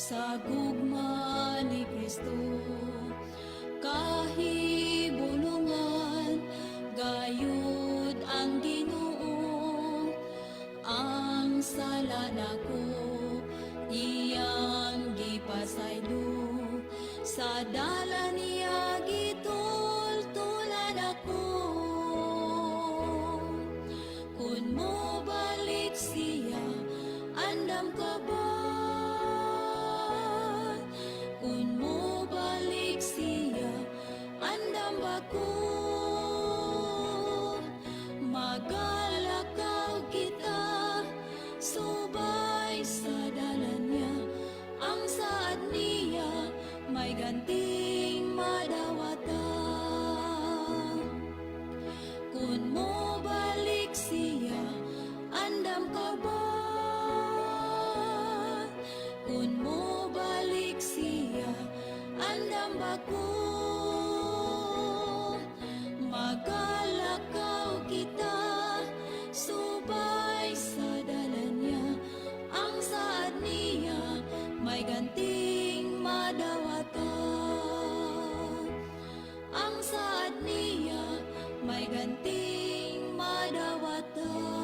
Sa gugma ni Kristo. Kahibulungan gayud ang Ginoo, ang sala nako iyang gipasaylo, sa dalan niya gitultulan ako. Kung mo balik siya, andam ka ba? Kung mo balik siya, andam ba ko? Magalakaw kita subay sa dalan niya, ang saad niya may ganting madawatan. Kung mo balik siya, andam ka ba? Kung mo balik siya, andam ba ko? Magalakaw kita subay sa dalan niya, ang saad niya may ganting madawatan. Ang saad niya may ganting madawatan.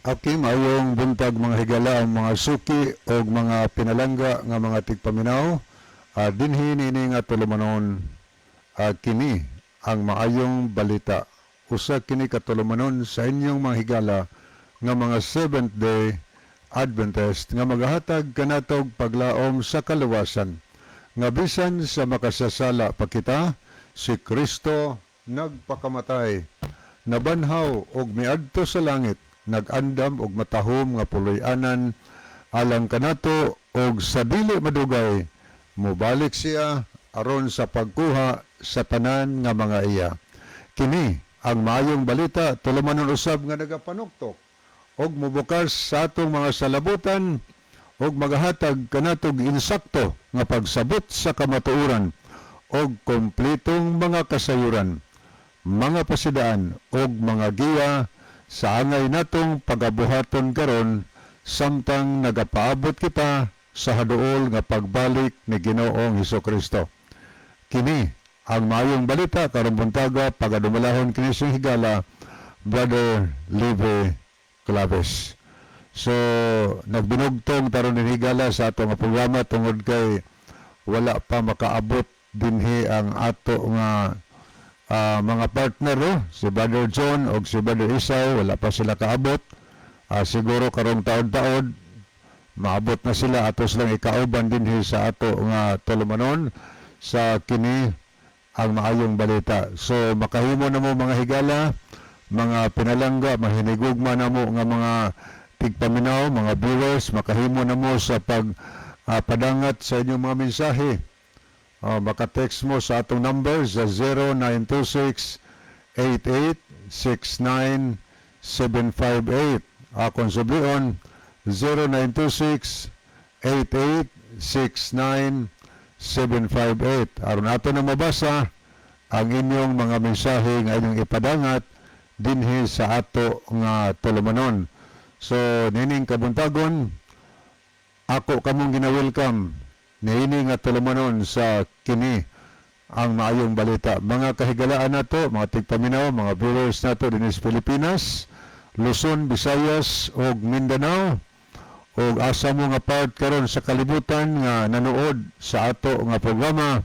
Okay, maayong buntag, mga higala, mga suki o mga pinalangga nga mga tigpaminaw. Dinhi niini nga tulumanon, kini ang maayong balita. Usa kini ka tulumanon sa inyong mga higala nga mga Seventh Day Adventist nga magahatag kanatog paglaom sa kaluwasan. Nga bisan sa makasasala pa kita, si Kristo nagpakamatay, nabanhaw og miadto sa langit, nag-andam og matahom nga puloy-anan alang kanato, og sa dili madugay mobalik siya aron sa pagkuha sa tanan nga mga iya. Kini ang maayong balita, tulumanon usab nga nagapanuktok og mobukas sa atong mga salabutan og magahatag kanatog insakto nga pagsabot sa kamatuoran og kompletong mga kasayuran, mga pasidaan og mga giya sa angay natong pagabuhaton karon samtang nagapaabot kita sa haduol nga pagbalik ni Ginoong Hesus Kristo. Kini ang maayong balita karong buntaga, pagadumalahon kini sing higala, Brother Live Claves. So nagbinugtong taron ni higala sa ato nga programa tungod kay wala pa makaabot dinhi ang ato nga mga partner, oh, si Brother John o si Brother Isao, wala pa sila kaabot. Siguro karong taod-taod maabot na sila, ato silang ikauban dinhi sa ato nga tulumanon sa kini ang maayong balita. So makahimo na mo, mga higala, mga pinalangga, mahinigugma na mo nga mga tigpaminaw, mga viewers, makahimo na mo sa pag padangat sa inyong mga mensahe. Maka-text mo sa atong number sa 0926 8869 758. Akong sublion, 0926 8869 758, aron ato na mabasa ang inyong mga mensahe nga inyong ipadangat dinhi sa ato nga tulumanon. So nining kabuntagon, ako kamong gina-welcome niini nga tulumanon sa kini ang maayong balita. Mga kahigalaan nato, mga tigpaminaw, mga viewers nato dinhi sa Pilipinas, Luzon, Visayas ug Mindanao, ug asa mo nga part karon sa kalibutan nga nanood sa ato nga programa,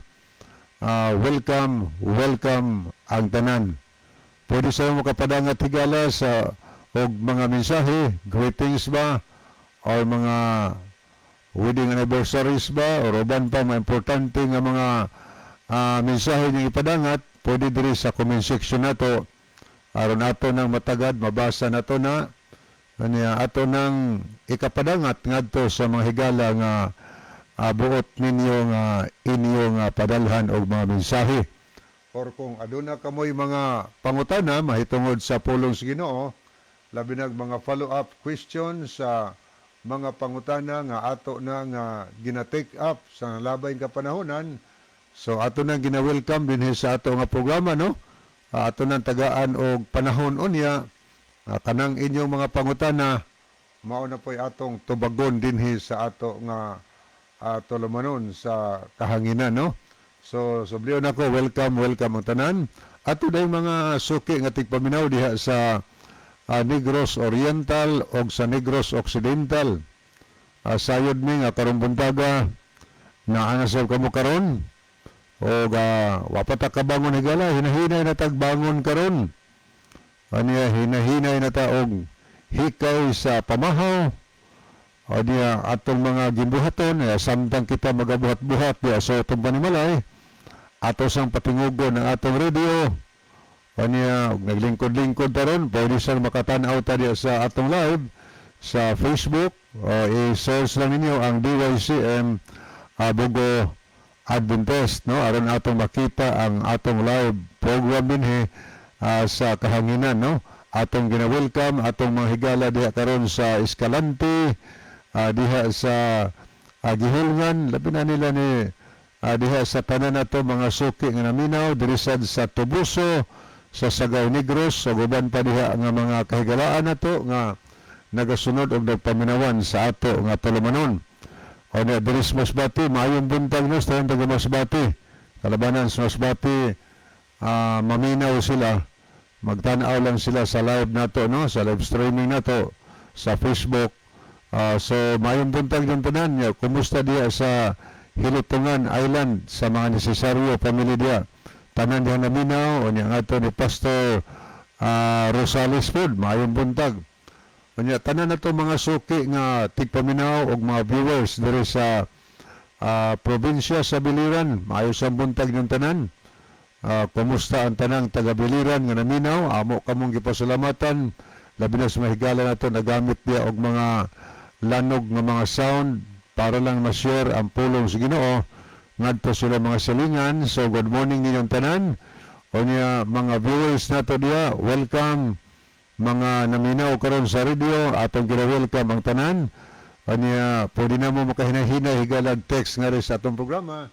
welcome, welcome ang tanan. Pwede sa mo makapadangat, higala, sa og mga mensahe, greetings ba or mga wedding anniversaries ba or uban pa mga importante nga mga mensahe niyong ipadangat, pwede diri sa comment section nato aron ato nang matagad mabasa nato na kanya ato nang ikapadangat ngadto sa mga higala nga buot ninyo nga inyong padalhan og mga mensahe or kung aduna kamoy mga pangutana mahitungod sa pulong sa Ginoo, labi nag mga follow-up question sa mga pangutana nga ato na nga gina-take up sa labay nga panahonan. So ato nang gina-welcome dinhi sa ato nga programa, no? Ato nang tagaan og panahon unya, kanang inyong mga pangutana mao na po'y atong tubagon dinhi sa ato nga tulumanon sa kahanginan, no? So sublion ako, welcome, welcome ang tanan. Ato dayong mga suki nga tigpaminaw diha sa Negros Oriental o sa Negros Occidental. Sayod mi nga karong buntaga naa na sab kamo karon o wa pa ta kabangon, higala, hinahinay na tagbangon karon. Aniya, hinahinay na ta og hikay sa pamahaw. Aniya, atong mga gimbuhaton, samtang kita magabuhat-buhat diya sa atong panimalay, ato sang patingugon ang atong radio. Aniya, og naglingkod-lingkod ta ron, pwede sang makatan-aw ta diya sa atong live sa Facebook. I-search lang ninyo ang DYCM Bogo Adventist, no, aron atong makita ang atong live program dinhi sa kahanginan, no? Atong gina-welcome atong mga higala diha karon sa Escalante, diha sa Gihulngan, labi na nila ni diha sa tanan nato mga suki nga naminaw diri sad sa Toboso, sa Sagay Negros, sa uban pa diha nga mga kahigalaan nato nga nagasunod og nagpaminawan sa ato nga tulumanon. O na diri sa Masbate, maayong buntag no sa taga Masbate. Kalabanan sa Masbate, maminaw sila. Magtan-aw lang sila sa live nato, no, sa live streaming nato sa Facebook. So maayong buntag yung tanan niya. Kumusta diya sa Hilutungan Island sa mga Necesario family diya? Tanan diha naminaw, o niya nga ni Pastor Rosales Food, maayong buntag. Unya, tanan na to mga suki nga tigpaminaw og mga viewers diri sa probinsya sa Biliran. Maayo sa buntag ng tanan. Kumusta ang tanang taga Biliran nga naminaw? Amo kamong gipasalamatan. Labi na sa mahigala nato nagamit diya og mga lanog nga mga sound para lang ma-share ang pulong sa Ginoo ngadto sila mga silingan. So good morning ninyong tanan. Unya, mga viewers nato diya, welcome. Mga naminaw karon sa radio, atong gina-welcome ang tanan. Unya, pwede na mo makahinahinay, higalag text nga rin sa atong programa.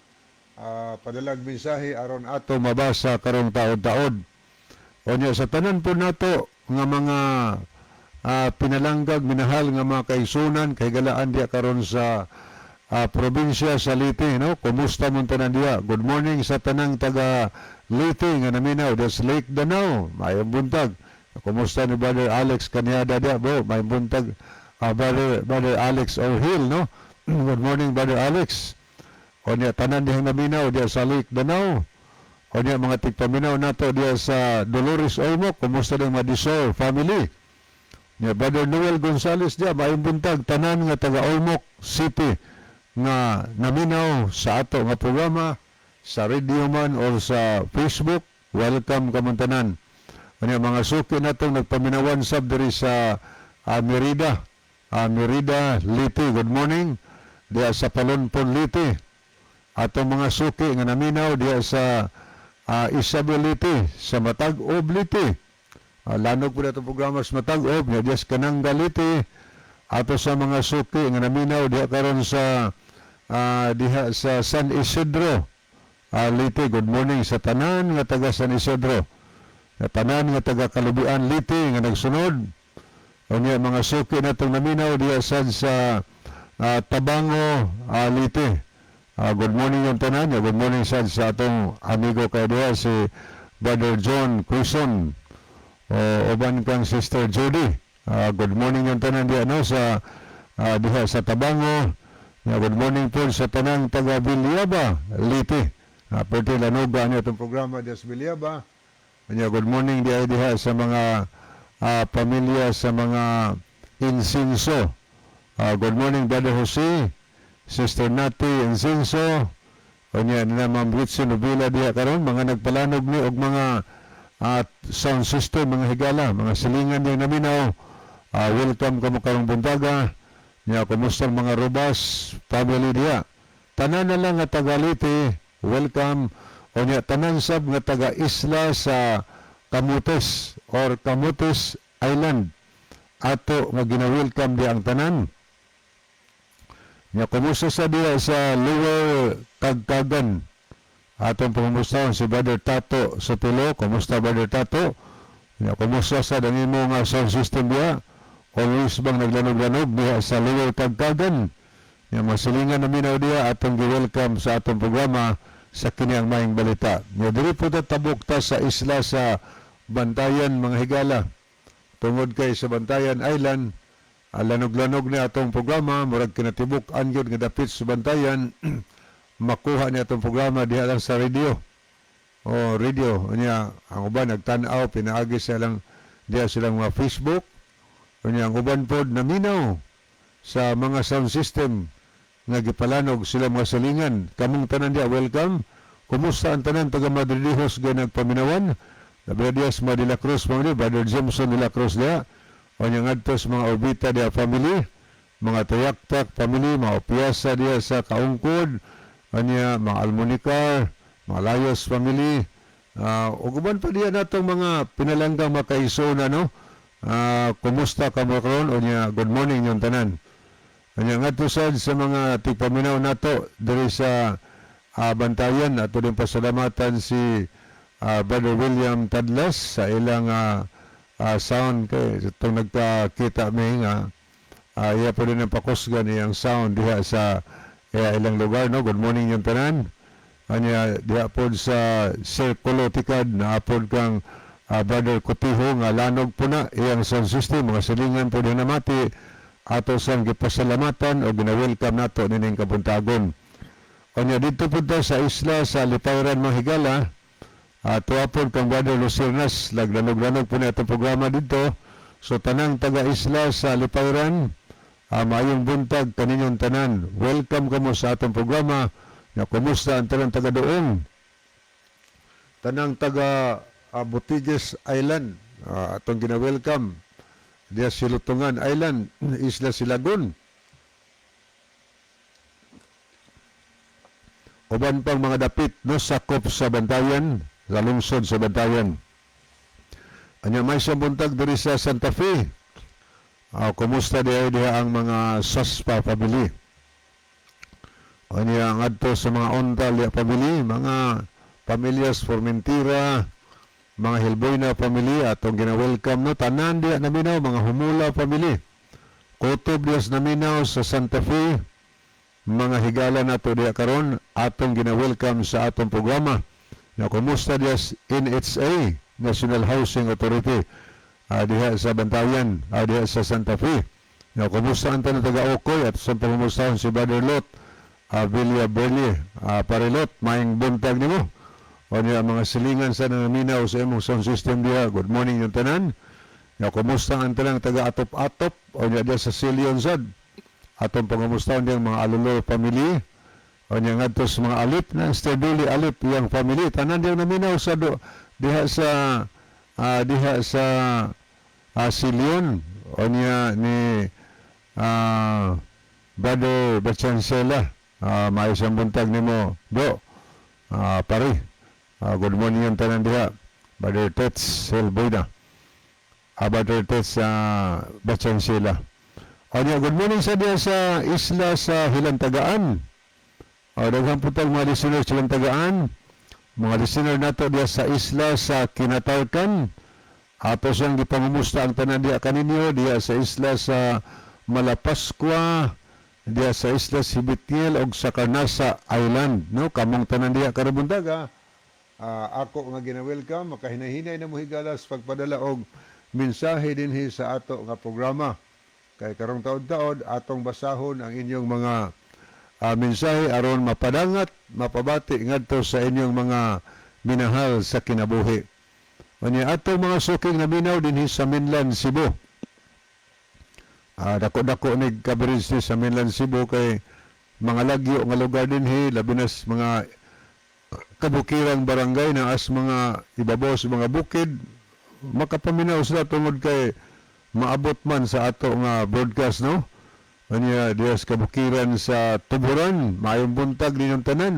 Padalag mensahe aron ato mabasa karong taod-taod. Unya, sa tanan po nato nga mga pinalanggag, minahal nga mga kaigsunan, kahigalaan diya karon sa probinsya sa Leyte, no? Kumusta mo tanan diya? Good morning sa tanang taga Leyte nga naminaw, that's Lake Danau. Maayong buntag. Kumusta ni Brother Alex Kanyada diya, bro? Maayong buntag, Brother Alex O'Hill, no? Good morning, Brother Alex. Unya, tanan dihang naminaw diya sa Lake Danau. Unya, mga tigpaminaw nato diya sa Dolores Ormoc, kumusta ng Madisor family? Nya, Brother Noel Gonzales diya, maayong buntag, tanan nga taga Ormoc City nga naminaw sa ato nga programa sa radio man or sa Facebook, welcome kamong tanan. Unya, mga suki natong nagpaminawan sab diri sa Merida, Merida, Leyte, good morning. Diya sa Palonpon, Leyte. Atong mga suki nga naminaw diya sa Isabel, Leyte, sa Matag-ob, Leyte. Lanog po na itong programa sa Matag-ob, nga diya sa Kananga, Leyte. Ato sa mga suki nga naminaw diha karon sa diha sa San Isidro, Leyte. Good morning sa tanan nga taga San Isidro. Sa tanan nga taga Kalubian, Leyte nga nagsunod. Unya, mga suki natong naminaw diha sad sa Tabango, Leyte. Good morning yung tanan. Good morning sad sa atong amigo kay diha si Brother John Quezon. O uban kang Sister Judy. Good morning yung tanan diha, no, sa diha sa Tabango. Ya, good morning po sa tanang taga Villaba, Leyte. Pwede lanuga niyo itong programa diha sa Villaba. Unya, good morning diha diha sa mga pamilya sa mga Insinso. Good morning, Brother Jose, Sister Nati Insinso. Unya na Ma'am Ritzy Novila diha karon, mga nagpalanog ni og mga sound system, mga higala, mga silingan diha naminaw. Welcome kamo karong buntaga. Nya, kumusta ang mga Robas family diha? Tanan na lang nga taga Leyte, welcome. Unya, tanan sab nga taga isla sa Camotes or Camotes Island. Ato nga gina-welcome di ang tanan. Nya, kumusta sa diha sa Lower Kagkagan? Atong pangumustahon si Brother Tato Sotelo. Kumusta, Brother Tato? Ya, kumusta sa imo nga sound system diya? Always bang naglanog-lanog diha sa Lower Tagkagan? Ya, masilingan na minaw diya, atong gi-welcome sa atong programa sa kini ang maayong balita. Ya, diri po ta tabok ta sa isla sa Bantayan, mga higala. Tungod kay sa Bantayan Island, lanog-lanog ni atong programa, murag kinatibuk-an gyud nga dapit sa Bantayan, makuha ni atong programa diha lang sa radio. O radio, unya ang uban nagtan-aw pinaagi sa lang diha silang mga Facebook. Unya ang uban pod naminaw sa mga sound system nga gipalanog sila mga salingan. Kamong tanan diha, welcome. Kumusta ang tanan taga Madridijos ga nagpaminawan? Labi diha sa mga De La Cruz mga Brother Jameson De La Cruz diha. Unya ngadto sa mga Orbita diha family, mga Tayaktak family, mga Opiasa diha sa Kaungkod, unya mga Almonicar, mga Layos family, ug uban pa diha natong mga pinalanggang makaisona, no? Kumusta ka mo karon? Unya good morning inyong tanan. Unya ngadto sad sa mga tigpaminaw nato diri sa Bantayan, ato din pasalamatan si Brother William Tadlas sa ilang sound kay itong nagkakita mi nga iya po din ang pakusgan iyang sound diha sa iya ilang lugar, no? Good morning yung tanan. Anya diha pod sa Circulo Tikad na apod kang Brother Kutiho nga lanog po na iyang sound system, mga silingan po din namati, ato sang gipasalamatan o gina-welcome nato nining kabuntagon. Anya dito po ta sa isla sa Lipayran, mga higala, tuwa po kang Brother Lucernas, laglanog-lanog po na itong programa dito. So tanang taga-isla sa Lipayran, maayong buntag kaninyong tanan. Welcome kamo sa atong programa. Ya, kumusta ang tanang taga doon? Tanang taga Butiges Island, atong gina-welcome. Diya Silutungan Island, Isla Silagon. Uban pang mga dapit, no, sakop sa Bantayan, sa lungsod sa Bantayan. Anya may isang buntag diri sa Santa Fe. Kumusta diha diha ang mga Saspa family? Anya ngadto sa mga Ontal diha family, mga pamilyas Formentira, mga Hilboyna family atong gina-welcome, no, tanan diha naminaw, mga Humula family. Kutob diha sa naminaw sa Santa Fe, mga higala nato diha karon, atong gina-welcome sa atong programa. Na kumusta diha sa NHA, National Housing Authority, diha sa Bantayan, diha sa Santa Fe. Na kumusta ang tanan taga Okoy at sa pangumustahon si Brother Lot, Villa Berli, Parilot, maayong buntag nimo. O niya mga silingan sa nangaminaw sa imong sound system diha. Good morning yung tanan. Ya, kumusta ang tanang taga atop-atop o niya diha sa Silion sad. Atong pangumustahon diyang mga Alulor family. O niya ngadto sa mga Alip na Sterduli Alip iyang family. Tanan diyang naminaw sa do, diha sa Silion. O niya ni Brother Bachancela. Maayos ang buntag nimo do. Pare. Good morning yung tanan diha. Brother Tets Helboyna. Brother Tets Bachancela. O niya, good morning sa diha sa isla sa Hilantagaan. O, daghan po tag mga listeners sa Hilantagaan. Mga listener nato diha sa isla sa Kinatarkan. Ato siyang gipangumusta ang tanan diha kaninyo diha sa isla sa Malapascua, diha sa isla Sibitiel og sa Carnasa Island, no? Kamong tanan diha karong buntaga, ako nga gina-welcome, makahinahinay na mo higalas pagpadala og mensahe dinhi sa ato nga programa. Kay karong taod-taod atong basahon ang inyong mga mensahe aron mapadangat, mapabati ngadto sa inyong mga minahal sa kinabuhi. Unya atong mga suking naminaw dinhi sa mainland Cebu. Dako-dako ni coverage ni sa mainland Cebu kay mga lagyo nga lugar dinhi, labi na sa mga kabukirang barangay na as mga ibabaw sa mga bukid, makapaminaw sila tungod kay maabot man sa ato nga broadcast, no? Anya diha sa kabukiran sa Tuburan, maayong buntag ninyong tanan.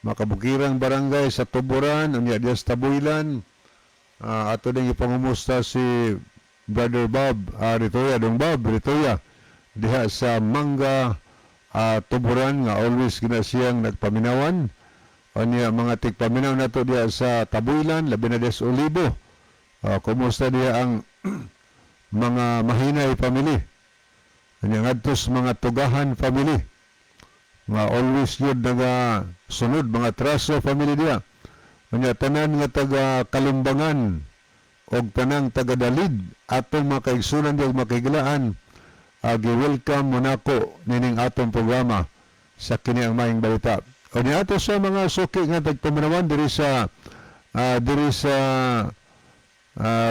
Makabukirang barangay sa Tuburan, unya diha sa Tabuilan. Ato din ipangumusta si Brother Bob Ritoya, dong Bob Ritoya diha sa Mangga, Tuburan nga always gina siyang nagpaminawan. Unya mga tigpaminaw nato diha sa Tabuilan, labi na des Olibo. Kumusta diha ang mga Mahinay family? Unya ngadto sa mga Tugahan family. Mga always yun naga sunod, mga Traso family diha. Unya tanan nga taga Kalumbangan og tanang taga Dalid, atong mga kaigsunan diha ug mga kahigalaan, gi-welcome mo nako nining atong programa sa kini ang Maayong Balita. O niadto sa mga suki nga tagpaminawan diri sa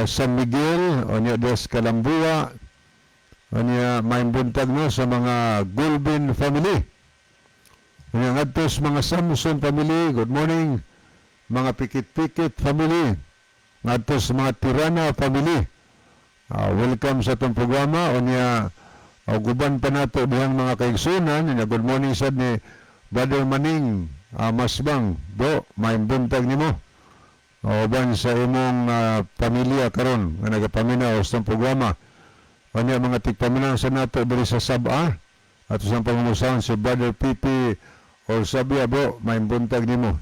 San Miguel o niya des Kalambua. O niya maayong buntag, no, sa mga Gulbin family. O niya ngadto sa mga Samson family, good morning. Mga Pikit-Pikit family. Ngadto sa mga Tirana family. Welcome sa atong programa. O niya uban pa nato dihang mga kaigsunan. Niya good morning sad ni Brother Maning Masbang. Bro, maayong buntag nimo. O, uban sa imong pamilya karon nga nagapaminaw sa atong programa. O niya mga tigpaminaw sa nato diri sa Saba. Ato sa pangumusahan si Brother Pipi or Sabia, bro, maayong buntag nimo.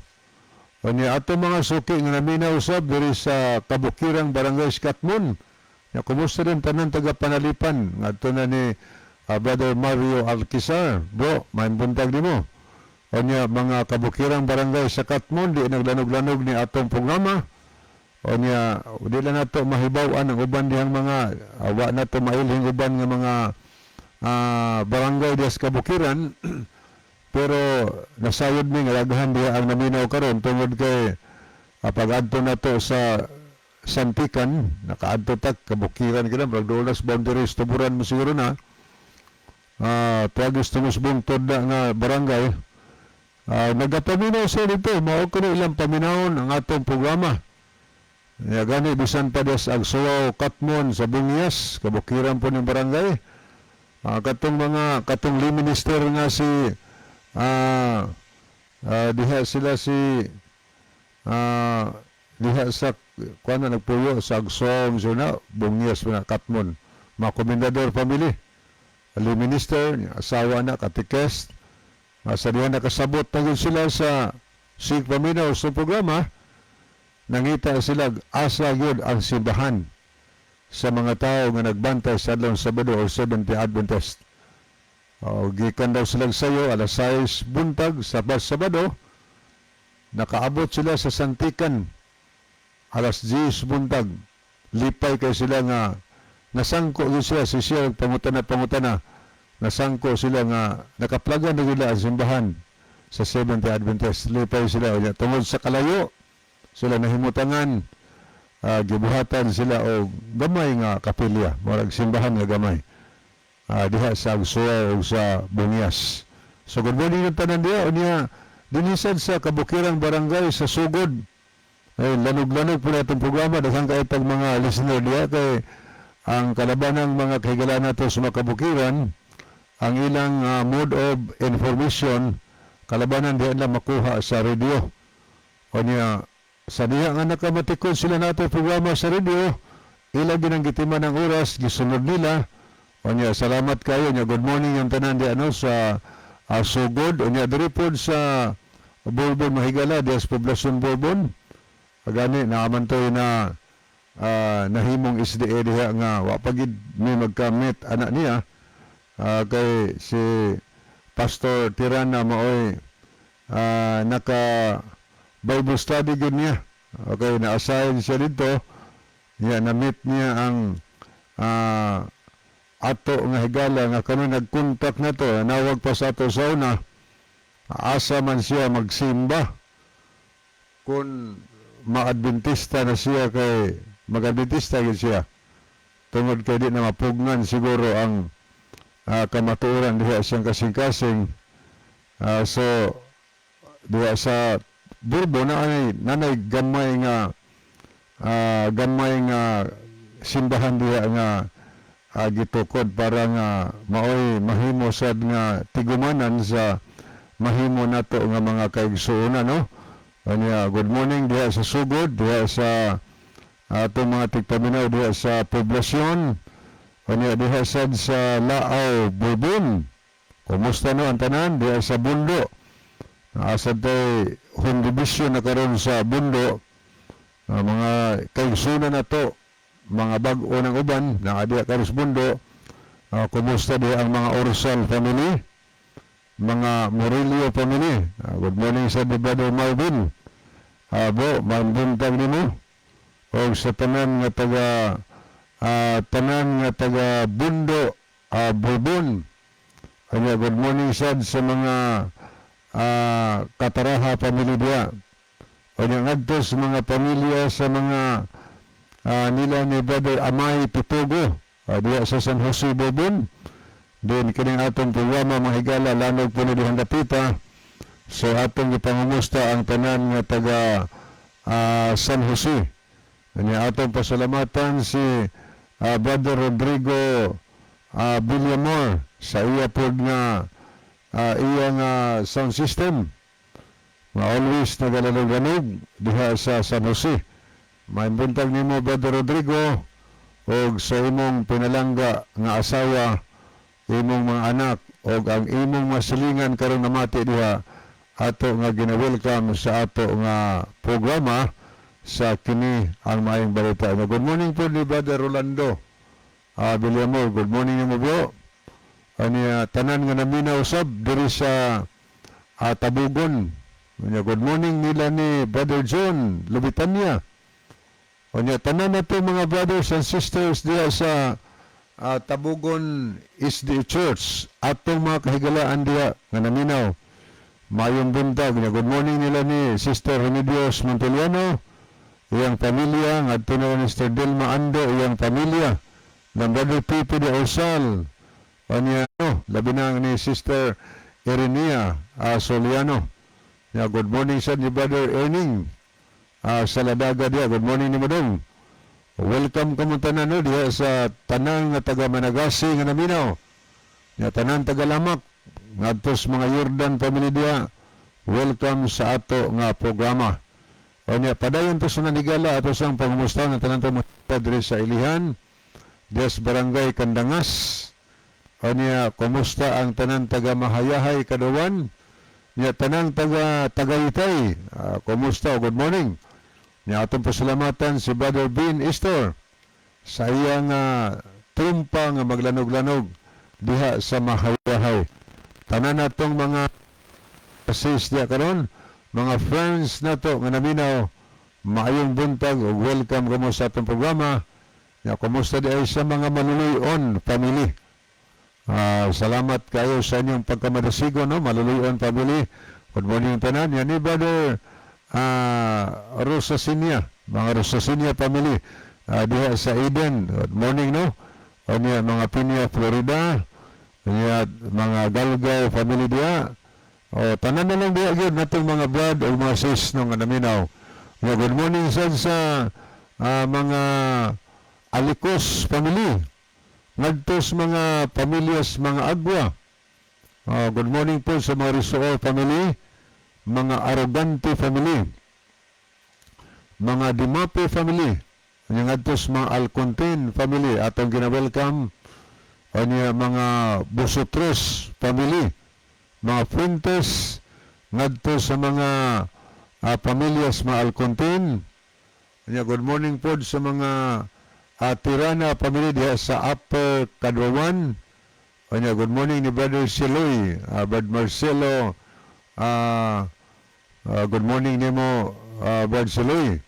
O niya ato mga suki nga naminaw usab diri sa Kabukirang Barangay Skatmon. Ya, kumusta rin tanan taga Panalipan ngadto na ni Brother Mario Alquizar. Bro, maayong buntag nimo. O niya mga kabukirang barangay sa Katmon di naglanog-lanog ni atong programa. O niya di lang nato mahibaw-an ang uban dihang mga wa nato mailhing uban nga mga barangay diha sa kabukiran, pero nasayod mi nga daghan diha ang naminaw karon tungod kay pag-adto nato sa Santikan, nakaadto ta kabukiran kita, murag dolas boundaries tuburan mo siguro na. Tuwagis tumusbong na nga barangay. Nagapaminaw sa dito, mao kuno ilang paminawon ang atong programa. Ya gani bisan pa des Agsuaw, Katmon sa Bungias, kabukiran po ng barangay. Katong mga katong lay minister nga si diha sila si diha sa kuan na nagpuyo sa Agsuaw so na Bungias na Katmon. Mga komendador family. Lay minister, asawa na katikest. Sa diha nakasabot na gyud sila sa sig paminaw sa programa, nangita sila asa gyud ang simbahan sa mga tao nga nagbantay sa adlaw Sabado or Seventh Adventist. O, gikan daw sila sayo alas 6 buntag sa Sabado, nakaabot sila sa Santikan alas 10 buntag. Lipay kay sila nga nasangko gyud sila si siya pangutana pangutana, nasangko sila nga nakaplagan na nila ang simbahan sa Seventh Adventist. Lipay sila. Unya, tungod sa kalayo sila nahimutangan, gibuhatan sila og gamay nga kapilya, murag simbahan nga gamay diha sa Agsuaw ug sa Bungias. So good morning ng tanan diha. Unya dinisad sa kabukirang barangay sa Sugod ay lanog-lanog po na itong programa. Daghan kaayo tag mga listener diha kay ang kalabanang mga kahigalaan nato sa mga kabukiran, ang ilang mode of information kalabanan diha nila makuha sa radio. O niya sa diha nga nakamatikod sila nato programa sa radio, ila ginang gitiman ang oras, gisunod nila. O niya salamat kayo niya. Good morning yung tanan diha, no, sa Sugod. O niya diri pod sa Bourbon, mahigala diha sa Poblasyon Bourbon. Gani naaman toy na nahimong SDA diha nga wa pa gid mi magka-meet ana niya, kay si Pastor Tirana maoy naka Bible study gud niya. Okay, na-assign siya dito. Niya na-meet niya ang ato nga higala nga kami nag-contact na to, nawag pa sa ato sa una, asa man siya magsimba kung ma-Adventista na siya, kay mag-Adventista gid siya tungod kay di na mapugnan siguro ang kamatuoran diha siyang kasing-kasing. So diha sa Bourbon na ay nanay gamay nga simbahan diha nga gitukod para nga maoy mahimo sad nga tigumanan sa mahimo nato nga mga kaigsuonan, no. Anya good morning diha sa Sugod, diha sa atong mga tigpaminaw diha sa Poblasyon. Anya diha sad sa Laaw, Bourbon. Kumusta no ang tanan diha sa Bundo? Asa tay home division na karon sa Bundo, mga kaigsunan na to, mga bag-o ng uban na diya karon sa Bundo. Kumusta di ang mga Orsal family, mga Murillo family? Good morning sa di Brother Marvin. Bo, mabuntag nimo. O sa tanan nga taga Bundo, Bourbon. Kanya good morning sad sa mga Kataraha family diya. Kanya ngadto sa mga pamilya sa mga nila ni Brother Amay Pitugo diya sa San Jose, Bourbon. Din kining atong programa, mga higala, lanog po ni dihang dapita. So atong ipangumusta ang tanan nga taga San Jose. Kanya atong pasalamatan si Brother Rodrigo Villamor sa iya pod nga iya nga sound system nga always nagalanog-lanog diha sa San Jose. May buntag nimo, Brother Rodrigo, og sa imong pinalangga nga asawa, imong mga anak og ang imong masilingan karon namati diha, ato nga gina-welcome sa ato nga programa sa kini ang Maayong Balita. Good morning po ni Brother Rolando Villamor. Good morning nimo, bro. Ani tanan nga naminaw sab diri sa Tabugon. Unya, good morning nila ni Brother John Lubitania. Unya, tanan na to mga brothers and sisters diha sa Tabugon SDA Church. Atong mga kahigalaan diha nga naminaw. Mayong buntag. Unya, good morning nila ni Sister Remedios Monteliano, iyang pamilya, ngadto na ni Sister Delma Ando, iyang pamilya, ng Brother Pipi de Osal, Anya, no, labi na ni Sister Irenea Soliano. Ya, good morning sa ni Brother Erning sa Ladaga diya. Good morning ni Madong. Welcome kamo tanan, no, diha sa tanang nga taga Managasi nga naminaw. Ya, tanan taga Lamak ngadto sa mga Jordan family diha. Welcome sa ato nga programa. Onya, padayon to sa nanigala ato sang pangumusta ng tanan to mga diri sa Ilihan, des Barangay Kandangas. Onya, kumusta ang tanan taga Mahayahay, Kaduwan? Nya, tanang taga Tagaytay, kumusta? Good morning. Nya, atong pasalamatan si Brother Bean Istor sa iyang trumpa nga maglanog-lanog diha sa Mahayahay. Tanan natong mga sis diha karon, mga friends nato nga naminaw, maayong buntag ug welcome kamo sa atong programa. Nya, kumusta di ay sa mga Maluluyon family? Salamat kayo sa inyong pagkamadasigo, no? Maluluyon family. Good morning tanan. Yan ni Brother Rosasinia, mga Rosasinia family diha sa Eden. Good morning, no? O niya, mga Pinya, Florida. Niya, mga Galgaw family diha. O, tanan na lang diha gyud natong mga brad o mga sis, no, nga naminaw. Ya, good morning sad sa mga Alikos family. Ngadto sa mga pamilyas mga Agwa. Good morning po sa mga Rizoo family, mga Arrogante family, mga Dimape family, anya ngadto sa mga Alcontin family, atong gina-welcome, anya mga Busotres family, mga Fuentes, ngadto sa mga pamilyas mga Alcontin. Anya, good morning po sa mga Tirana family diha sa Upper Kadwawan. Anya, good morning ni Brother Siloy, Brother Marcelo, good morning nimo, Brother Siloy,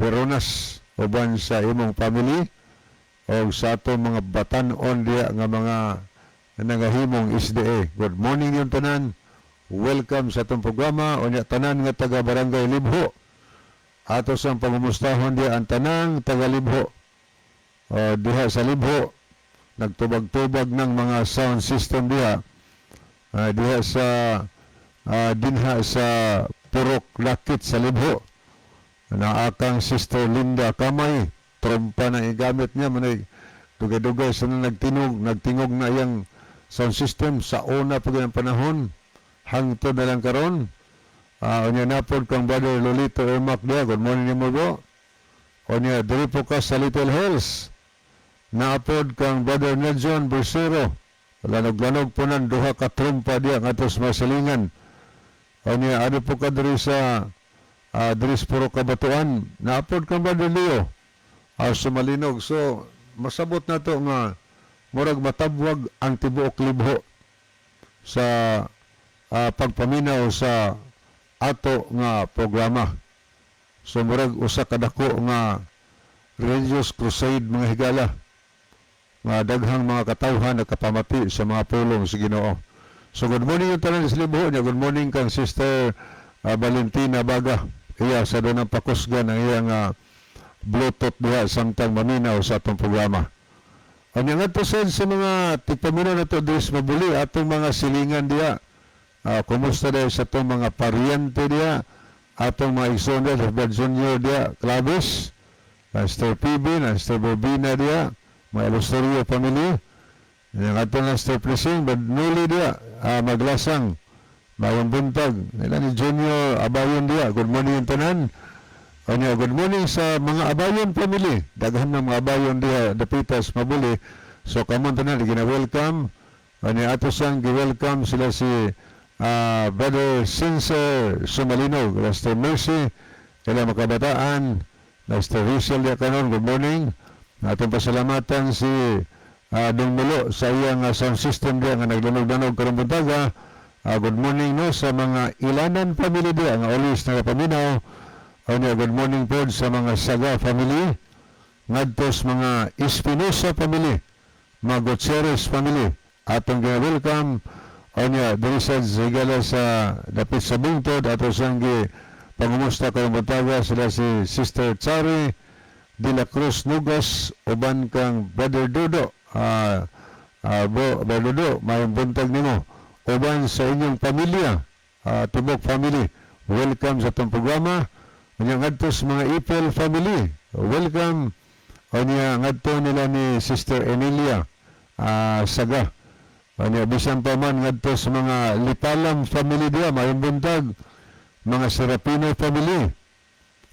Veronas, uban sa imong family, o sa atong mga batan-on diha nga mga nangahimong SDA. Good morning yung tanan. Welcome sa atong programa. Unya, tanan nga taga Barangay Libho. Ato sang pangumustahon diha ang tanang taga Libho. Diha sa Libho, nagtubag-tubag ng mga sound system diha. Diha sa dinha sa Purok Lakit sa Libho. Naakang Sister Linda Kamay, trompa na igamit niya manay dugay-dugay sa na nagtingog na iyang sound system sa una pa ang panahon hangtod na lang karon. Unya napod kang Brother Lolito Ermac diha. Good morning nimo, bro. Unya diri po ka sa Little Hills. Naapod kang Brother Nelson Bersero. Lanog-lanog po nan duha ka trumpa diha ngadto sa masilingan. Unya ano po ka diri sa diri sa Puro Kabatuan, naapod kang Brother Leo Sumalinog. So masabot na to nga murag matabwag ang tibuok Libho sa pagpaminaw sa ato nga programa. So murag usa ka dako nga religious crusade, mga higala, nga daghang mga katawhan nagkapamati sa mga pulong sa Ginoo. So good morning yung tanan sa Libho niya. Good morning kang Sister Valentina Baga. Iya sa doon ang pakusgan ang iyang Bluetooth diha samtang maminaw sa atong programa. Anya nga to sa mga tigpaminaw na to diri sa Mabuli, atong mga silingan diha. Kumusta dahil sa atong mga paryente diha, atong mga igsoon diha, sa Brad Junior diha, Clavis, Sister PB, na Sister Bobina diha, mga Ilustorio family, yung atong na Sister Prising, Brad Nuli diha, Maglasang, Mayong buntag, nila ni Junior Abayon diha, good morning yung tanan. Anya, good morning sa mga Abayon family. Daghan ng mga Abayon diha, dapitas, Mabuli. So, kamon tanan, gina-welcome. Anya, ato sang gi-welcome sila si Brother Sincere Sumalinog, Sister Mercy, ila makabataan, Sister Rizel diha kanon, good morning. Atong pasalamatan si Dong Mulo sa iyang sound system diha nga nagdanog-danog karong buntaga. Good morning, no, sa mga Ilanan family diha nga always nagapaminaw. Anya, good morning po sa mga Saga family, ngadto sa mga Espinosa family, mga Gutierrez family. Atong gina-welcome. Anya, diri sa higala sa dapit sa bungtod, ato sang gi pangumusta karong buntaga sila si Sister Chari de la Cruz Nugas uban kang Brother Dodo. Bro, Brother Dodo, mayong buntag nimo. Uban sa inyong pamilya, tibok family. Welcome sa atong programa. Unya ngadto sa mga Ipel family. Welcome. Unya ngadto nila ni Sister Emilia Saga. Unya bisan pa man ngadto sa mga Lipalam family diha, mayong buntag. Mga Serapino family.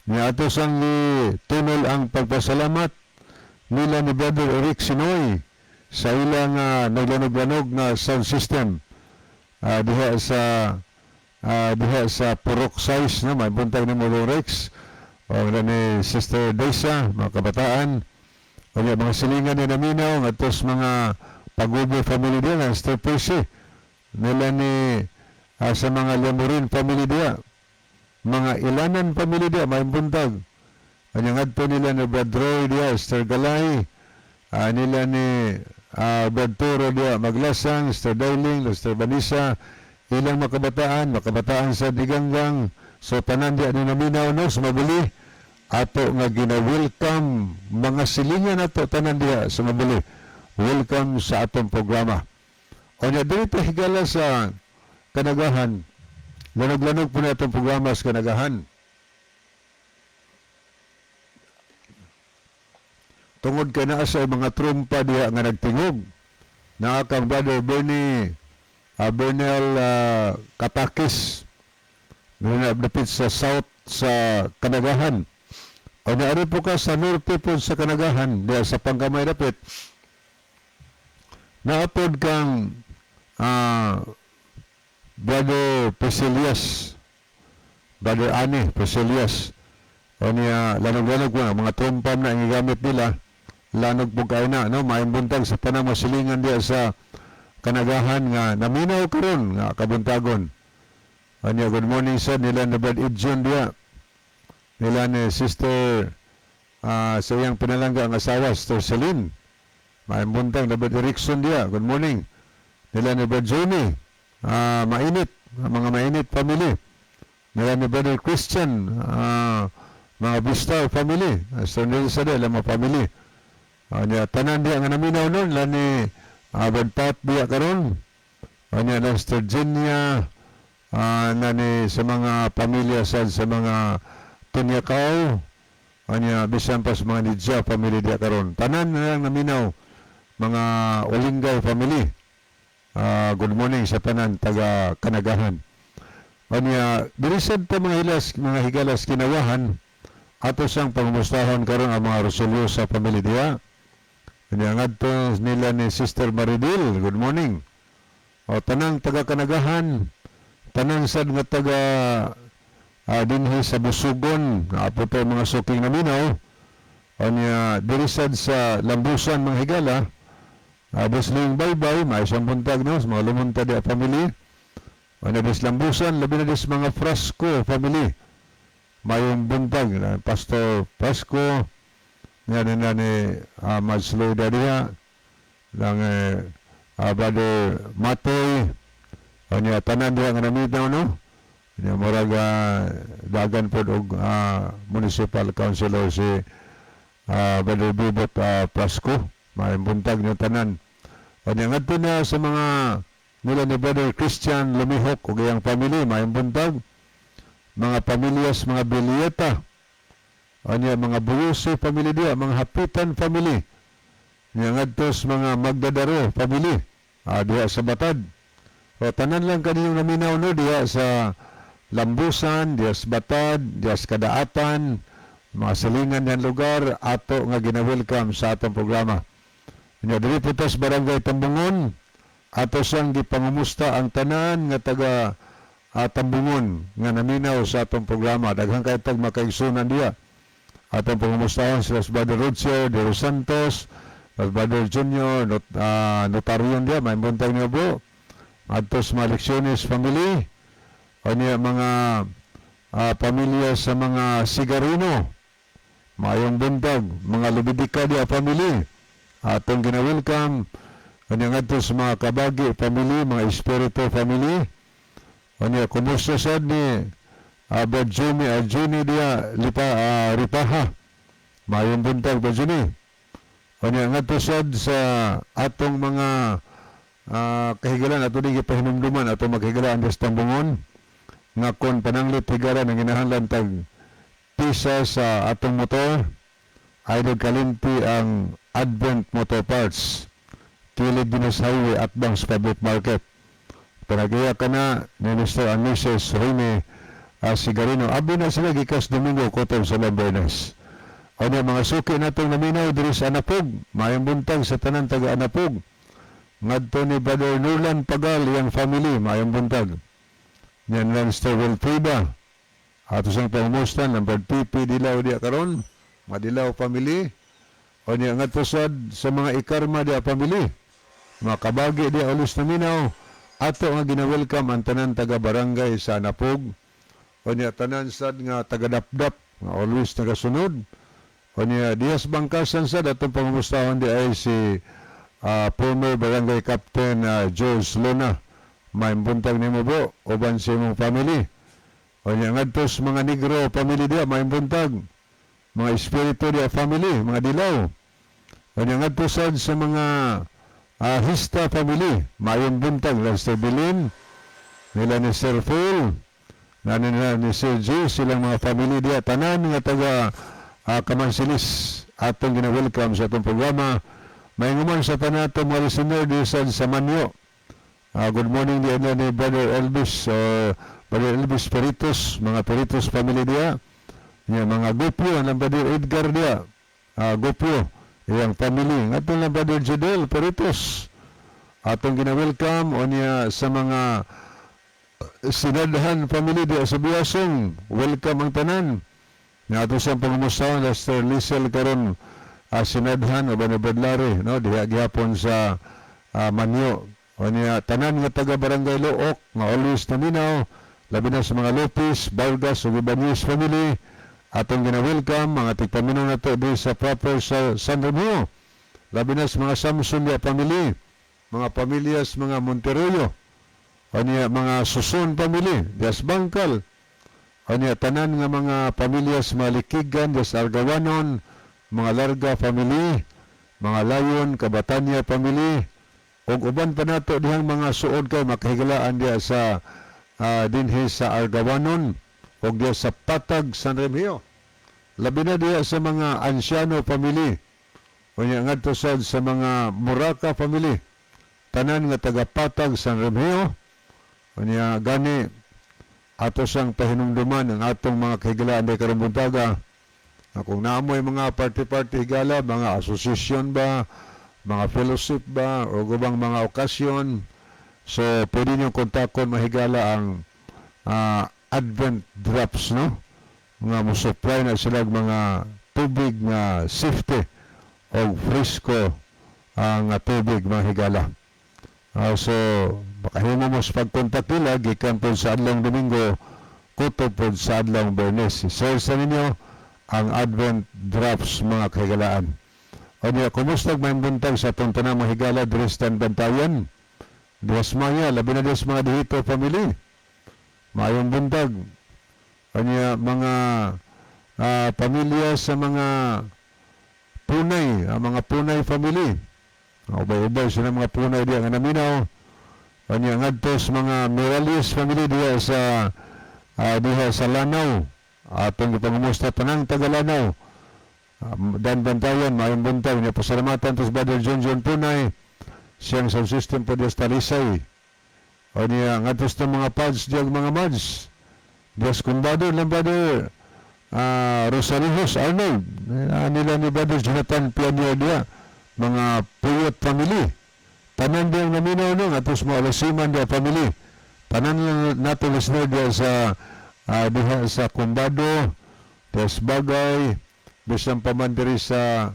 Ni ato sang tunol ang pagpasalamat nila ni Brother Eric Sinoy sa ilang naglanog-lanog na sound system diha sa Purok Size, no, may buntag ni Molo Rex o na ni Sister Desa, mga kabataan o mga silingan ni Naminaw ngadto sa mga Pagubo family diha, ang Sister Percy nila ni sa mga Lemurin family diha, mga Ilanan family diha, may buntag. Anya ngadto nila ni Brad Roy diha, Sister Galay, nila ni Brad Toro diha, Maglasang, Sister Dailing, Sister Vanessa, ilang makabataan, makabataan sa Diganggang, so tanan diha ni naminaw, no, sa Mabuli, ato nga gina-welcome mga silingan nato tanan diha sa Mabuli. Welcome sa atong programa. O nya diri ta higala sa Kanagahan. Lanog-lanog po na itong programa sa Kanagahan. Tungod kay naa sa mga trumpa diha nga nagtingog. Naa kang Brother Bernie Bernal Katakis na dapit sa south sa Kanagahan. O naari po ka sa norte po sa Kanagahan, diha sa Pangkamay dapit. Naapod kang Brother Priscilias, Brother Ani Priscilias. O niya, lanog-lanog po na, mga trumpam na ang gigamit nila, lanog po kayo na, no? Maayong buntag sa tanang masilingan diya sa Kanagahan nga naminaw karon nga kabuntagon. O niya, good morning sir, nila na Brad Idjon diya. Nila ni Sister sa iyang pinalangga ang asawa, Sister Celine. Maayong buntag na Brad Erickson diya. Good morning. Nila ni Brad Johnny, mainit, ang mga Mainit family. Nila ni Brother Christian, mga Bistar family, Sister Nelsa diya, mga family. Niya, tanan diya nga naminaw nun, nila ni Brad Pat diya karon. Niya, na Sister Genia, na ni sa mga pamilya sa mga Tunyakaw, niya, bisan pa sa mga Nidja family diya karon. Tanan na lang naminaw, mga Olingay family. Good morning sa tanan taga Kanagahan. Anya, diri sad ta mga hilas, mga higalas Kinawahan, ato siyang pangumustahon karon ang mga Roseliosa family diha. Anya ngadto nila ni Sister Maridil, good morning. O tanang taga Kanagahan, Tanan sad nga taga dinhi sa Busugon, naa po to mga suking naminaw. Unya diri sad sa Lambusan, mga higala, Desling Baybay, may isang buntag, no, sa mga Lumunta di family. Unya des Lambusan, labi na des mga Frasco family. Mayong buntag, na Pastor Frasco, nga nila ni Madsloda diha, lang Brother Matoy, unya tanan diha nga naminaw, no? Unya murag dagan pod og municipal councilor si Brother Bibot Prasco. Maayong buntag niyo tanan. Unya ngadto na sa mga nila ni Brother Christian Lumihok ug iyang family, maayong buntag. Mga pamilyas, mga Bilieta. Unya mga Buyose family diha, mga Hapitan family. Nya ngadto sa mga Magdadaro family diha sa Batad. O tanan lang kaniyong naminaw, no, diha sa Lambusan, diha sa Batad, diha sa Kadaatan, mga silingan yan lugar, ato nga gina-welcome sa atong programa. Nya diri po ta sa Barangay Tambungon, ato siyang gipangumusta ang tanan nga taga Tambungon nga naminaw sa atong programa. Daghan kay tag makaigsunan diha. Atong pangumustahon sila sa Brother Roger de Los Santos, sa Brother Junior, notaryon diha, may buntag niyo bro. Adto sa mga Lecciones family, o niya mga pamilya sa mga Sigarino, maayong buntag, mga Lubidika diha family, atong gina-welcome, kanya ngadto sa mga Kabagi family, mga Espiritu family, kanya kumusta sad ni Brad Jimmy, Jimmy diha, lipa, Ripaha, maayong buntag, Brad Jimmy. Kanya ngadto sad sa atong mga kahigalan, ato di gipahinumduman atong maghigalaan sa Tambungon, nga kon pananglit, higala, nang ginahanglan tag pisa sa atong motor, Idol Kalimpi ang Advent Motor Parts, kilid din sa highway at sa public market. Panagiya ka na ni Mr. and Mrs. Rene Sigarino. Abi na sila gikas Domingo kutob sa Lambernes. Ano mga suki natong naminaw diri sa Anapog, maayong buntag sa tanan taga Anapog. Ngadto ni Brother Nulan Pagal iyang family, maayong buntag. Yan lang Mr. Wilfrida. Ato siyang pangumusta, number PP Dilaw diya karon, Madilaw family. O niya ngadto sad sa mga Ikarma diya family. Mga Kabagi diya ulos naminaw. Ato nga gina-welcome ang tanan taga barangay sa Anapog. O niya tanan sad nga taga Dapdap nga always nagasunod. O niya Dias Bangkasan sad atong pangumustahon di ay si former barangay captain George Luna. Maayong buntag nimo, bro, uban sa imong family. O niya ngadto sa mga Negro family diya, maayong buntag. Mga Espiritu diya family, mga Dilaw. O niya ngadto sad sa mga Hista family, maayong buntag Lester Bilin, nila ni Sir Phil, nani nila ni Sir G, silang mga family diya, tanan nga taga Kamansilis atong gina-welcome sa atong programa. Mainguman sa tanato mga listener di sa Manyo. Good morning diya na ni Brother Elvis, Brother Elvis Peritos, mga Peritos family diya. Niya mga Gopio, ang Brother Edgar diya. Gopio, iyang family. Ngadto lang Brother Judel Peritos. Atong gina-welcome o niya sa mga Sinadhan family diya sa Biasong. Welcome ang tanan. Nga ato siyang pangumustahan, Lester Liesel karon Sinadhan o ni Brad, no, diha gihapon sa Manyo. O niya tanan nga taga Barangay Looc nga always naminaw, labi na sa mga Lopez, Vargas ug Ibanez family, atong gina-welcome mga tigpaminaw nato di sa proper sa San Romeo. Labi na sa mga Samson dia family, mga pamilyas mga Monterrey, o niya mga Susun family, dias Bangkal, o niya tanan nga mga pamilyas Malikigan, dias Argawanon, mga Larga family, mga Layon, Kabatanya family, ug uban pa nato dihang mga suod kay makahigalaan diha sa dinhi sa Argawanon ug diha sa Patag, San Remigio. Labi na diha sa mga Anciano family. Unya ngadto sad sa mga Muraka family. Tanan nga taga Patag, San Remigio. Unya gani ato sang pahinumduman ang atong mga kahigalaan di karong buntaga na kung naamoy mga party-party, higala, mga association ba, mga fellowship ba, o gubang mga okasyon, so pwede nyo kontakon, mahigala, ang Advent Drops, no, nga mo supply na sila og mga tubig nga safety o fresco ang tubig, mga higala. So makahimo mo sa pagkontak nila gikan po sa adlong Domingo kutob po sa adlong Biyernes. I-search na ninyo ang Advent Drops, mga kahigalaan. O niya, kumusta, may buntag sa atong tanang mga higala diri sa Bantayan. Dias Maya, labi na dias mga Dihito family. Maayong buntag. O niya, mga pamilya sa mga Punay, ang mga Punay family. Ubay-ubay sila mga Punay diya nga naminaw. O niya, ngadto sa mga Mirales family diha sa Lanao. Atong gipangumusta tanang taga Lanao. Dan Bantayan, maayong buntag. Niya, pasalamatan to sa Brother John John Punay. Siyang sound system po diya sa Talisay. O niya, ngadto sa mga pads diya mga mads. Diya sa Kumbado, lang Brother Rosalijos Arnold. Nila ni Brother Jonathan Pianier diya. Mga Puyot family. Tanan diyang naminaw, no, ngadto sa mga Alasiman diya family. Tanan lang nato listener diya sa diha sa Kumbado, diya sa Bagay, bisan pa man diri sa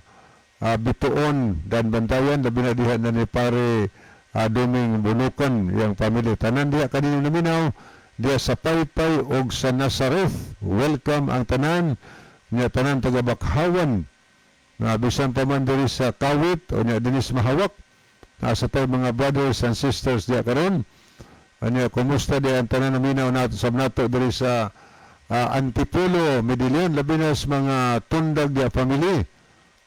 Bituon, Dan Bantayan, labi na diha na ni pare Duming Bunukan, yang family. Tanan diha kanino naminaw, diha sa Paypay og sa Nazareth. Welcome ang tanan, niya tanan taga Bakhawan, na bisan pa man diri sa Kawit o niya dinis Mahawak. Nasa tayo mga brothers and sisters diha karon. Anya, kumusta di ang tanan naminaw nato sa nato diri sa Antipolo, Medellin, labi na sa mga Tundag diha family.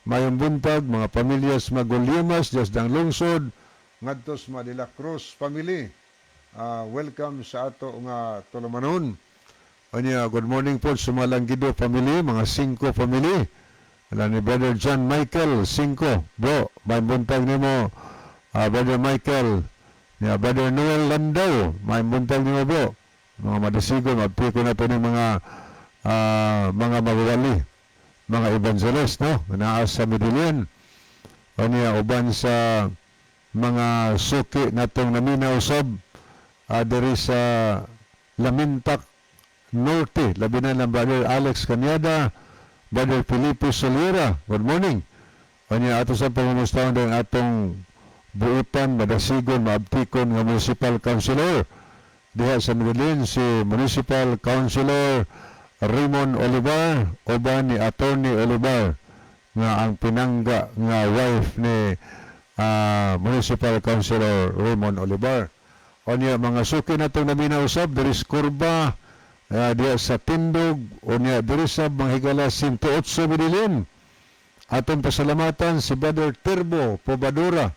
Mayong buntag, mga pamilya sa Magulyamas, diya sa Dang Lungsod, ngadto sa mga De La Cruz family. Welcome sa ato nga tulumanon. Anya, good morning po sa mga Langgido family, mga Cinco family. Ala ni Brother John Michael Cinco. Bro, may buntag nimo, Brother Michael. Ya, Brother Noel Landau, may buntag nimo, bro. Mga madasigo, mapiko na to ng mga magwali, mga evangelist, no? Naa sa Medellin. Anya, uban sa mga suki natong naminaw sob diri sa Lamintak Norte, labi na ng Brother Alex Canyada, Brother Felipe Soliera. Good morning. Anya, ato sa pangumustahon din atong buutan, madasigon, maabtikon nga municipal councilor diha sa Medellin, si Municipal Councilor Raymond Olivar uban ni Attorney Olivar nga ang pinangga nga wife ni Municipal Councilor Raymond Olivar. Unya, mga suki natong naminaw sab diri sa Kurba, diha sa Tindog, unya diri sa mga higala 108 Medellin. Atong pasalamatan si Brother Turbo Pobadura.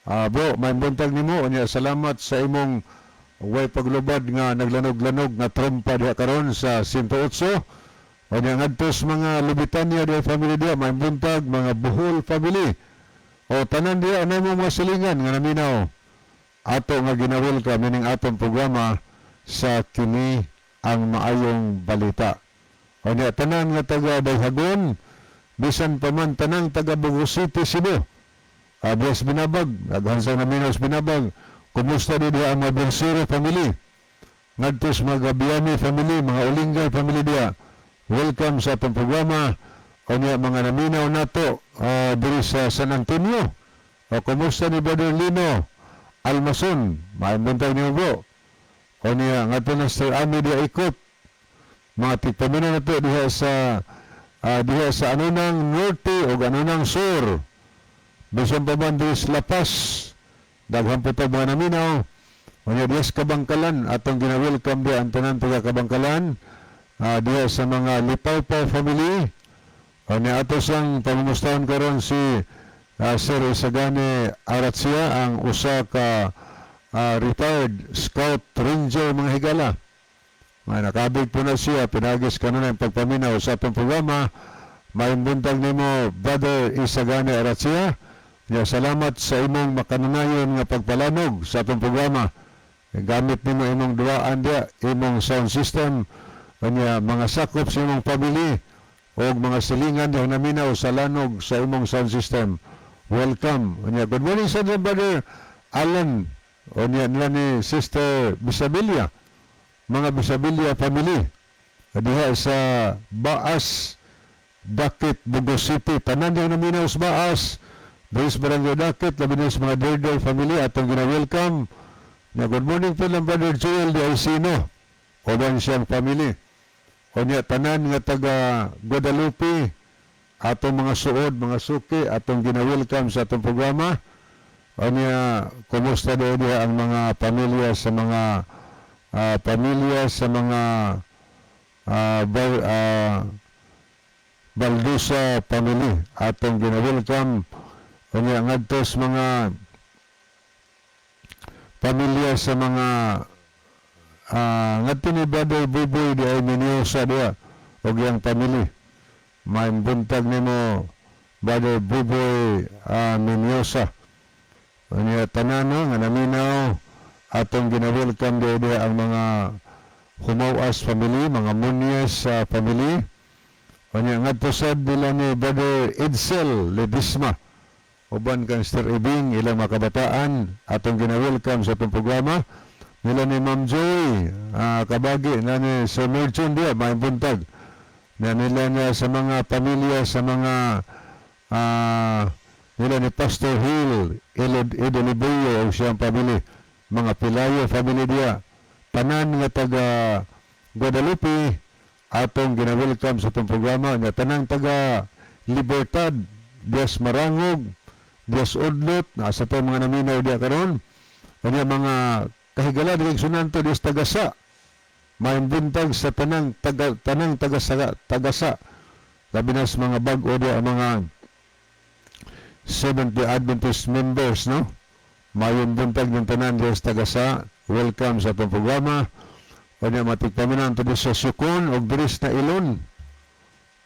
Bro, may buntag nimo. Unya, salamat sa imong way paglubad nga naglanog-lanog nga trompa diha karon sa 108. Unya, ngadto sa mga Lubitanya diha family diha, may buntag, mga Buhol family. O tanan diha ano mo mga silingan nga naminaw ato nga gina-welcome ining atong programa sa kini ang maayong balita. Unya, tanan nga taga Dayhagon, bisan pa man tanang taga Bogo City, Cebu. Dias Binabag, daghan sa naminaw sa Binabag. Kumusta di diha ang mga Bonsero family? Ngadto sa mga Gabiani family, mga Ulingay family diha. Welcome sa atong programa. Unya, mga naminaw nato diri sa San Antonio. O kumusta ni Brother Lino Almason? Maayong buntag niyo, bro. Unya, ngadto na Sir Ami diha ikot. Mga tigpaminaw nato diha sa Anunang Norte o Anunang Sur. Bisan pa man diri sa La Paz. Daghan po tag mga naminaw. Unya, diha sa Kabangkalan, atong gina-welcome diha ang tanan taga Kabangkalan. Diha sa mga Lipawpaw family. Unya, ato sang pangumustahon karon si Sir Isagani Aratsia, ang usa ka retired scout ranger, mga higala. Mga nakabig po na siya, pinagis kanunay ang pagpaminaw sa atong programa. Maayong buntag nimo, Brother Isagani Aratsia. Ya, salamat sa imong makanunayon nga pagpalanog sa atong programa. Gamit nimo imong duaan diya, imong sound system, kanya mga sakop sa imong family o mga silingan diya naminaw sa lanog sa imong sound system. Welcome. Unya, good morning sa Brother Alan. Unya nila ni Sister Bisabilia. Mga Bisabilia family diha sa Baas, Dakit, Bogo City. Tanan yang naminaw sa Baas diri sa Barangay Dakit, labi na sa mga Derdel family, atong gina-welcome na. Good morning po lang, Brother Joel de Alcino uban siyang family. Unya tanan nga taga Guadalupe, atong mga suod, mga suki, atong gina-welcome sa atong programa. Unya kumusta daw diha ang mga pamilya sa mga Baldusa family, atong gina-welcome. Unya ngadto sa mga pamilya sa mga ngadto ni Brother Buboy di ay Miniosa diha og iyang family. Maayong buntag nimo, Brother Buboy Miniosa. Unya tanan, no, nga naminaw, atong gina-welcome diha ang mga Humawas family, mga Munyes family. Unya ngadto sad nila ni Brother Edsel Ledesma uban kang Sir Ibing, ilang mga kabataan, atong gina-welcome sa atong programa. Nila ni Ma'am Joy kabagi na ni Sir Merchon diya, maayong buntag na nila niya sa mga pamilya sa mga nila ni Pastor Hill Elod Edolibuyo o siyang family, mga Pilayo family diya. Tanan nga taga Guadalupe, atong gina-welcome sa atong programa nga tanang taga Libertad, Dias Marangog, Dias Udlot, nasa to mga naminaw diya karon. Kanya mga kahigala diri sunanto dias Tagasa. Maayong buntag sa tanang taga Tagasa. Labi na sa mga bag-o diya, ang mga Seventh-day Adventist members, no? Maayong buntag ng tanan dias Tagasa. Welcome sa atong programa. Kanya matigpaminan to sa Sukon o diri sa Ilon.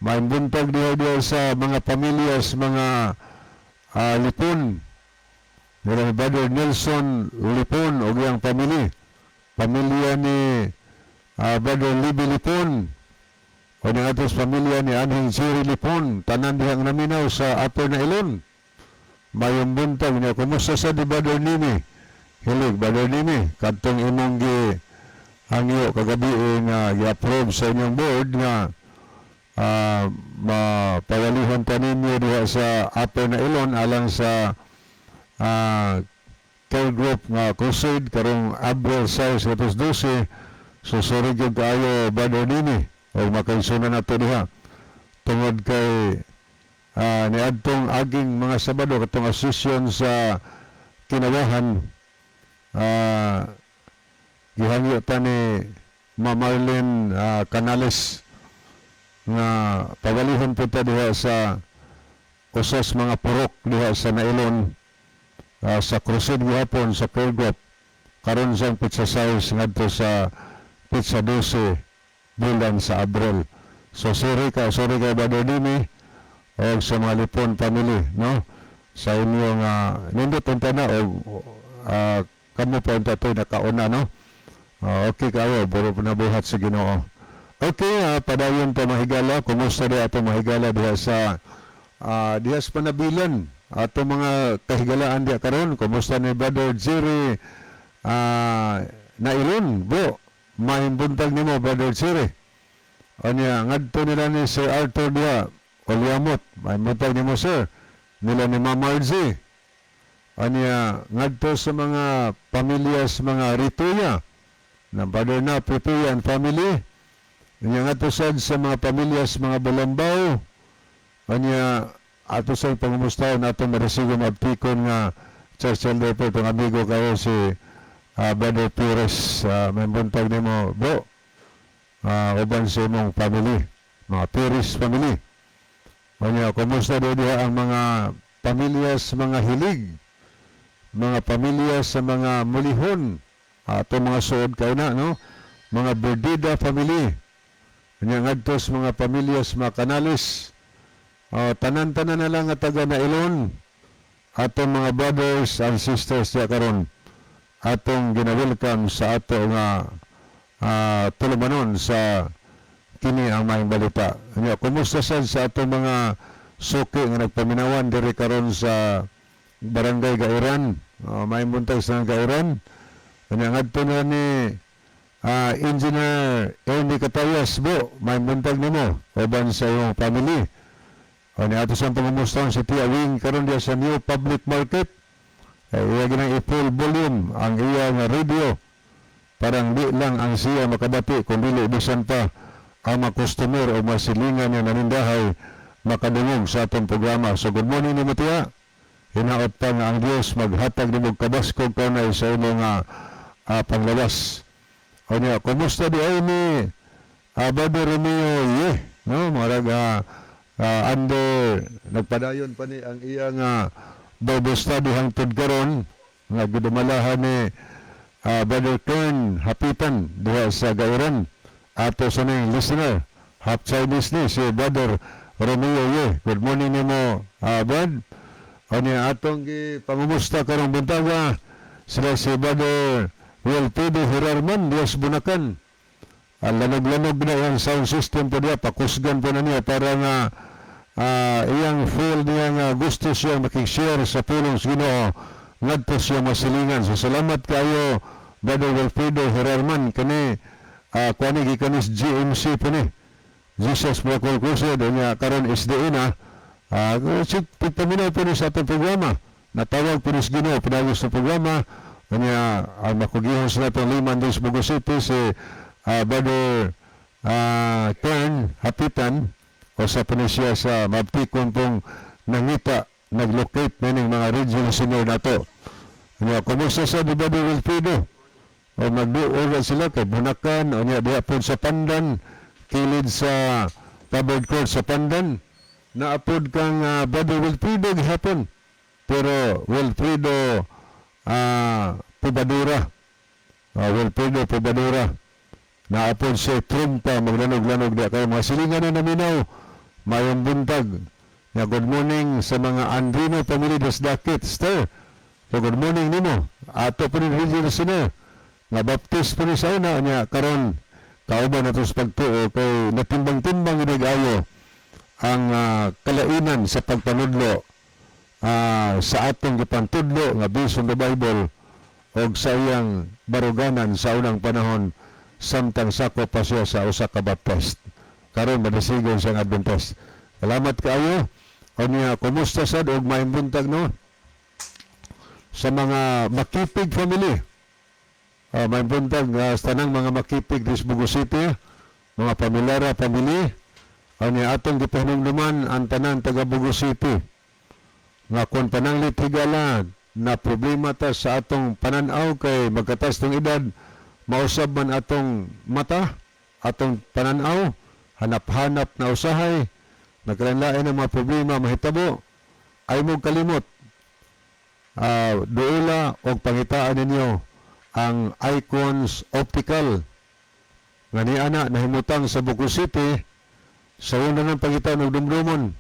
Maayong buntag diha diha sa mga pamilya sa mga Lipon. Nila ni Brother Nelson Lipon o iyang family. Pamilya ni Brother Libby Lipon. O ni atos pamilya ni Anhing Jerry Lipon. Tanan dihang naminaw sa Upper na Ilon. Maayong buntag niya. Kumusta sa di Brother Nimi? Hilig, Brother Nimi. Kadtong imong gi hangyo kagabi nga gi-approve sa inyong board nga mapawalihon pa ninyo diha sa Upper na Ilon alang sa care group nga crusade karong Abril 6, 2012. So sorry gyud kaayo, Brother Nini, o makaisuna na to diha tungod kay niadtong aging mga Sabado, katong session sa Kinawahan, gihangyo ta ni Ma Marlene Canales nga pawalihon po ta diha sa usas mga purok diha sa Nailon, sa crusade gihapon sa prayer group karon sa petsa 6 ngadto sa petsa 12 bulan sa Abril. So sorry ka, Brother Dimi, o sa mga Lipon family, no? Sa inyong nindot unta na o kamo pa unta to'y nakauna, no? Okay kayo, buro nabuhat sa Ginoo. Okay, padayon pa, mahigala. Kumusta di ato mahigala diha sa Panabilan? Ato mga kahigalaan diha karon. Kumusta ni Brother Jerry Nailon? Bro, maayong buntag nimo, Brother Jerry. Anya, ngadto nila ni Sir Arthur diha, Olyamot. Maayong buntag nimo, sir. Nila ni Ma'am Margie. Anya, ngadto sa mga pamilya sa mga Rituya, na Brother na Rituya and family. Anya, ngadto sad sa mga pamilya sa mga Balambaw. Anya, ato sa pangumusta nato maresigo mabtikon nga church elder po itong amigo kayo si Brother Pires. Maayong buntag nimo, bro. Uban sa imong family, mga Pires family. Anya, kumusta do diha ang mga pamilya sa mga Hilig, mga pamilya sa mga Mulihon, ato mga suod kayo na, no? Mga Berdida family. Anya, ngadto sa mga pamilya sa mga Canales, tanan-tanan na lang nga taga na Ilon, atong mga brothers and sisters diya karon, atong gina-welcome sa ato nga tulumanon sa kini ang Maayong Balita. Anya, kumusta sad sa atong mga suki nga nagpaminawan diri karon sa Barangay Gairan? Maayong buntag sa Gairan. Anya, ngadto na ni Engineer Ernie Catayas bo, maayong buntag nimo uban sa iyong family. O ni ato sa pangumusta si Tia Wing karon diya sa New Public Market. Eh, iya ginang i-full volume ang iyang radio. Parang di lang ang siya makabati kung dili bisan pa ang mga customer o masilingan niya nanindahay makadungog sa atong programa. So good morning nimo, Tia. Hinaot pa nga ang Dios maghatag nimo kabaskog kanay sa imong panglawas. O niya, kumusta di ay ni Brother Romeo Ye, no? Marag under nagpadayon pa ni ang iyang Bible study hangtod karon nga gidumalahan ni Brother Kern Hapitan diha sa Gairan. Ato sa ning listener, half Chinese ni si Brother Romeo Ye. Good morning nimo, Brad. O niya, atong gipangumusta karong buntaga sila si Brother Wilfredo Herarman Dios Bunakan. Ang lanog-lanog na iyang sound system po niya, pakusgan po na niya para nga iyang feel niya nga gusto siya makishare sa pulong sa Ginoo ngadto siya masilingan. So salamat kayo, Brother Wilfredo Herarman. Kani kuani gikan is GMC po ni. Jesus Miracle Crusade niya karon SDA na. Uh, paminaw po ni sa atong programa. Natawag po ni sa Ginoo pinagos sa programa. Kanya ang makugihon sa natong Liman des Bogo City si Brother Kern Hapitan o sa po ni siya sa mabtikon pong nangita naglocate na ning mga regional senior nato. Kanya, kumusta sa di Brother Wilfredo? O magduol na sila kay Bunakan o niya diha po sa Pandan, kilid sa covered court sa Pandan. Naapod kang Brother Wilfredo gihapon. Pero Wilfredo Pubadura. Wilfredo Pubadura. Naapod si Trumpa maglanog-lanog diha kayo. Mga silingan na naminaw. Mayong buntag. Ya, good morning sa mga Andrino family des Dakit. Sir. So good morning nimo. Ato po ni regional sinner. Nga Baptist po ni sa una niya karon kauban nato sa pagtuo kay natimbang-timbang ayo ang kalainan sa pagpanudlo sa atong gipantudlo nga based on the Bible og sa iyang baruganan sa unang panahon samtang sakop pa siya sa usa ka Baptist. Karon madisigon siyang Adventist. Salamat kaayo. O niya, kumusta sad og maayong buntag, no, sa mga Makipig family. Maayong buntag sa tanang mga Makipig dis Bogo City, mga pamilyara, family. O niya, atong gipahinumduman ang tanang taga Bogo City nga kung pananglit higala na problema ta sa atong pananaw kay magkatas ng edad, mausab man atong mata, atong pananaw, hanap-hanap na usahay, nagkalanlain ang mga problema mahitabo, ay mo kalimot, duula og pangitaan ninyo ang Icons Optical nga niana nahimutang sa Bogo City. Sa una ng pangitaan og dumdumon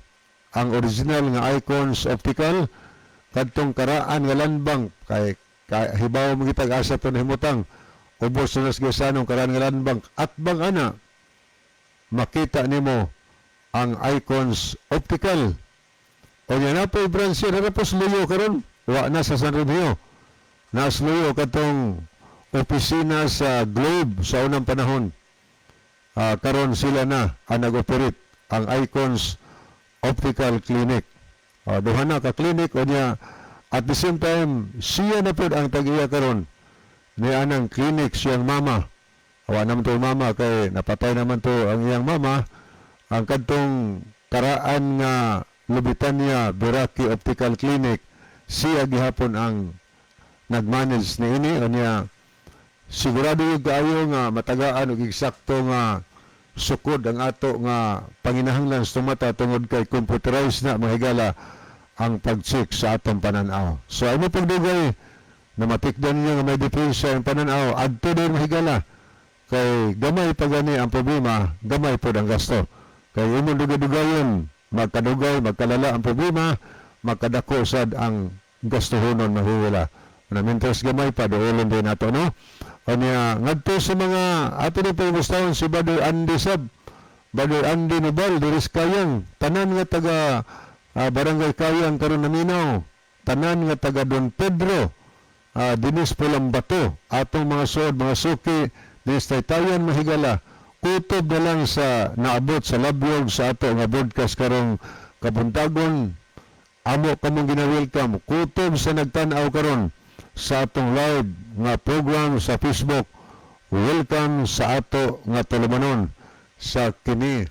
ang original nga Icons Optical kadtong karaan nga landbank kay hibaw mo kitag asa to nahimutang, ubos na nas gisanong karaan nga landbank at bang ana makita nimo ang Icons Optical. O niya na po branch na po sa Luyo karon, wa na sa San Romeo, nas Luyo katong opisina sa Globe sa unang panahon. Karon sila na ang nag-operate ang Icons Optical Clinic. Duha na ka clinic. O niya, at the same time siya na pod ang tag-iya karon ni anang clinic, siyang mama. Awa naman to mama kay napatay naman to ang iyang mama. Ang kadtong karaan nga Lubitania Beraki Optical Clinic, siya gihapon ang nag-manage ni ini. O niya, sigurado yung kaayo nga matagaan og eksakto nga sukod ang ato nga panginahanglan sa mata tungod kay computerized na, mga higala, ang pag-check sa atong pananaw. So ay mo pagdugay na matikdan niyo nga may diferensya ang pananaw, adto din, mga higala, kay gamay pa gani ang problema, gamay pod ang gasto. Kay imong dugay-dugayon, magkadugay, magkalala ang problema, magkadako sad ang gastuhonon, mahiwala. Na mientras gamay pa, duolon din nato, no? O niya, ngadto sa mga ato ni pagustahon si Brother Andy Sab, Brother Andy Nobel, diris Kayang, tanan nga taga Barangay Kayang karon naminaw, tanan nga taga Don Pedro, Dinis Pulambato, atong mga suod, mga suki, This taytayan, mga higala, kutob na lang sa naabot sa labyog sa ato nga broadcast karong kabuntagon. Amo kamong gina-welcome kutob sa nagtan-aw karon sa atong live nga program sa Facebook. Welcome sa ato nga tulumanon sa Kini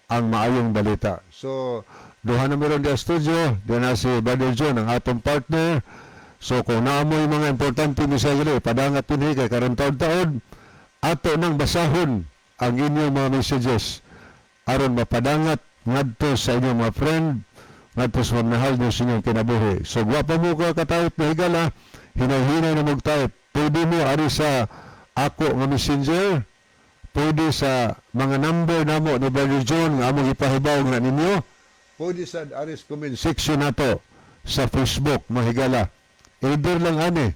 ang Maayong Balita. So duha na meron di studio di na si Brother John, ang atong partner. So kung naamoy mga importante mensahe, padangat dinhi kay karon taod-taod ato nang basahon ang inyong mga messages aron mapadangat ngadto sa inyong mga friend, ngadto sa mga mahal niyo sa inyong kinabuhi. So gwapa mo ka ka-type na, higala, hinay-hinay na mag-type. Pwede mo ari sa ako nga Messenger, pwede sa mga number namo ni Brother John nga among ipahibaw nga ninyo, pwede sa ari sa comment section nato sa Facebook, mga higala. Either lang ani,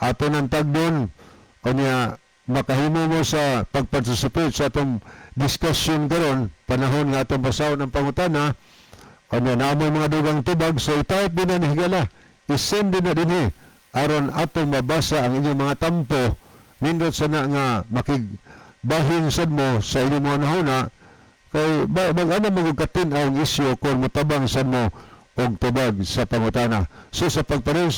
ato nang tagdon, unya makahimo mo sa pag-participate sa atong discussion karon panahon nga atong basahon ang pangutana. Unya naamoy mga dugang tubag, so i-type din na ni, higala, i-send din na dinhi aron atong mabasa ang inyong mga tampo. Nindot sana nga makigbahin sad mo sa inyong mga nahuna kay ba, mag ano mo ang isyu kung motabang sad mo og tubag sa pangutana. So sa pagpareho,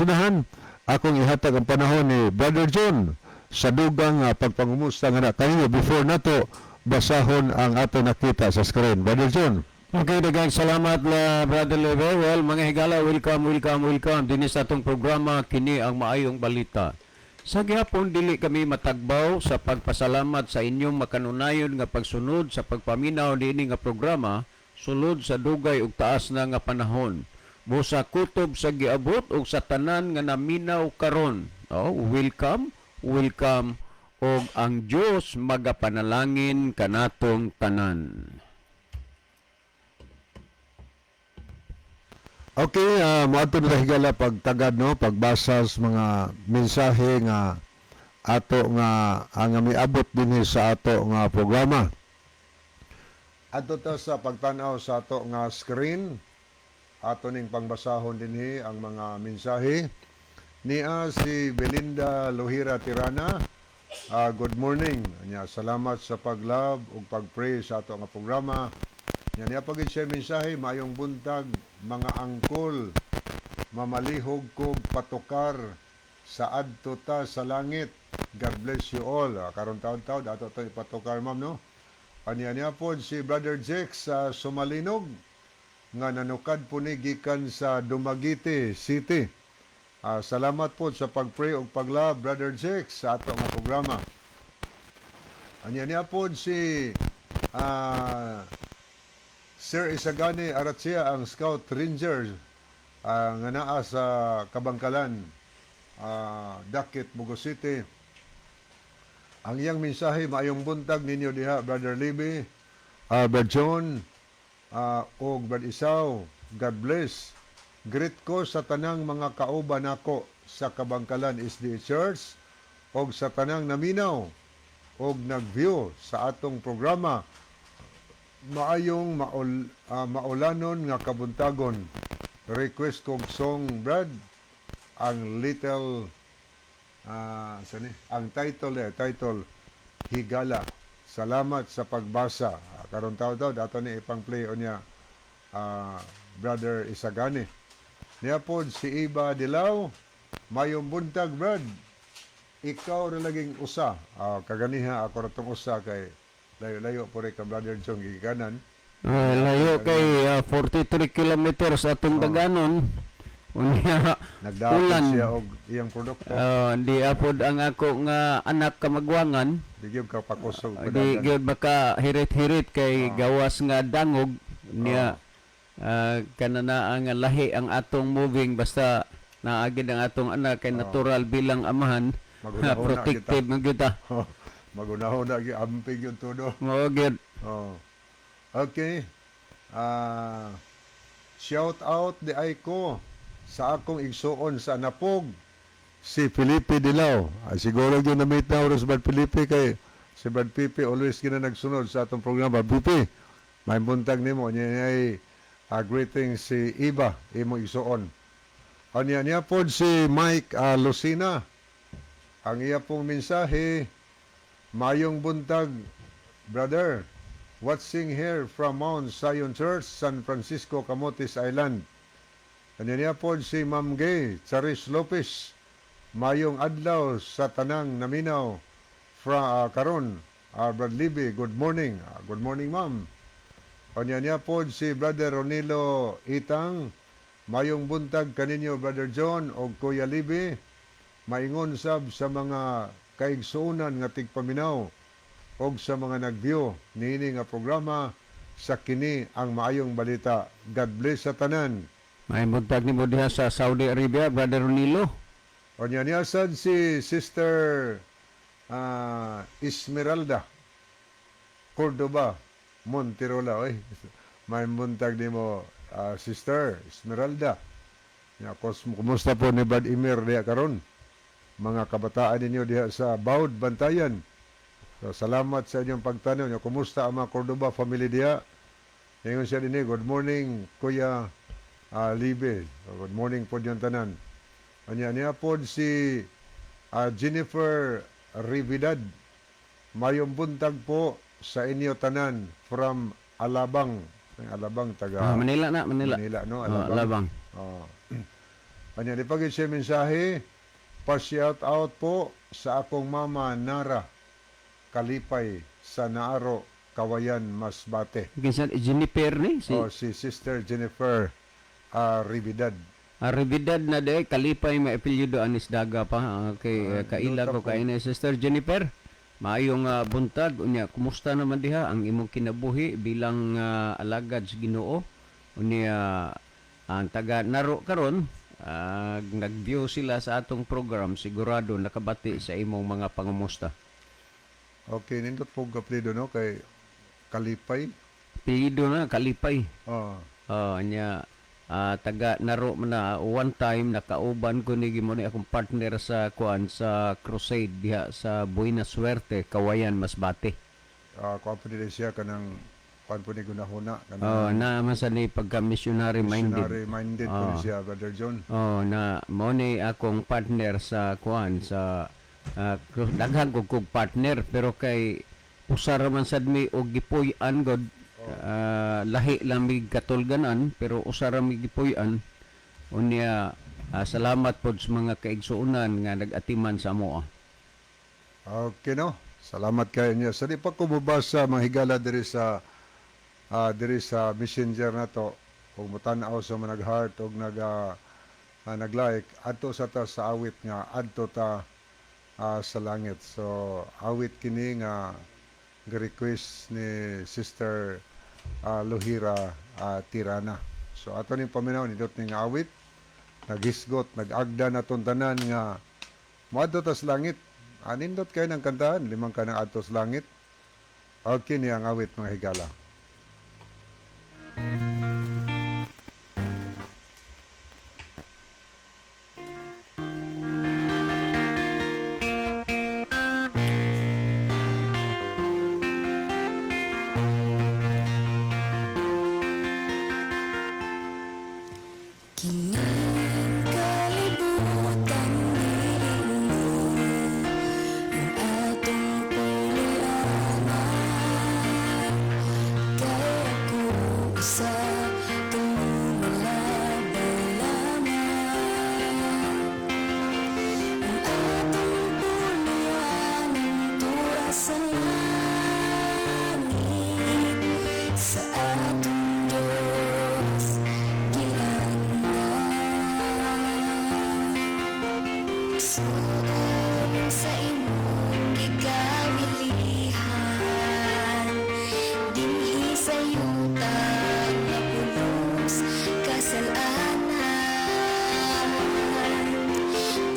akong ihatag ang panahon ni Brother John sa dugang pagpangumusta nga na kanino before nato basahon ang ato nakita sa screen. Brother John. Okay, daghang salamat la, Brother Leve. Well, mga higala, welcome, welcome, welcome dinhi sa atong programa Kini ang Maayong Balita. Sa gihapon dili kami matagbaw sa pagpasalamat sa inyong makanunayon nga pagsunod sa pagpaminaw niini nga programa sulod sa dugay ug taas na nga panahon. Busa kutob sa giabot ug sa tanan nga naminaw karon. Oh, welcome, welcome og ang Dios magapanalangin kanatong tanan. Okay, moadto na, higala, pagtagad, no, pagbasa sa mga mensahe nga ato nga ang miabot dinhi sa ato nga programa. Adto ta sa pagtan-aw sa ato nga screen, ato ning pangbasahon dinhi ang mga mensahe. Nia si Belinda Lohira Tirana. Good morning. Nya, salamat sa pag-love ug pag-pray sa ato nga programa. Nya niya pagid siya mensahe, "Maayong buntag, mga angkol, mamalihog kog patukar sa adto ta sa langit. God bless you all." Karon taon-taon ato to ipatukar, ma'am, no. Anya niya pod si Brother Jack sa Sumalinog nga nanukad po ni gikan sa Dumaguete City. Salamat po sa pag-pray ug pag-love, Brother Jack, sa ato nga programa. Anya niya po si Sir Isagani Aratsia, ang Scout Ranger nga naa sa Kabangkalan, Dakit, Bogo City. Ang iyang mensahe, "Maayong buntag ninyo diha, Brother Libby, Brother John, ug Brother Isaw. God bless. Greet ko sa tanang mga kauban nako sa Kabangkalan SDA Church og sa tanang naminaw og nag-view sa atong programa. Maayong maulanon nga kabuntagon. Request kog song, Brad, ang little saan eh? Ang title eh, title Higala. Salamat sa pagbasa." Karon taw daw dato ni ipang play niya, Brother Isagani. Niya pod si Iba Dilaw, "Mayong buntag, Brad. Ikaw ra laging usa." Kaganiha ako ra tong usa kay layo-layo po rin ka, Brother Jong, gikanan. Layo kay 43 kilometers atong daganon. Unya Nagdapot ulan. Siya og iyang produkto. Di apod ang ako nga anak kamagwangan. Di gyud ka pakusog Di padagan. gyud baka hirit-hirit kay gawas nga dangog niya. Kana na ang lahi ang atong moving, basta naagid ang atong anak kay natural bilang amahan, Magunahon na. Protective man kita. Magunahon na gyud, amping yung tudo. Mao gyud. Oh. Okay. Shout out di ay ko sa akong igsuon sa Napog, si Felipe Dilao. Siguro gyud na-meet na oras Brad Felipe kay si Brad Pipe always gina nagsunod sa atong programa. Brad Pipe, may buntag nimo niya ay greetings si Iba, imong igsuon. Anya niya pod si Mike Lucina. Ang iya pong mensahe, Mayong buntag, brother. Watching here from Mount Zion Church, San Francisco, Camotes Island. Ano niya po si Ma'am Gay Charis Lopez. Mayong adlaw sa tanang naminaw fra karon. Brad Libby, good morning. Good morning, ma'am. Kanya niya po si Brother Ronilo Itang. Mayong buntag kaninyo, Brother John o Kuya Libby. Maingon sab sa mga kaigsuonan nga tigpaminaw og sa mga nag-view niini nga programa sa Kini ang Maayong Balita. God bless sa tanan. May buntag nimo diha sa Saudi Arabia, Brother Ronilo. Onya niya sad si Sister Esmeralda Cordoba Monterola. Oy, may buntag nimo, Sister Esmeralda. Ya, kumusta po ni Brad Emir diha karon? Mga kabataan ninyo diha sa Baud, Bantayan. So, salamat sa inyong pagtanaw. Ya, kumusta ang mga Cordoba family diha? Ingon siya dinhi, "Good morning, Kuya Libe." So, good morning po diyang tanan. Anya niya po si Jennifer Rividad. Mayong buntag po sa inyo tanan from Alabang. Ang Alabang taga Manila na, Manila. Manila, no? Oh, Alabang. Alabang. Oh. Anya di pagid siya mensahe, pa-shout out po sa akong mama Nara Kalipay sa Naaro, Kawayan, Masbate. Kinsa Jennifer ni si Oh, si Sister Jennifer Rividad. Rividad na de Kalipay may apelyido anis daga pa kay kaila nota ko po. kay ni Sister Jennifer. Maayong buntag. Unya, kumusta naman diha ang imong kinabuhi bilang alagad sa Ginoo? Unya ang taga Naro karon nag-view sila sa atong program, sigurado nakabati sa imong mga pangumusta. Okay, nindot po apelyido, no, kay Kalipay. Apelyido na Kalipay. Oh. Oh, nya taga Naro man na. One time nakauban ko ni gimo ni akong partner sa kuan sa crusade diha sa Buena Suerte, Kawayan, Masbate. Kuan po nila siya kanang kuan po ni gunahuna kanang Oh, na man sa ni pagka missionary minded. Missionary minded po ni siya, Brother John. Oh, na mo ni akong partner sa kuan sa daghan ko kog partner, pero kay usa ra man sad mi og gipuy-an god. Lahi lang mig katulganan pero usa ra mi gipuy-an. Unya salamat pod sa mga kaigsuonan nga nag-atiman sa amoa. Okay, no. Salamat kayo niya. Sa di pa ko mobasa, mga higala, diri sa Messenger na to ug motan-aw sa mga nag-heart ug nag-like adto sa ta sa awit nga "Adto Ta sa Langit." So awit kini nga request ni Sister Luhira Tirana. So ato ning paminaw, nindot ning awit. Naghisgot, nag-agda na tong tanan nga moadto ta sa langit. Anindot kayo ng kantahan, limang ka ng "Adto sa Langit." Okay niya ang awit, mga higala. Kining kalibutan dili ang atong pulianan. Kay ako usa ka lumalabay lamang. Ang atong pulianan tua sa langit, sa atong Diyos giangnan. Suon sa imong gikawilihan dinhi sa yuta nga pulos kasalanan,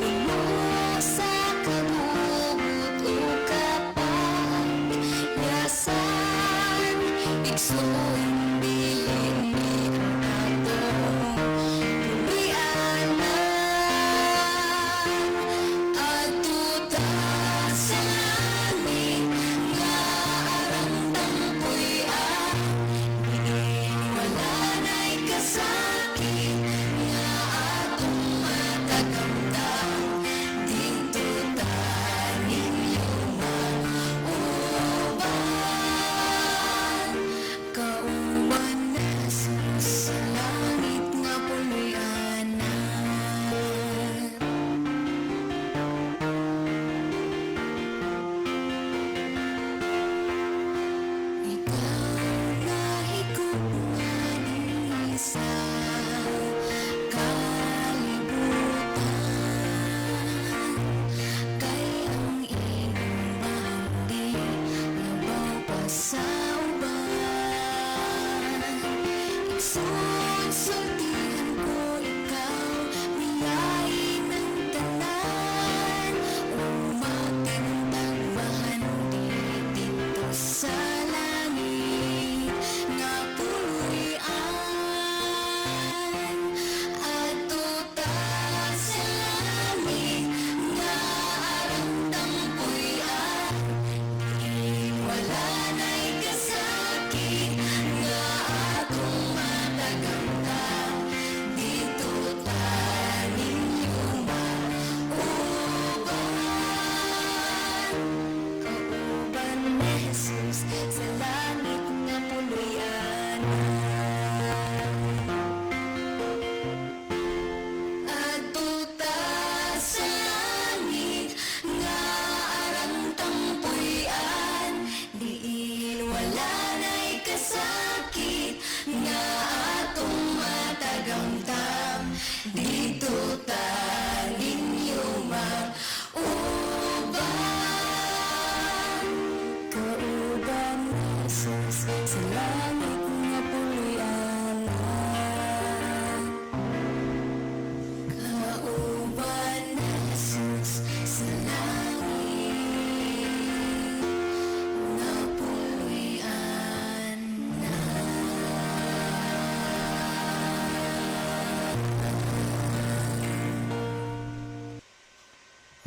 puno sa kabuot ug kapangyasan. Igsoon, dili ni ang atong pulianan. Adto ta sa langit nga arang puy-an, diin wala na'y kasakit nga atong makakamtan. Didto ta ninyo.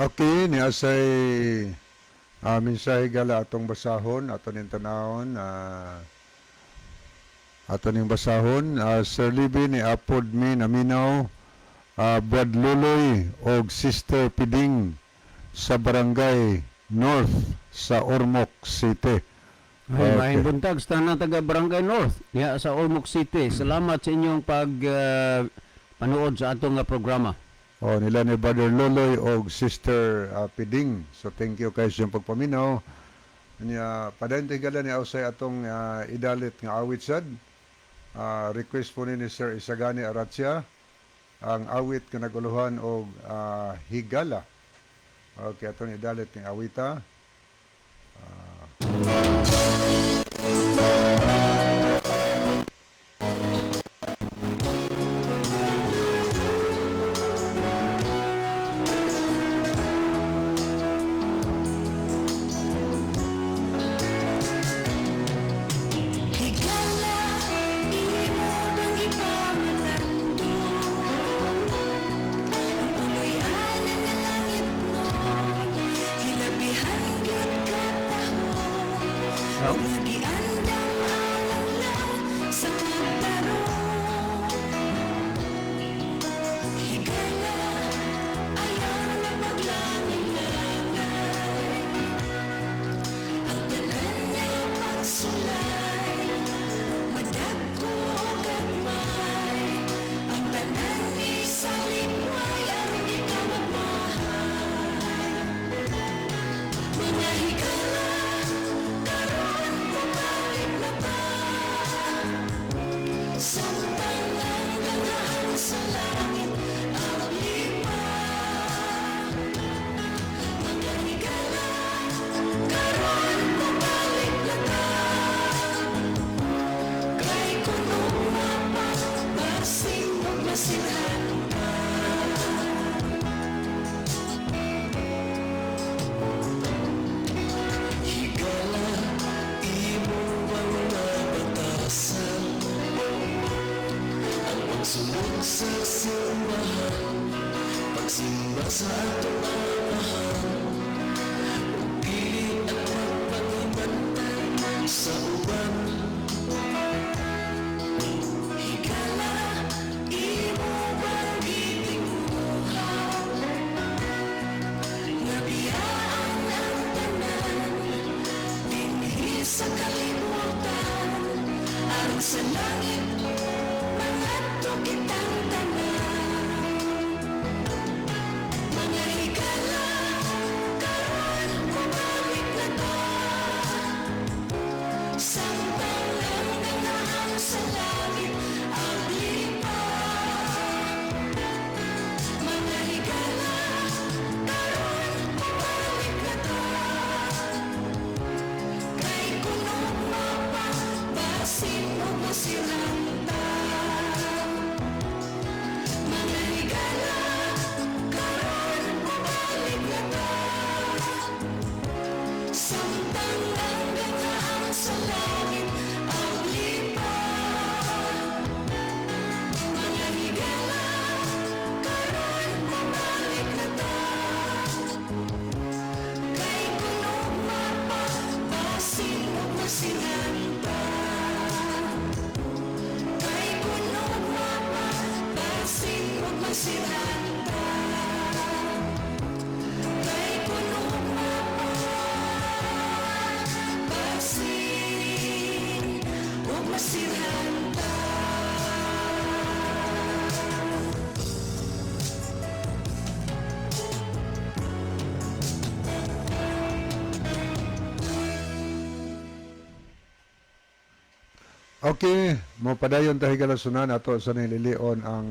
Okay, ni asay mensahe gala atong basahon, ato ning tanawon, ato ning basahon, Sir Libby ni apod mi naminaw, Brad Luloy og Sister Piding sa Barangay North sa Ormoc City. Ay, Okay. maayong buntag sa tanan taga Barangay North diha sa Ormoc City. Salamat sa inyong pag panood sa atong nga programa. O nila ni Brother Loloy og Sister Piding. So thank you kay sa inyong pagpaminaw. Nya padayon gala ni ausay atong idalit nga awit sad. Request po ni Sir Isagani Aratia ang awit nga naguluhan og higala. Okay, atong idalit ng awita. Higala, imo bang ipamanando? Ang puloy-anan nga langit mo, hilabihan gyud kataho. Oh. Nagiandam alang lang sa pagtarong. Higala, ayaw na maglangay-langay. Ang tanan nga pagsulay, madagko o gagmay. Ang tanan ni sa likway, aron ikaw magmahal. Mga higala, karon pabalik na ta. Samtang ang ganahan sa langit ang lipa. Mga higala, karon pabalik na ta. Kay kuno mapa, basing magmasilhan pa. Higala, imo bang nabatasan ang pagsunod sa simbahan, pagsimba sa atong Amahan, ug dili ang pagpangimantay sa uban? Higala, imo bang gitinguha nga biyaan ang tanan dinhi sa kalibutan aron sa langit mangadto kitang tanan? Mga higala, karon mobalik na ta. Samtang ang ganahan sa langit ang lipa. Mga higala, karon pabalik na ta. Kay kuno mapa, basin o masilanta. Mga higala, karon pabalik na ta. Samtang ang ganahan sa langit ang lipa. Mga higala, karon pabalik na ta. Kay kuno mapa, basin o masilanta. Kay kuno mapa, basin o masilanta. Kay kuno mapa, basin o masilanta. Okay, mo padayon ta higala sunan ato sa nililion ang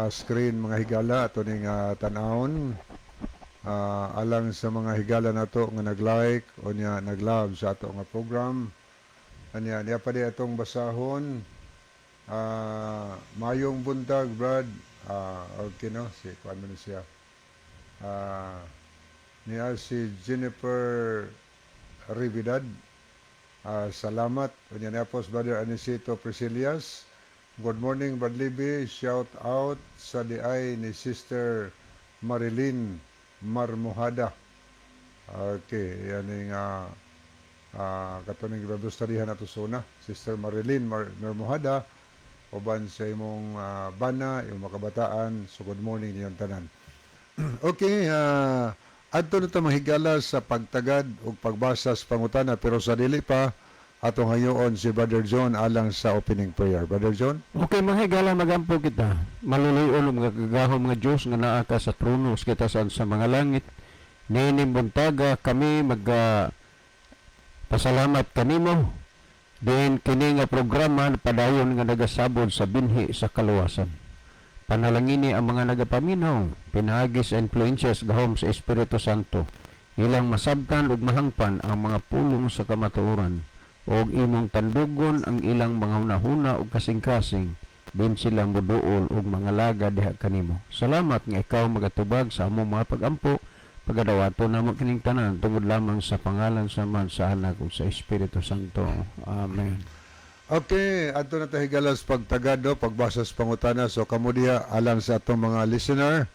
screen, mga higala, ato ning tan-awon alang sa mga higala nato nga nag-like o niya nag-love sa ato nga program. Anya niya pa di atong basahon. Mayong buntag, Brad. Okay no, si kuan man ni siya. Niya si Jennifer Rividad. Salamat. Unya niya po, Brother Anicito Priscillas. Good morning, Brad Libby. Shout out sa diay ni Sister Marilyn. Marmohada. Okay, yan yung katuning Bible studyhan nato suna. Sister Marilyn Marmohada, uban sa imong bana, imong mga kabataan. So good morning niyong tanan. Okay, adto na ta, mga higala, sa pagtagad ug pagbasa sa pangutana, pero sa dili pa, atong hayoon si Brother John alang sa opening prayer. Brother John? Okay, mga higala, magampo kita. Maluluyon mga gagahom nga Diyos nga naa ka sa trono sa kitasan sa mga langit. Niining buntaga kami mag pasalamat kanimo. Din kini nga programa padayon nga nagasabod sa binhi sa kaluwasan. Panalangini ang mga nagapaminaw, pinaagi sa influences gahom sa Espiritu Santo. Ilang masabtan ug mahangpan ang mga pulong sa kamatuoran ug imong tandugon ang ilang mga hunahuna ug kasing-kasing din sila moduol og mga laga diha kanimo. Salamat nga ikaw magatubag sa among mga pagampo. Pagadawato namo kining tanan tungod lamang sa pangalan sa Amahan, sa Anak ug sa Espiritu Santo. Amen. Okay, adto na ta, higala, sa pagtagad, no, pagbasa sa pangutana. So kamo diha, alang sa atong mga listener,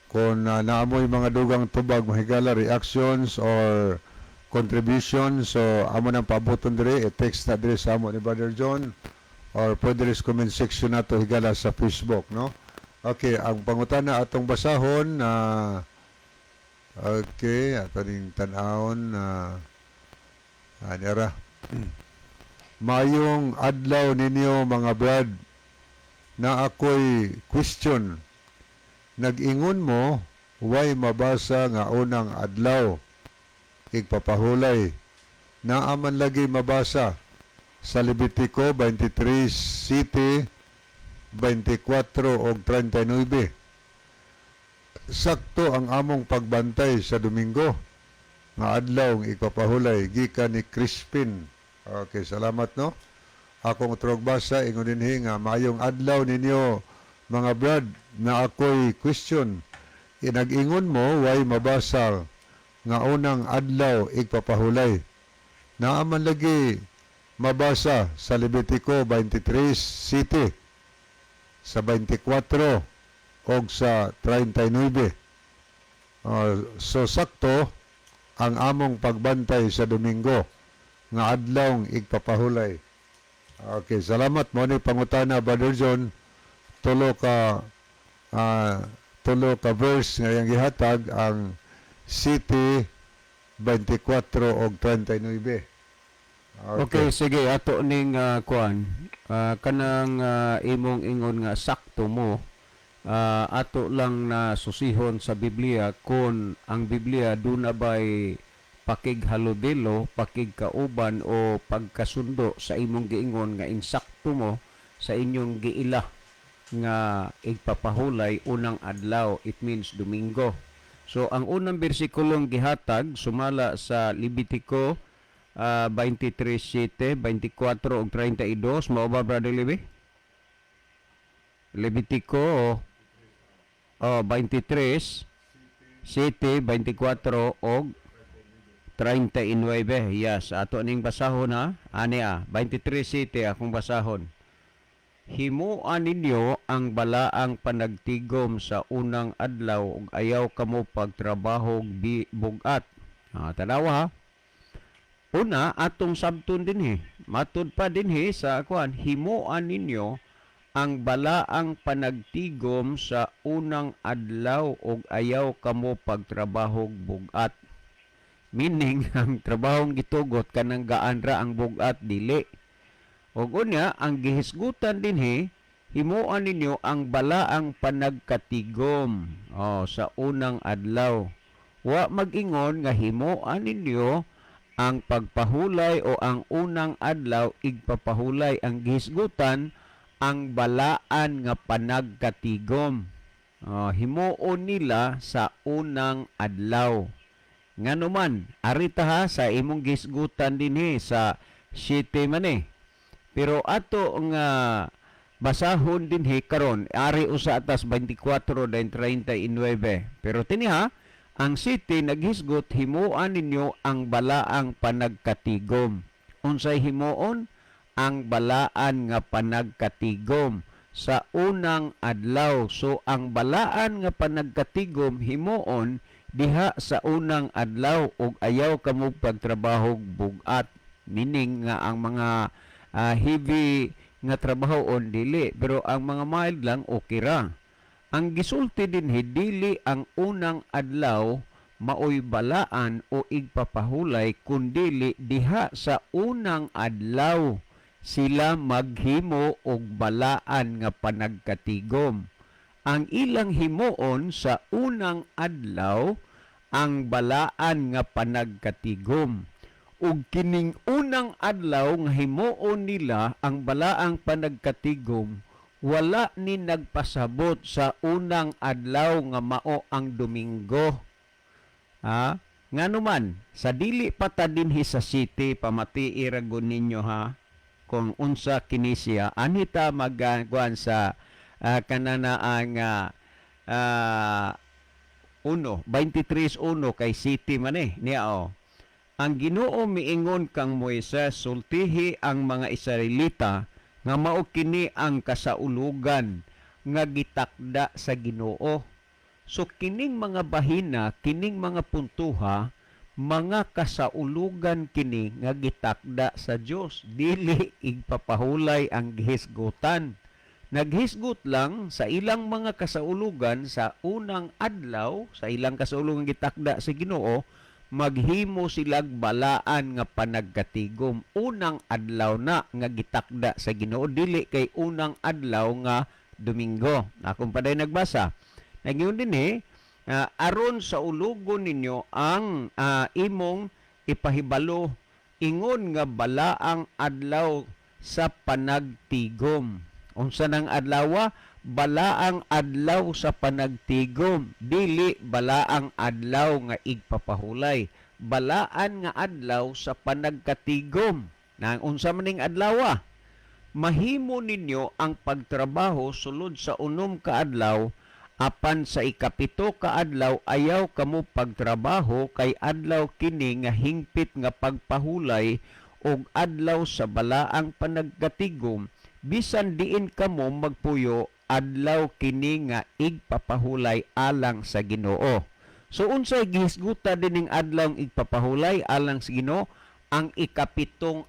kung naamoy mga dugang tubag, mga higala, reactions or contribution, so amo nang paaboton diri, i-text na diri sa amo ni Brother John or pwede rin sa comment section nato, higala, sa Facebook, no? Okay, ang pangutana atong basahon na okay, ato ning tan-awon na uh, Mayong adlaw ninyo, mga brad, na ako'y question. Nag-ingon mo, way mabasa nga unang adlaw igpapahulay. Naa man lagi mabasa sa Levitico 23:7, 24 og 39. Sakto ang among pagbantay sa Domingo nga adlaw ng igpapahulay, gikan ni Crispin. Okay, salamat, no. Akong utrog basa, ingon dinhi nga maayong adlaw ninyo, mga brad, na ako'y question. Inag-ingon mo way mabasa nga unang adlaw igpapahulay. Naa man lagi mabasa sa Levitico 23:7, sa 24 og sa 39. So sakto ang among pagbantay sa Domingo nga adlaw igpapahulay. Okay, salamat mo ni pangutana, Brother John. Tulo ka verse nga iyang gihatag, ang 7, 24 og 39. Okay, sige, ato ning kuan. Kanang imong ingon nga sakto mo, ato lang na susihon sa Biblia kung ang Biblia duna bay pakighaludelo, pakigkauban o pagkasundo sa imong giingon nga insakto mo sa inyong giila nga igpapahulay unang adlaw, it means Domingo. So ang unang bersikulong gihatag sumala sa Levitico 23:7, 24 ug 32, mao ba, Brother Levi? Levitico, oh, 23:7, 24 og 39. Yes, ato ning basahon ha. Ani ah, 23:7 akong basahon. Himuan ninyo ang balaang panagtigom sa unang adlaw ug ayaw kamo pagtrabaho bugat. Ah, tanawa ha. Una, atong sabton dinhi. Matud pa dinhi sa kuan, himuan ninyo ang balaang panagtigom sa unang adlaw ug ayaw kamo pagtrabaho bugat. Meaning, ang trabahong gitugot kanang gaan ra, ang bugat dili. Ug unya, ang gihisgutan dinhi, himuan ninyo ang balaang panagkatigom, oh, sa unang adlaw. Wa mag-ingon nga himuan ninyo ang pagpahulay o ang unang adlaw igpapahulay. Ang gihisgutan, ang balaan nga panagkatigom. Oh, himuon nila sa unang adlaw. Ngano man, arita ha sa imong gisgutan dinhi sa 7 man eh. Pero ato nga basahon dinhi karon, ari usa atas 24 dan 39. Pero tini ha, ang 7 naghisgot himuan ninyo ang balaang panagkatigom. Unsay himuon? Ang balaan nga panagkatigom sa unang adlaw. So ang balaan nga panagkatigom himuon Diha sa unang adlaw ug ayaw kamo pagtrabaho bug-at, meaning nga ang mga heavy nga trabaho on dili, pero ang mga mild lang okay ra. Ang gisulti dinhi, dili ang unang adlaw maoy balaan o igpapahulay, kundili diha sa unang adlaw sila maghimo og balaan nga panagkatigom. Ang ilang himuon sa unang adlaw ang balaan nga panagkatigom. Ug kining unang adlaw nga himuon nila ang balaang panagkatigom, wala ni nagpasabot sa unang adlaw nga mao ang Domingo. Ha? Ngano man, sa dili pa ta dinhi sa city, pamatii ra gud ninyo ha, kung unsa kini siya, anhita magkuan sa kanana ang 1, 23:1 kay city man eh, niya oh. Ang Ginoo miingon kang Moises, "Sultihi ang mga Israelita nga mao kini ang kasaulugan nga gitakda sa Ginoo." So kining mga bahina, kining mga puntuha, mga kasaulugan kini nga gitakda sa Dios. Dili igpapahulay ang gihisgutan. Naghisgot lang sa ilang mga kasaulugan sa unang adlaw, sa ilang kasaulugan gitakda sa Ginoo, maghimo silag balaan nga panagkatigom. Unang adlaw na nga gitakda sa Ginoo, dili kay unang adlaw nga Domingo. Akong paday nagbasa. Nagyun din eh, aron sa ulugon ninyo ang imong ipahibalo ingon nga balaang adlaw sa panagtigom. Unsa nang adlawa? Balaang adlaw sa panagtigom, dili balaang adlaw nga igpapahulay. Balaan nga adlaw sa panagkatigom. Nang unsa man ning adlawa? Mahimo ninyo ang pagtrabaho sulod sa 6 ka adlaw, apan sa 7 ka adlaw ayaw kamo pagtrabaho, kay adlaw kini nga hingpit nga pagpahulay og adlaw sa balaang panagkatigom. Bisan diin kamo magpuyo, adlaw kini nga igpapahulay alang sa Ginoo. So unsay gihisgutan dining adlaw igpapahulay alang sa Ginoo? Ang 7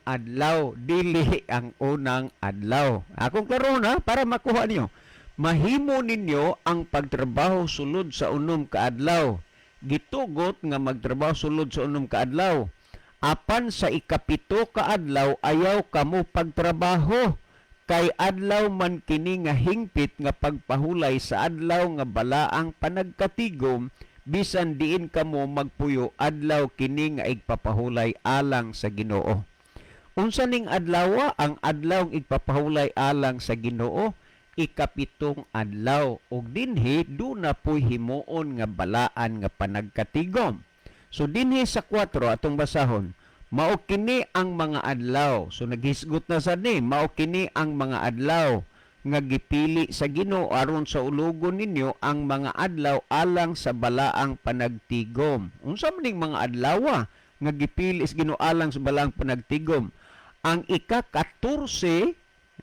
adlaw, dili ang unang adlaw. Akong klaro na para makuha niyo. Mahimo ninyo ang pagtrabaho sulod sa 6 ka adlaw. Gitugot nga magtrabaho sulod sa 6 ka adlaw. Apan sa 7 ka adlaw ayaw kamo pagtrabaho, kay adlaw man kini nga hingpit nga pagpahulay sa adlaw nga balaang panagkatigom. Bisan diin kamo magpuyo, adlaw kini nga igpapahulay alang sa Ginoo. Unsa ning adlawa ang adlaw igpapahulay alang sa Ginoo? 7 adlaw. Ug dinhi duna poy himuon nga balaan nga panagkatigom. So dinhi sa 4 atong basahon, mao kini ang mga adlaw. So naghisgot na sad ni, mao kini ang mga adlaw nga gipili sa Ginoo aron sa ulugon ninyo ang mga adlaw alang sa balaang panagtigom. Unsa man ning mga adlaw nga gipili sa Ginoo alang sa balaang panagtigom? Ang 14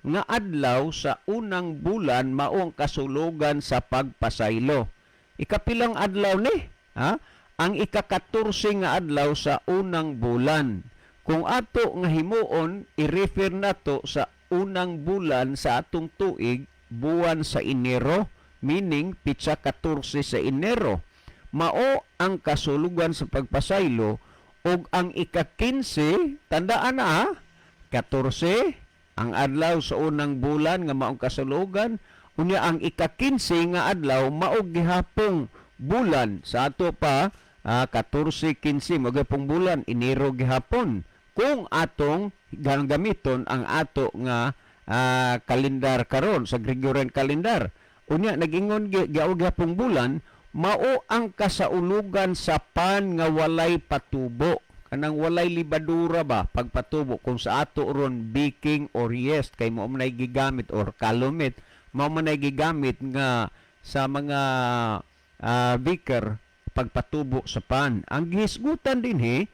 nga adlaw sa unang bulan mao ang kasulugan sa pagpasaylo. Ikapilang adlaw ni? Ha? Ang 14 nga adlaw sa unang bulan. Kung ato nga himuon, i-refer nato sa unang bulan sa atong tuig, buwan sa Enero, meaning pitsa 14 sa Enero. Mao ang kasulugan sa pagpasaylo. Ug ang 15, tandaan na ha, 14 ang adlaw sa unang bulan nga maong kasulugan, unya ang 15 nga adlaw mao gihapong bulan sa ato pa, 14, 15 magapong bulan Enero gihapon kung atong gamiton ang ato nga kalendar karon sa Gregorian calendar. Unya nagingon giaw gihapong bulan mao ang kasaulugan sa pan nga walay patubo, kanang walay libadura ba pagpatubo. Kung sa ato ron baking or yeast kay mao man ay gigamit, or kalumit mao man ay gigamit nga sa mga baker pagpatubo sa pan. Ang gihisgutan dinhi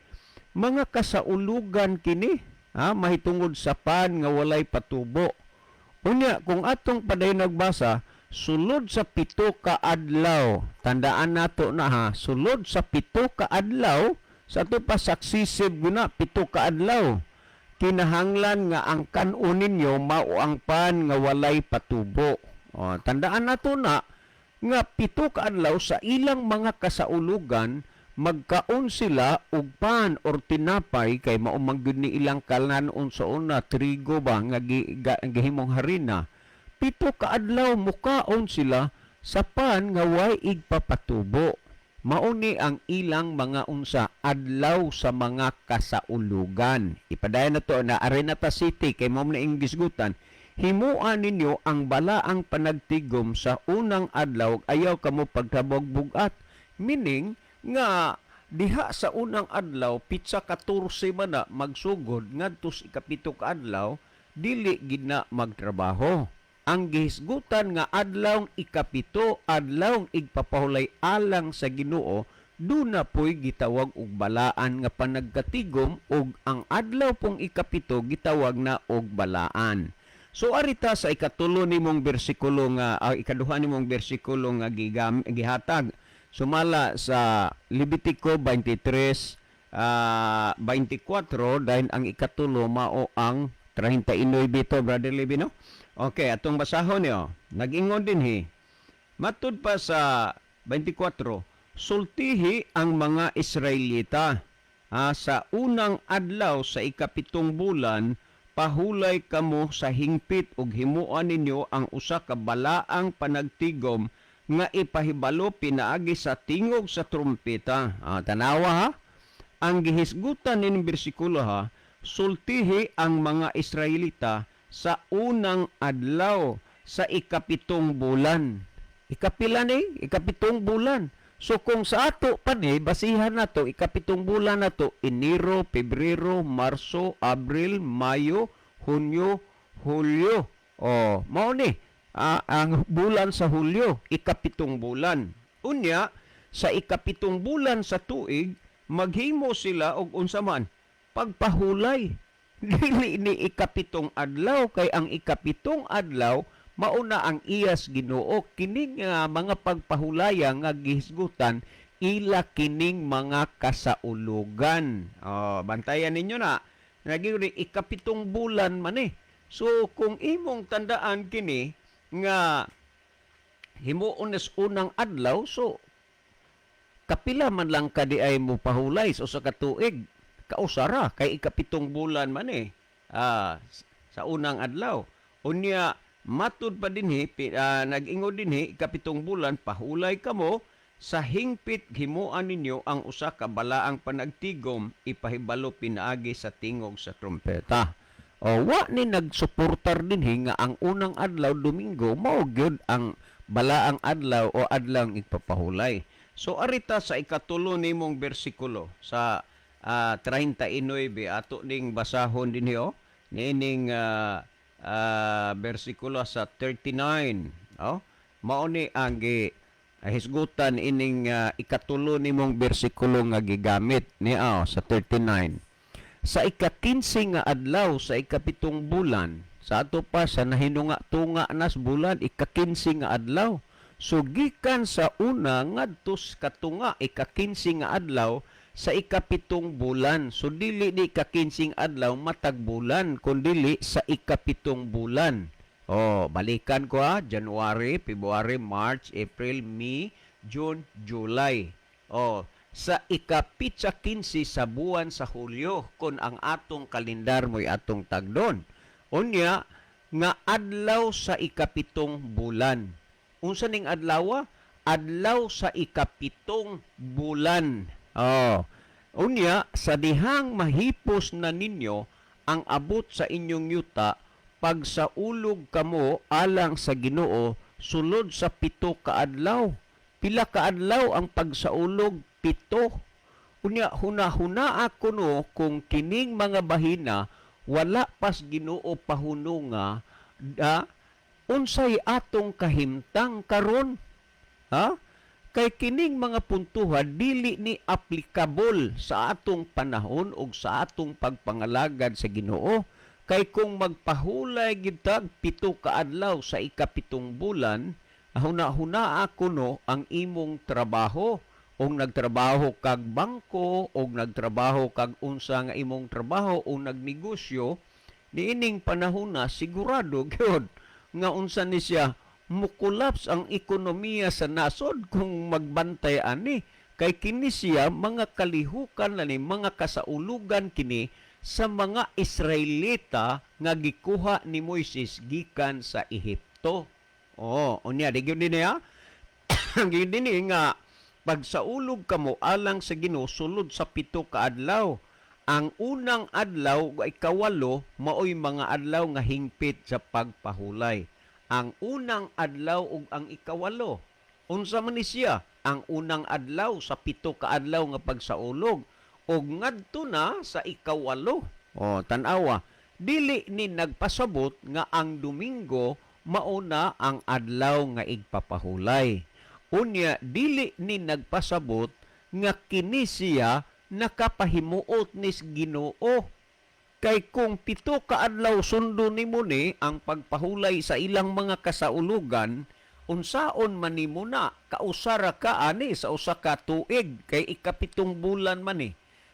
mga kasaulugan kini ha, mahitungod sa pan nga walay patubo. Unya kung atong padayon nagbasa, Sulod sa 7 ka adlaw, tandaan nato na ha, sulod sa 7 ka adlaw, sa ato pa successive guna 7 ka adlaw, kinahanglan nga ang kan-on ninyo mao ang pan nga walay patubo. O, tandaan nato na nga 7 ka adlaw sa ilang mga kasaulugan magkaon sila og pan or tinapay kay mao man gyud ni ilang kalan-on sa una, trigo ba nga gihimong harina. 7 ka adlaw mukaon sila sa pan nga way igpapatubo. Mao ni ang ilang mga unsa, adlaw sa mga kasaulugan. Ipadayon na to na Arenata City kay mao na ing gisgutan. Himua ninyo ang balaang panagtigom sa unang adlaw, ayaw kamo pagtabog bugat. Meaning nga diha sa unang adlaw, pitsa 14 man na magsugod ngadto sa 7 ka adlaw, dili gid na magtrabaho. Ang gihisgutan nga adlaw 7, adlaw igpapahulay alang sa Ginoo, duna po'y gitawag og balaan nga panagkatigom ug ang adlaw pong 7 gitawag na og balaan. So arita sa 3 nimong bersikulo nga 2 nimong bersikulo nga gihatag sumala sa Levitico 23 24, dahil ang 3 mao ang 39 to, Brother Levi, no? Okay, atong basahon niyo. Nag-ingon dinhi. Matud pa sa 24, sultihi ang mga Israelita. Sa unang adlaw sa 7 bulan, pahulay kamo sa hingpit ug himuan ninyo ang usa ka balaang panagtigom nga ipahibalo pinaagi sa tingog sa trumpeta. Tanawa ha. Ang gihisgutan ning bersikulo ha, sultihi ang mga Israelita sa unang adlaw sa 7 bulan. Ikapila ni? 7 bulan. So kung sa ato pa ni, basihan nato, 7 bulan nato, Enero, Pebrero, Marso, Abril, Mayo, Hunyo, Hulyo. O, mao ni. Ang bulan sa Hulyo, 7 bulan. Unya, sa 7 bulan sa tuig, maghimo sila og unsa man? Pagpahulay. Dili ni 7 adlaw kay ang 7 adlaw mauna ang iyas Ginoo. Kining mga pagpahulaya nga gihisgutan ila kining mga kasaulugan. Oh, bantayan ninyo na. Naging 7 bulan man eh. So kung imong tandaan kini nga himuon is unang adlaw, so kapila man lang ka di ay mo pahulay sa usa ka tuig? Kausara kay 7 bulan man eh. Sa unang adlaw. Unya matud pa dinhi, nag-ingon dinhi 7 bulan pahulay kamo sa hingpit, himuan ninyo ang usa ka balaang panagtigom ipahibalo pinaagi sa tingog sa trumpeta. O wa ni nagsuportar dinhi nga ang unang adlaw, Domingo, mao gyud ang balaang adlaw o adlaw igpapahulay. So arita sa 3 nimong bersikulo sa 39, ato ning basahon dinhi oh niining bersikulo sa 39, oh, mao ni ang gi hisgutan ining 3 nimong bersikulo nga gigamit ni oh, sa 39. Sa 15 nga adlaw sa 7 bulan, sa ato pa sa nahinunga-tunga nas bulan, 15 nga adlaw. So gikan sa una ngadto sa katunga, 15 nga adlaw sa 7 bulan. So dili ni 15 adlaw matag bulan, kundili sa 7 bulan. Oh, balikan ko ha, January, February, March, April, May, June, July. Oh, sa ikapitsa 15 sa buwan sa Hulyo kung ang atong kalendar mo'y atong tagdon. Unya nga adlaw sa 7 bulan. Unsa ning adlaw? Adlaw sa 7 bulan. Oh. Unya sa dihang mahipos na ninyo ang abot sa inyong yuta, pagsaulog kamo alang sa Ginoo sulod sa 7 ka adlaw. Pila ka adlaw ang pagsaulog? 7. Unya huna-huna ako no kung kining mga bahina wala pas Ginoo pahununga da, unsay atong kahimtang karon? Ha? Kay kining mga puntuhan dili ni applicable sa atong panahon ug sa atong pagpangalagad sa Ginoo. Kay kung magpahulay gitag 7 ka adlaw sa 7 bulan, Huna-huna kuno ang imong trabaho, og nagtrabaho kag bangko og nagtrabaho kag unsa nga imong trabaho o nagnegosyo niining panahona, sigurado gyud nga unsa ni siya, mukulaps ang ekonomiya sa nasod kung magbantay ani, kay kini siya mga kalihukan na ni mga kasaulugan kini sa mga Israelita nga gikuha ni Moises gikan sa Ehipto. Oh, unya di gyud niya gyud dinhi nga pagsaulog kamo alang sa Ginoo sulod sa 7 ka adlaw. Ang unang adlaw ay 8 maoy mga adlaw nga hingpit sa pagpahulay. Ang unang adlaw ug ang 8. Unsa man ni siya? Ang unang adlaw sa 7 ka adlaw nga pagsaulog ug ngadto na sa 8. O, tan-awa, dili ni nagpasabot nga ang Domingo mauna ang adlaw nga igpapahulay. Unya dili ni nagpasabot nga kini siya nakapahimuot nis Ginoo. Kay kung 7 ka adlaw sundo nimo ni ang pagpahulay sa ilang mga kasaulugan, unsaon man nimo na kausara ka ani sa usa ka tuig, kay 7 bulan man ni.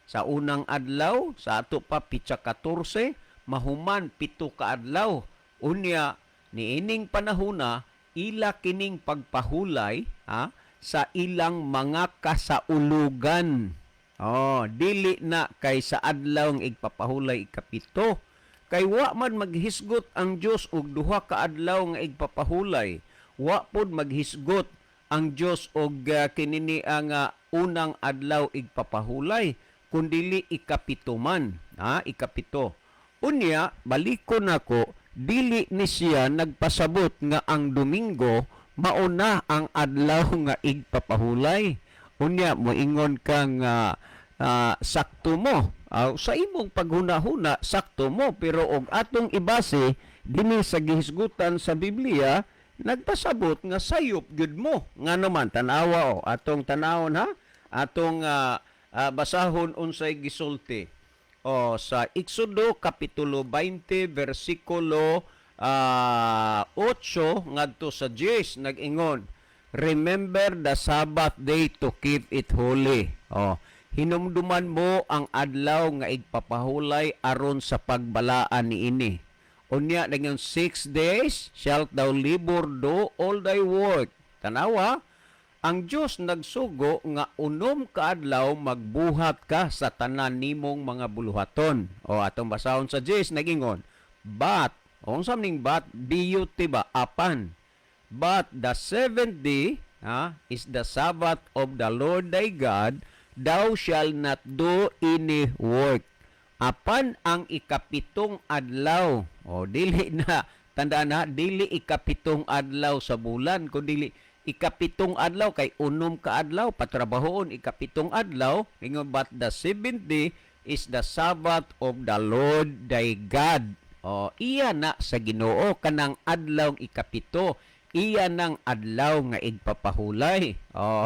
Sa unang adlaw, sa ato pa pitsa 14, mahuman 7 ka adlaw. Unya niining panahona ila kining pagpahulay, ha, sa ilang mga kasaulugan. Oh, dili na kay sa adlaw ang igpapahulay 7. Kay wa man maghisgot ang Dios og duha ka adlaw nga igpapahulay. Wa pod maghisgot ang Dios og kinini ang unang adlaw igpapahulay, kundili 7 man, ha, 7. Unya balikon nako, dili ni siya nagpasabot nga ang Domingo mauna ang adlaw nga igpapahulay. Unya moingon ka nga sakto mo. Sa imong paghuna-huna sakto mo, pero og atong ibase dinhi sa gihisgutan sa Biblia, nagpasabot nga sayop gyud mo. Ngano man, tan-awa, o atong tanawon, ha, atong basahon unsay gisulti. O sa Exodo kapitulo 20 bersikulo 8 ngadto sa 10, nag-ingon, "Remember the Sabbath day to keep it holy." O, hinumduman mo ang adlaw nga igpapahulay aron sa pagbalaan niini. Unya dayon, "6 days shalt thou labor, do all thy work." Tanawa, ang Dios nagsugo nga 6 ka adlaw magbuhat ka sa tanan nimong mga buluhaton. O atong basahon sa 10, nagingon, "But," unsa ning "but"? B-U-T ba? Apan. "But the seventh day, ha, is the Sabbath of the Lord thy God, thou shalt not do any work." Apan ang 7 adlaw. O dili na, tandaan na, dili 7 adlaw sa bulan, kundi 7 adlaw kay 6 ka adlaw patrabahoon, 7 adlaw ingon, "But the seventh day is the Sabbath of the Lord thy God." O iya na sa Ginoo kanang adlaw 7, iya nang adlaw nga igpapahulay. O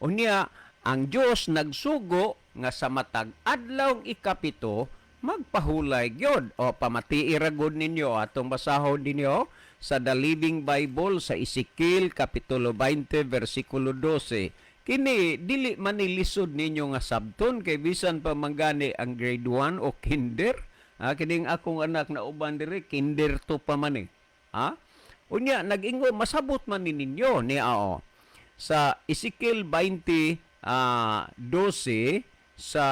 unya ang Dios nagsugo nga sa matag adlaw 7 magpahulay gyud. O pamatii ra gud ninyo, atong basahon ninyo sa The Living Bible sa Ezekiel kapitulo 20 versikulo 12. Kini dili man ni lisod ninyo nga sabton kay bisan pa manggani ang grade 1 o kinder. Ha, kining akong anak na uban diri kinder 2 pa man eh. Ha? Unya nag-ingon, masabot man ni ninyo ni ao. Sa Ezekiel 20 12 sa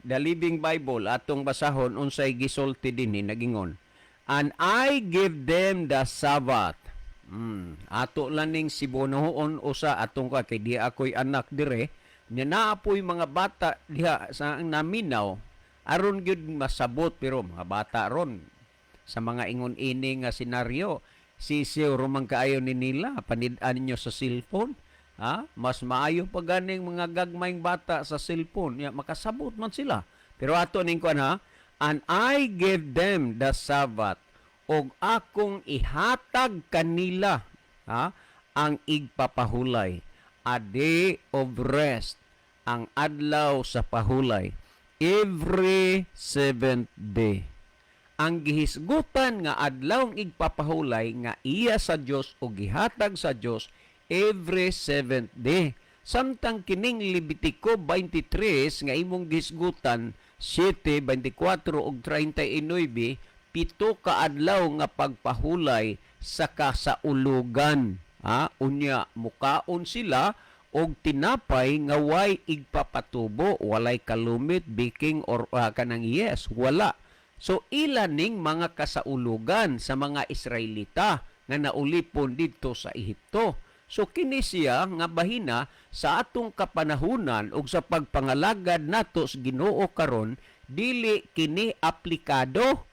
The Living Bible, atong basahon unsay gisulti dinhi. Nagingon, "And I give them the Sabbath." Ato lang ning sibonoon usa atong ka kay di ako'y anak dire nya naapoy mga bata diha sa naminaw aron gyud masabot, pero mga bata ron sa mga ingon ini nga senaryo, sisiw rumang kaayo ni nila panid-an ninyo sa cellphone, ha, mas maayo pa ganing mga gagmayng bata sa cellphone ya, makasabot man sila. Pero ato ning kuan, ha, "And I give them the Sabbath," og akong ihatag kanila, ha, ang igpapahulay, "a day of rest," ang adlaw sa pahulay, "every seventh day." Ang gihisgutan nga adlawng igpapahulay nga iya sa Dios o gihatag sa Dios every seventh day. Samtang kining Levitico 23 nga imong gihisgutan 7, 24 ug 39, 7 ka adlaw nga pagpahulay sa kasaulugan. Ha? Unya mukaon sila og tinapay nga way igpapatubo, walay kalumit, baking or kanang yes, wala. So ila ning mga kasaulugan sa mga Israelita nga naulipon didto sa Ehipto. So kini siya nga bahina sa atong kapanahunan ug sa pagpangalagad nato sa Ginoo karon, dili kini aplikado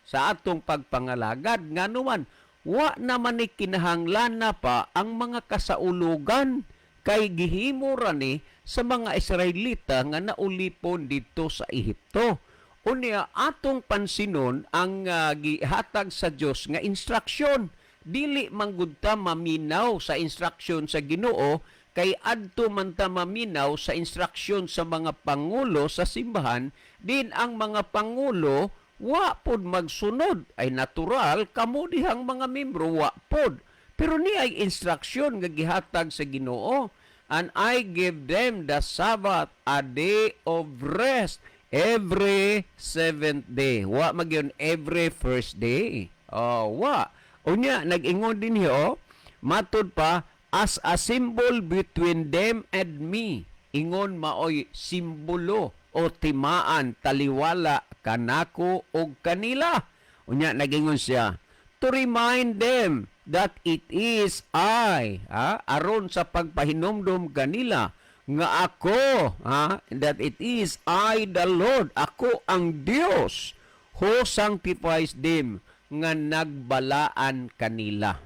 sa atong pagpangalagad, ngano man wa naman ni kinahanglan na pa ang mga kasaulugan kay gihimo ra ni sa mga Israelita nga naulipon didto sa Ehipto. Unya atong pansinon ang gihatag sa Dios nga instruction. Dili manggud ta maminaw sa instruction sa Ginoo kay adto man ta maminaw sa instruction sa mga pangulo sa simbahan din. Ang mga pangulo wa pod magsunod, ay natural kamo dihang mga membro wa pod. Pero ni ay instruction nga gihatag sa Ginoo, "And I give them the Sabbath, a day of rest every seventh day." Wa magyun every first day. Oh, wa. Unya nag-ingon din oh, matud pa, "as a symbol between them and me." Ingon maoy simbolo o timaan, taliwala kanako og kanila. Unya nagingon siya, "to remind them that it is I," ha? Aron sa pagpahinumdom kanila nga ako, ha? "That it is I the Lord," ako ang Dios, "who sanctifies them," nga nagbalaan kanila.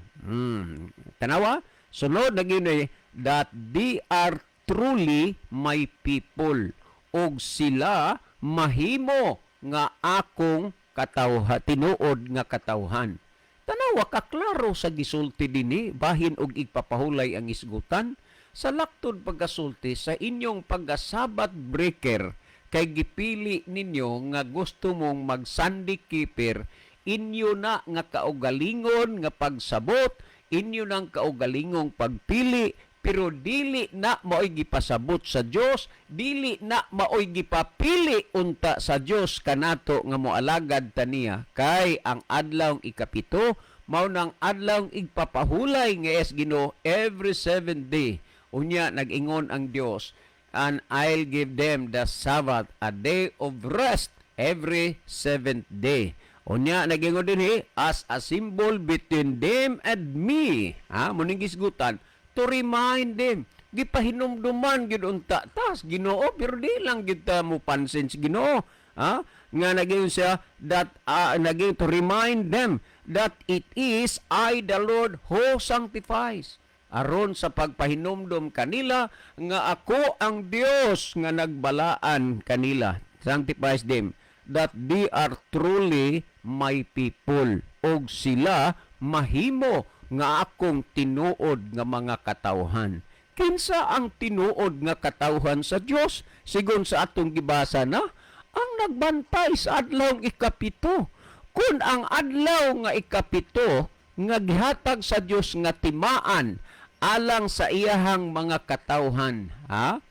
Tanawa, sunod na gyud, "that they are truly my people," og sila mahimo nga akong katawha, tinuod nga katawhan. Tanawa kaklaro sa gisulti dinhi bahin og igpapahulay ang isgutan. Sa laktod pagkasulti sa inyong pagka-Sabbath breaker kay gipili ninyo nga gusto mong mag Sunday keeper, inyo na nga kaugalingon nga pagsabot, inyo nang kaugalingong pagpili, pero dili na maoy gipasabot sa Dios, dili na maoy gipapili unta sa Dios kanato nga moalagad ta niya, kay ang adlaw 7 mao nang adlaw igpapahulay nga es Ginoo every seventh day. Unya nag-ingon ang Dios, "And I'll give them the Sabbath, a day of rest every seventh day." Unya nag-ingon din, "as a symbol between them and me." Ha, muning gisgutan, "to remind them." Gipahinumduman gyud unta tas Ginoo, pero di lang gyud ta mo pansin sa Ginoo. Ha? Nga naging siya that naging "to remind them that it is I the Lord who sanctifies." Aron sa pagpahinumdum kanila nga ako ang Dios nga nagbalaan kanila. "Sanctifies them, that they are truly my people," og sila mahimo nga akong tinuod nga mga katawhan. Kinsa ang tinuod nga katawhan sa Dios? Sigon sa atong gibasa na, ang nagbantay sa adlaw 7. Kung ang adlaw nga 7 nga gihatag sa Dios nga timaan alang sa iyahang mga katawhan, ha?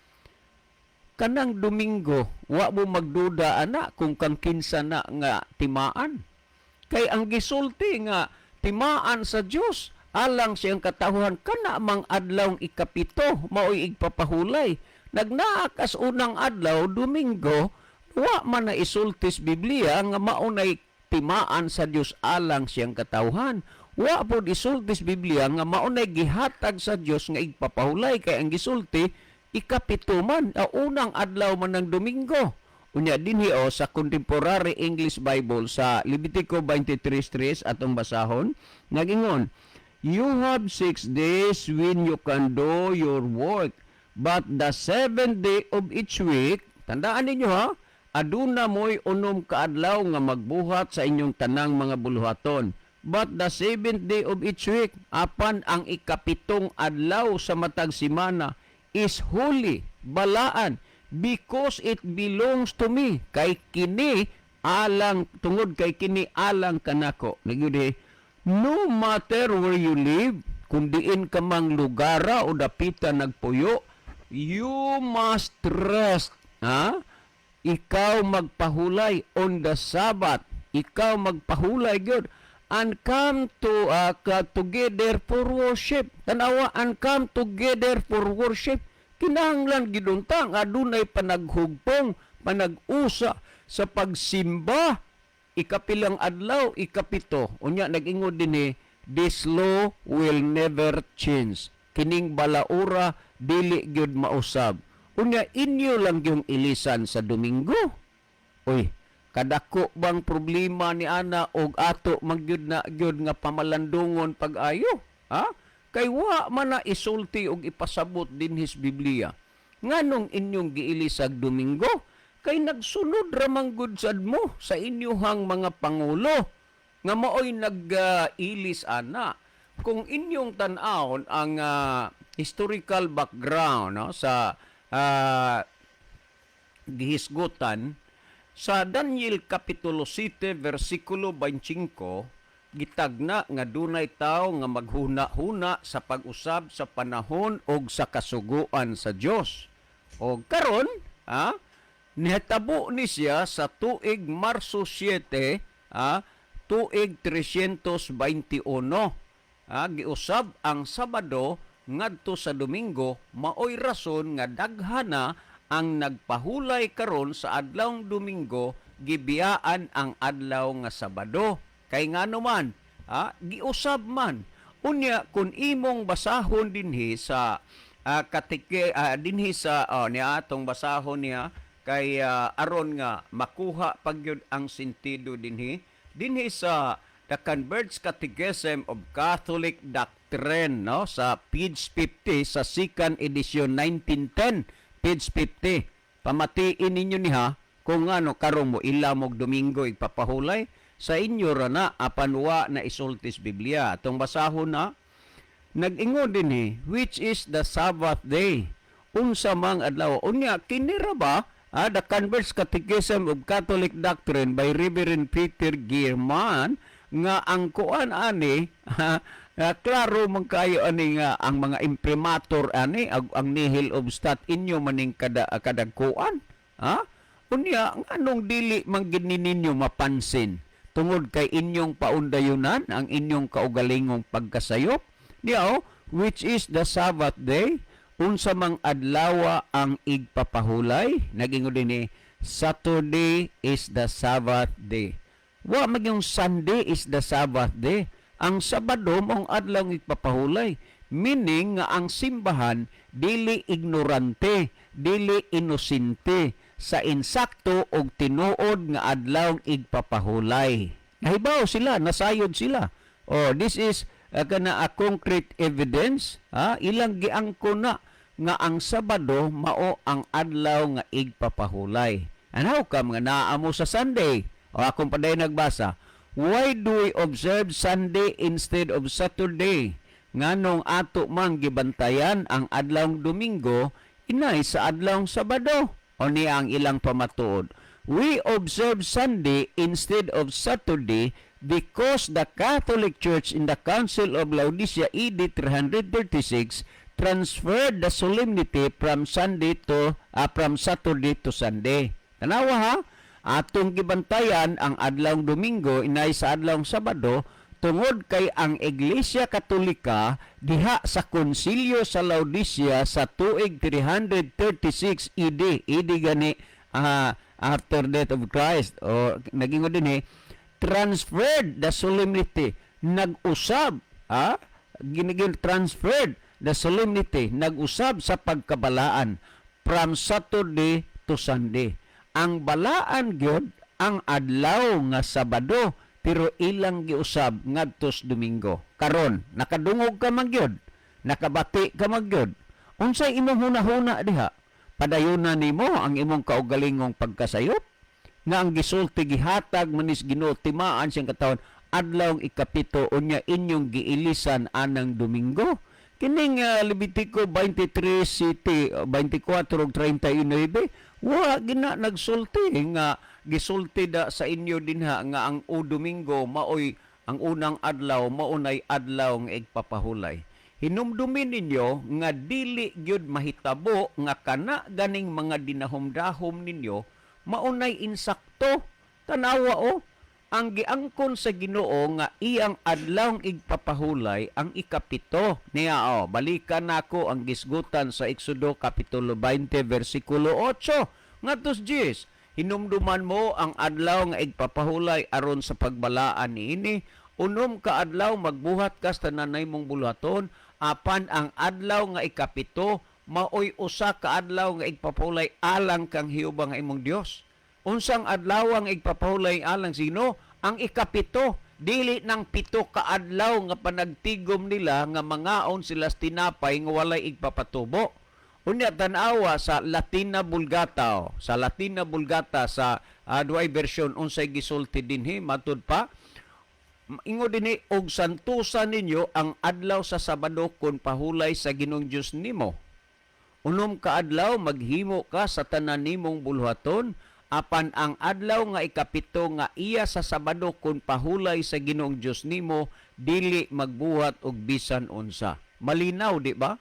Kanang Domingo, wa mo magduda ana kung kang kinsa na nga timaan. Kay ang gisulti nga timaan sa Dios alang siyang katawhan kana mang adlaw 7 maoy igpapahulay. Nagnaa kas unang adlaw, Domingo, wa man na isulti sa Biblia nga maunay timaan sa Dios alang siyang katawhan. Wa pod isulti sa Biblia nga maunay gihatag sa Dios nga igpapahulay, kay ang gisulti 7 man, ang unang adlaw man ng Domingo. Unya dinhi o sa Contemporary English Bible sa Levitico 23:3 atong basahon, nagingon, "You have 6 days when you can do your work, but the seventh day of each week," tandaan ninyo ha, "aduna mo'y 6 ka adlaw nga magbuhat sa inyong tanang mga buluhaton. But the seventh day of each week," apan ang 7 adlaw sa matag simana, "is holy," balaan, "because it belongs to me," kay kini Alang tungod kay kini alang kanako. Nagyud, no matter where you live, kung diin ka mang lugara o dapita nagpuyo, you must rest. Ha? Ikaw magpahulay on the Sabbath. Ikaw magpahulay gyud and come to together for worship. Tanawa, and come together for worship. Kinahanglan gyud unta nga adunay panaghugpong, panag-usa sa pagsimba ikapilang adlaw? Ikapito. Unya nag-ingon dinhi, this law will never change. Kining balaura dili gyud mausab. Unya inyo lang yung ilisan sa Domingo. Uy, kadako bang problema ni ana og ato magyud na gyud nga pamalandungon pag-ayo, ha? Kay wa man na isulti og ipasabot dinhi sa Biblia nganong inyong giilisag Domingo, kay nagsunod ra man gud sad mo sa inyuhang mga pangulo nga maoy nag-ilis ana. Kung inyong tan-awon ang historical background, no, sa gihisgutan sa Daniel Kapitulo 7 versikulo 25, gitagna nga dunay tawo nga maghuna-huna sa pag-usab sa panahon og sa kasuguan sa Dios. Og karon, ha, nihitabo ni siya sa tuig Marso 7, ha, tuig 321. Ha, giusab ang Sabado ngadto sa Domingo, maoy rason nga daghana ang nagpahulay karon sa adlawng Domingo, gibiyaan ang adlaw nga Sabado. Kay ngano man, ha, giusab man. Unya kun imong basahon dinhi sa katike dinhi sa, oh, niya atong basahon niya kay aron nga makuha pagyud ang sentido dinhi dinhi sa The Converts Catechism of Catholic Doctrine, no, sa page 50 sa second edition 1910, page 50. Pamatiin ninyo niha kung ano karon mo ilamog Domingo igpapahulay sa inyo ra na, apan wa na isulti sa Biblia. Atong basahon na. Nag-ingon dinhi, which is the Sabbath day? Unsa mang adlaw? Unya kini ra ba, The Converts Catechism of Catholic Doctrine by Reverend Peter Gierman, nga ang kuan ani, ha, klaro man kayo ani nga ang mga imprimatur ani ang nihil obstat inyo maning kada kadagkuan, ha. Unya nganong dili man gid ni ninyo mapansin tungod kay inyong paundayunan ang inyong kaugalingong pagkasayop niya, oh, which is the Sabbath day? Unsa mang adlawa ang igpapahulay? Nagingon dinhi, Saturday is the Sabbath day. Wa magyung Sunday is the Sabbath day. Ang Sabado mong adlaw igpapahulay, meaning nga ang simbahan dili ignorante, dili inosente sa insakto og tinuod nga adlaw igpapahulay. Nahibaw sila, nasayod sila. Oh, this is kana a concrete evidence, ha? Ilang giangko na nga ang Sabado mao ang adlaw nga igpapahulay. And how come nga naa mo sa Sunday? O akong padayon nagbasa. Why do we observe Sunday instead of Saturday? Nganong ato mang gibantayan ang adlawng Domingo inay sa adlawng Sabado? O niya ang ilang pamatuod. We observe Sunday instead of Saturday because the Catholic Church in the Council of Laodicea AD 336 transferred the solemnity from Saturday to Sunday. Tanawa ha, atong gibantayan ang adlawng Domingo inay sa adlawng Sabado tungod kay ang Iglesia Katolika diha sa Konsilyo sa Laodicea sa tuig 336 AD, AD gani, after death of Christ, o nagingon dinhi, transferred the solemnity, nag-usab, ha, ginigin transferred the solemnity, nag-usab sa pagkabalaan from Saturday to Sunday. Ang balaan gyud ang adlaw nga Sabado, pero ilang giusab ngadtos Domingo. Karon nakadungog ka man gyud, nakabati ka man gyud, unsay imong hunahuna diha? Padayuna nimo ang imong kaugalingong pagkasayop nga ang gisulti, gihatag manis Ginoo, timaan siyang katawhan adlaw ikapito, unya inyong giilisan anang Domingo? Kining Levitico 23 City 24 ug 39, wa gina nagsulti nga. Gisulti da sa inyo dinha nga ang o Domingo maoy ang unang adlaw, maunay adlaw nga igpapahulay. Hinumdumin ninyo nga dili gyud mahitabo nga kana ganing mga dinahom-dahom ninyo maunay insakto. Tanawa o, ang giangkon sa Ginoo nga iyang adlaw igpapahulay ang 7 niya o. Balikan nako ang gisgutan sa Exodo kapitulo 20 versikulo 8 ngadto 10. Hinumduman mo ang adlaw nga igpapahulay aron sa pagbalaan niini. 6 ka adlaw magbuhat ka sa tananay mong buluhaton, apan ang adlaw nga 7 maoy usa ka adlaw nga igpapahulay alang kang Jehova nga imong Dios. Unsang adlaw ang igpapahulay alang sino? Ang 7. Dili nang 7 ka adlaw nga panagtigom nila nga mangaon sila sa tinapay nga walay igpapatubo. Unya tan-awa sa Latina Vulgata, oh. Sa Latina Vulgata sa duay version unsay gisulti dinhi matud pa. Ingon dinhi, og santusa ninyo ang adlaw sa Sabado kun pahulay sa Ginoong Dios nimo. 6 ka adlaw maghimo ka sa tanan nimong buluhaton, apan ang adlaw nga 7 nga iya sa Sabado kun pahulay sa Ginoong Dios nimo, dili magbuhat og bisan unsa. Malinaw, di ba?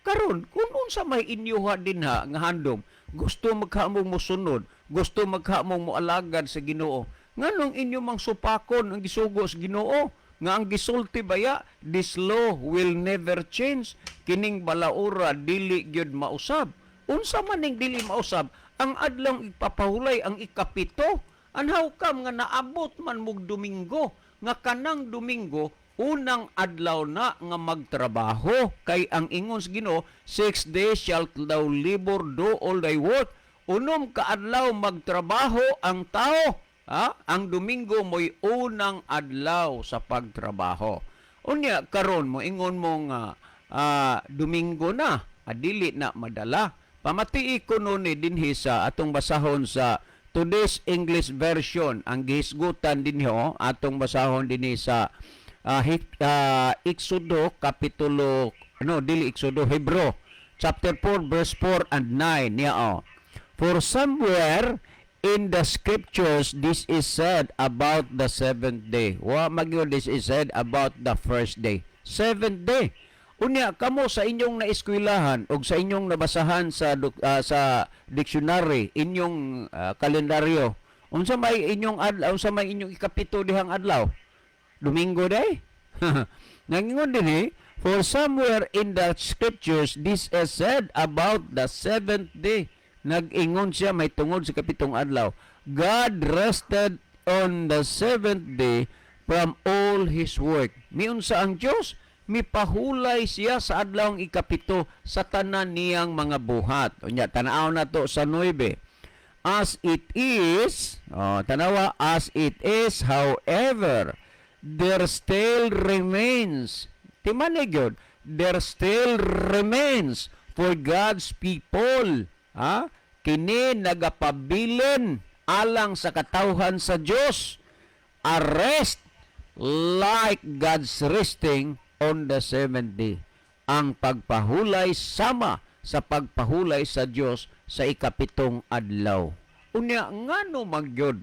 Karon kung unsa may inyuha dinha nga handom, gusto maghamong mosunod, gusto maghamong moalagad sa Ginoo, nganong inyo mang supakon ang gisugo sa Ginoo? Nga ang gisulti baya, this law will never change, kining balaura dili gyud mausab. Unsa man ning dili mausab? Ang adlaw ipapahulay ang 7. And how come nga naabot man mog Domingo, nga kanang Domingo unang adlaw na nga magtrabaho, kay ang ingon sa Ginoo, 6 days shalt thou labor, do all thy work. 6 ka adlaw magtrabaho ang tao, ha? Ang Domingo mo'y unang adlaw sa pagtrabaho. Unya karon mo ingon mo nga Domingo na, dili na madala. Pamatii ko no ni dinhi sa atong basahon sa Today's English Version ang gihisgutan dinhi oh, atong basahon dinhi sa Exodo kapitulo, no, dili Exodo, Hebrew chapter 4 verse 4 and 9 niya oh. For somewhere in the scriptures this is said about the seventh day. Wa magyud this is said about the first day. Seventh day. Unya kamo sa inyong naeskwelahan og sa inyong nabasahan sa dictionary, inyong kalendaryo, unsa may inyong adlaw, unsa may inyong 7 dihang adlaw? Domingo day? Nangingon din eh, for somewhere in the scriptures this is said about the seventh day. Nag-ingon siya may tungod sa 7ng adlaw. God rested on the seventh day from all His work. Miunsa ang Diyos? Mipahulay siya sa adlaw 7 sa tanan niyang mga buhat. Unya, tanaw na to sa 9. As it is, oh, tanawa, as it is, however, there still remains, timanig yun, there still remains for God's people, ha? Kini nagapabilin alang sa katawhan sa Dios, a rest like God's resting on the seventh day. Ang pagpahulay sama sa pagpahulay sa Dios sa 7ng adlaw. Unya ngano magyod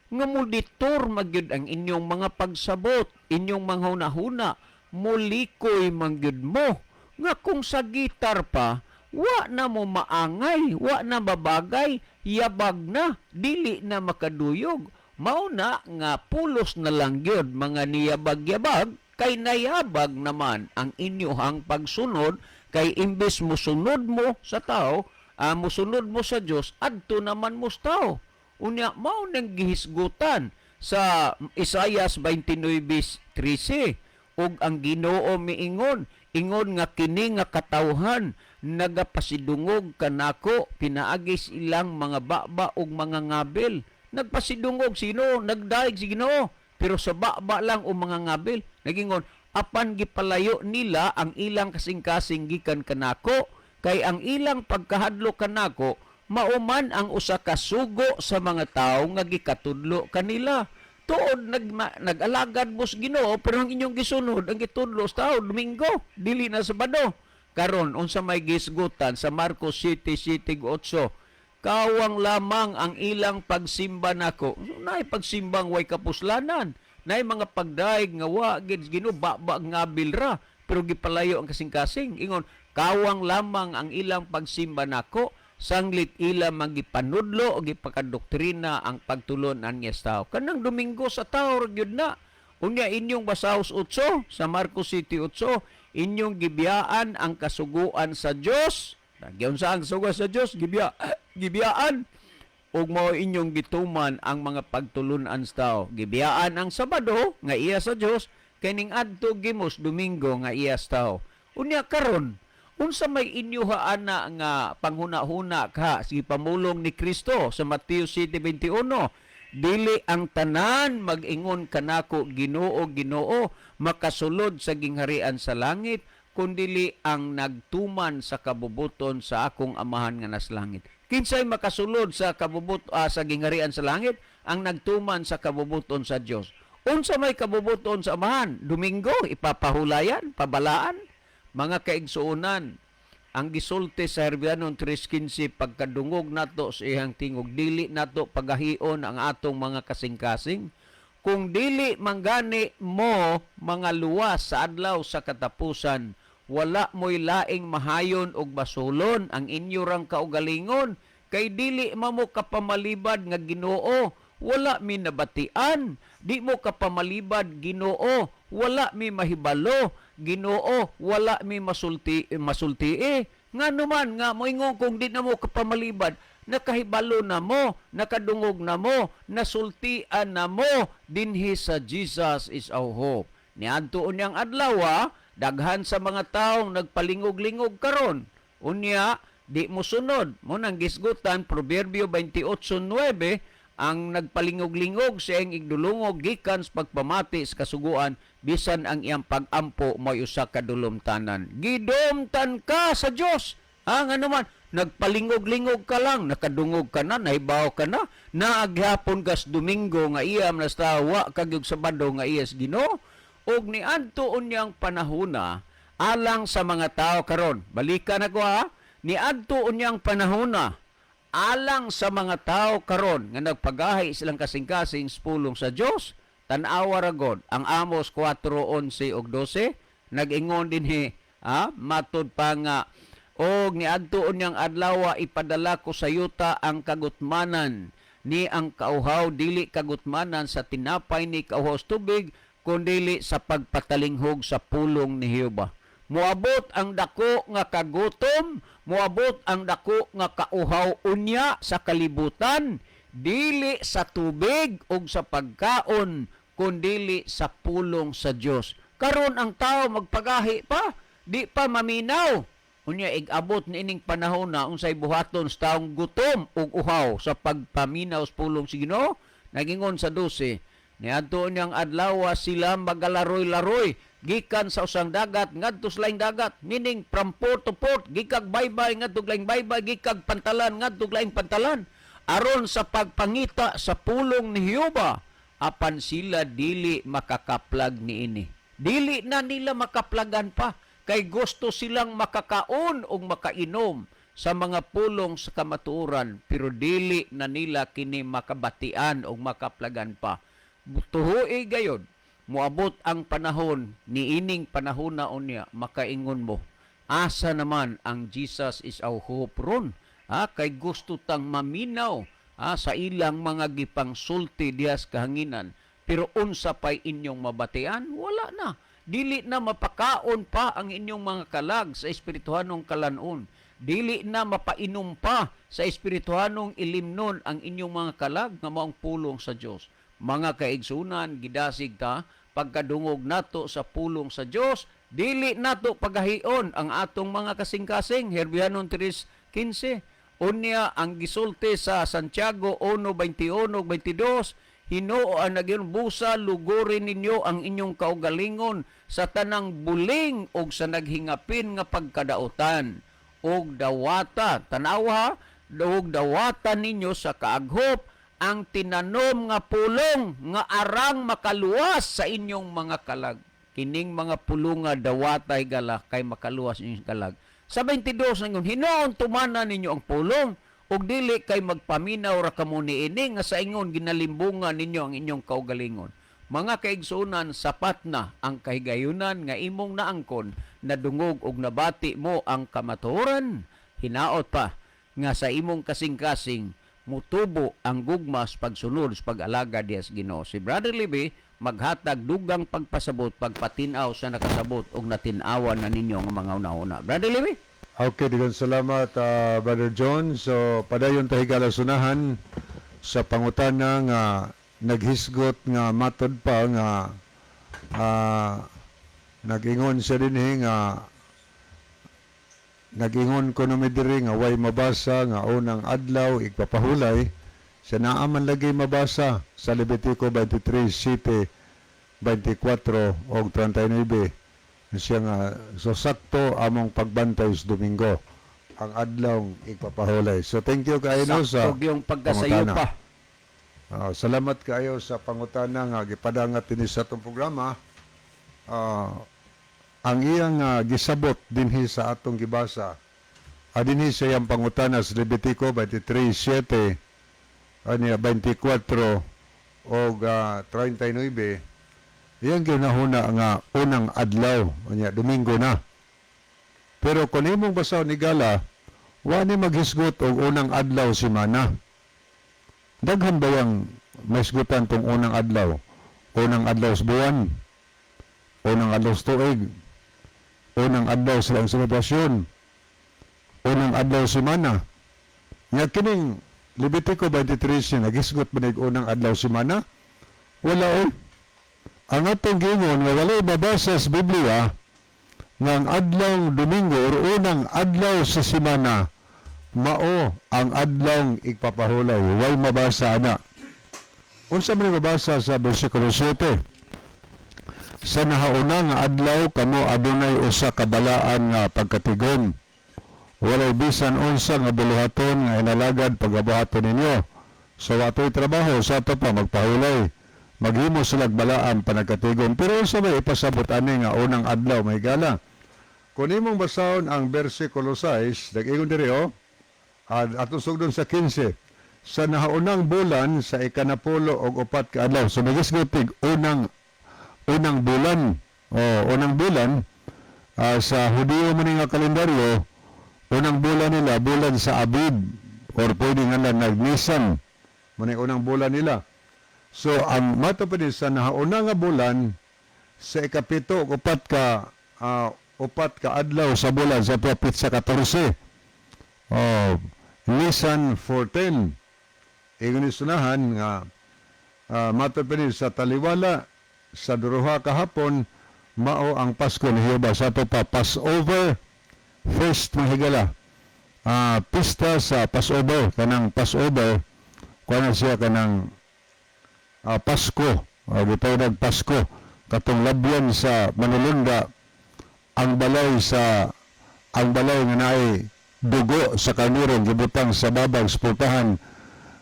nga muditor magyud ang inyong mga pagsabot, inyong mga hunahuna, mulikoy mangyud mo nga kung sa gitar pa wa na mo maangay, wa na babagay, yabag na, dili na makaduyog. Mao na nga pulos na lang gyud mga niyabag-yabag kay nayabag naman ang inyuhang pagsunod, kay imbes mosunod mo sa tao, mosunod mo sa Dios, adto naman mo sa tao. Unya mao nang gihisgutan sa Isaias 29:13, ug ang Ginoo miingon, ingon nga kini nga katawhan nagapasidungog kanako pinaagi sa ilang mga baba ug mga ngabil. Nagpasidungog sino? Nagdaig si Ginoo pero sa baba lang o mga ngabil. Nagingon, apan gipalayo nila ang ilang kasing-kasing gikan kanako, kay ang ilang pagkahadlok kanako mauman ang usa ka sugo sa mga tawo nga gikatudlo kanila. Tuod nag-alagad mo sa Ginoo, pero ang inyong gisunod ang gitudlo sa tao, Domingo dili na Sabado. Karon unsa may gisgutan sa Marcos 7:7-8? Kawang lamang ang ilang pagsimba nako. Naay pagsimbang way kapuslanan. Naay mga pagdaig nga wa gid Ginoo, baba nga bilra pero gipalayo ang kasing-kasing. Ingon, kawang lamang ang ilang pagsimba nako sanglit ila magipanudlo o gipakadoktrina ang pagtulon-an nga sa tao. Kanang Domingo sa tao ra gyud na. Unya inyong basahos 8 sa Marcos City 8, inyong gibiyaan ang kasuguan sa Dios. Giunsa ang kasuguan sa Dios? Gibiyaan ug mao inyong gituman ang mga pagtulun-an sa tao. Gibiyaan ang Sabado nga iya sa Dios kay ning adto gimos Domingo nga iya sa tao. Unya karon, unsa may inyo ana nga panghuna-huna ka sige pamulong ni Kristo sa Mateo 7:21? Dili ang tanan mag-ingon kanako, "Ginoo, Ginoo," makasulod sa gingharian sa langit, kundili ang nagtuman sa kabubuton sa akong Amahan nga nas langit. Kinsay makasulod sa kabubut sa gingharian sa langit? Ang nagtuman sa kabubuton sa Dios. Unsa may kabubuton sa Amahan? Domingo ipapahulayan, pabalaan. Mga kaigsuonan, ang gisulti sa Herbianon 3:15, pagkadungog nato sa iyang tingog, dili nato pagahion ang atong mga kasing-kasing. Kung dili manggani mo mga luwas sa adlaw sa katapusan, wala mo'y laing mahayon og basulon ang inyo rang kaugalingon, kay dili mamo kapamalibad nga, "Ginoo, wala mi nabatian." Di mo kapamalibad, "Ginoo, wala mi mahibalo. Ginoo, wala mi masulti masulti." Ngano man nga moingon kung di na mo kapamalibad? Nakahibalo na mo, nakadungog na mo, nasultian na mo dinhi sa Jesus Is Our Hope. Niadto unyang adlaw, daghan sa mga taong nagpalingog-lingog karon. Unya di mo sunod mo nang gisgutan Proverbio 28:9, ang nagpalingog-lingog sa iyang igdulungog gikan sa pagpamati sa kasuguan, bisan ang iyang pagampo may usa ka dulumtanan. Gidumtan ka sa Dios. Ang ano man, nagpalingog-lingog ka lang, nakadungog ka na, nahibaw ka na, naaghapon kas Domingo nga iyam na sa wa kag Sabado nga iyas Ginoo. Ug niadto unyang panahona alang sa mga tao karon. Balikan ako ha. Niadto unyang panahona alang sa mga tao karon nga nagpagahi silang kasing-kasing sa pulong sa Dios. Tan-awa ra god ang Amos 4:11 ug 12, nag-ingon dinhi, matud pa nga, og niadto unyang adlaw, ipadala ko sa yuta ang kagutmanan ni ang kauhaw, dili kagutmanan sa tinapay ni kauhaw sa tubig, kundili sa pagpatalinghog sa pulong ni Jehova. Moabot ang dako nga kagutom, moabot ang dako nga kauhaw unya sa kalibutan, dili sa tubig ug sa pagkaon, kundili sa pulong sa Dios. Karon ang tao magpagahi pa, di pa maminaw. Unya ig-abot niining panahon na, unsay buhaton sa taong gutom ug uhaw sa pagpaminaw sa pulong sa Ginoo? Nagingon sa 12, niadto niyang adlaw sila magalaroy-laroy gikan sa usang dagat ngadto sa laing dagat, meaning from port to port, gikag baybay ngadto laing baybay, gikag pantalan ngadto laing pantalan, aron sa pagpangita sa pulong ni Jehova, apan sila dili makakaplag niini. Dili na nila makaplagan pa kay gusto silang makakaon ug makainom sa mga pulong sa kamatuoran, pero dili na nila kini makabatian o makaplagan pa. Tuhui gayod, moabot ang panahon niining panahon na unya makaingon mo, asa naman ang Jesus Is Our Hope ron? Kay gusto tang maminaw sa ilang mga gipangsulti dihas kahanginan, pero unsa pay inyong mabatian? Wala na. Dili na mapakaon pa ang inyong mga kalag sa espirituhanong kalanon. Dili na mapainom pa sa espirituhanong ilimnon ang inyong mga kalag nga maong pulong sa Dios. Mga kaigsunan, gidasig ta, pagkadungog nato sa pulong sa Dios, dili nato pagahion ang atong mga kasing-kasing. Herbianon 3:15. Unya ang gisulti sa Santiago 1:21 22, Hinoo ang naging busa, lugurin ninyo ang inyong kaugalingon sa tanang buling og sa naghingapin nga pagkadautan. Og dawata, tanawa, og dawata ninyo sa kaaghop ang tinanom nga pulong nga arang makaluwas sa inyong mga kalag. Kining mga pulong nga dawatay gala kay makaluwas inyong kalag. Sa 22 nangon, hinoon tumana ninyo ang pulong Ug dili kay magpaminaw ra kamo niini nga sa ingon ginalimbungan ninyo ang inyong kaugalingon. Mga kaigsuonan, sapat na ang kahigayunan nga imong naangkon, nadungog og nabati mo ang kamatuoran. Hinaot pa nga sa imong kasing-kasing mutubo ang gugma sa pagsunod sa pag-alagad diha sa Ginoo. Si Brother Libby maghatag dugang pagpasabot, pagpatin-aw sa nakasabot og natin-awan na ninyo nga mga una-una. Brother Libby? Okay, daghang salamat, Brother John. So, padayon ta, higala, sunahan sa pangutana nga naghisgot nga matod pa nga nag-ingon siya dinhi nga nag-ingon ko mi diri nga way mabasa nga unang adlaw igpapahulay sa naa man lagi mabasa sa Levitico 23:7, 24 og 39 siya nga so sakto among pagbantay sa Domingo ang adlaw igpapahulay. So thank you kaayo no sa Sakto yung pagkasayo pangutana. pa. Salamat kaayo sa pangutana nga gipadangat dinhi sa atong programa. Ang iyang gisabot dinhi sa atong gibasa dinhi sa iyang pangutana sa Levitico 23:7 ania 24 og 39, iyang ginahuna nga unang adlaw anya Domingo na. Pero kung imong basahon, higala, wa ni maghisgot og unang adlaw semana. Daghan ba yung mahisgutan tong unang adlaw? Unang adlaw sa buwan, unang adlaw sa tuig, unang adlaw sa ang selebrasyon, unang adlaw semana. Nga kining Levitico 23 siya nagisgot ba nig unang adlaw semana? Wala eh. Ang atong giingon nga walay mabasa sa Biblia nga ang adlaw Domingo or unang adlaw sa semana mao ang adlaw igpapahulay. Way mabasa ana. Unsa man mabasa sa bersikulo 7? Sa nahauna nga adlaw kamo adunay usa ka balaan nga pagkatigon. Walay bisan unsa nga buluhaton nga inalagad pagabuhaton ninyo. So watoy trabaho sa ato pa magpahulay. Maghimo sila balaan panagkatigon. Pero unsa may ipasabot ani nga unang adlaw, mga higala? Kung imong basahon ang versikulo 6, nag-ingon diri oh, at atong sugdon sa 15. Sa nahaunang bulan sa ikanapulo og 4 ka adlaw. So magisgot unang unang bulan o unang bulan sa Hudiyo man nga kalendaryo, unang bulan nila bulan sa Abib or pwede nga lang nag-Nisan mo na unang bulan nila. So ang mato pa ni sa nahauna nga bulan sa ikapito og 4 ka adlaw sa bulan sa petsa 14. Oh, Nisan 14. Ingon ni sunahan nga mato pa ni sa taliwala sa duruha kahapon mao ang Pasko ni Jehova, sa ato pa Passover feast, mga higala. Pista sa Passover, kanang Passover kuan siya kanang Pasko o gitawag Pasko katong labyan sa manulunda ang balay sa ang balay nga naay dugo sa karnero gibutang sa babag sa pultahan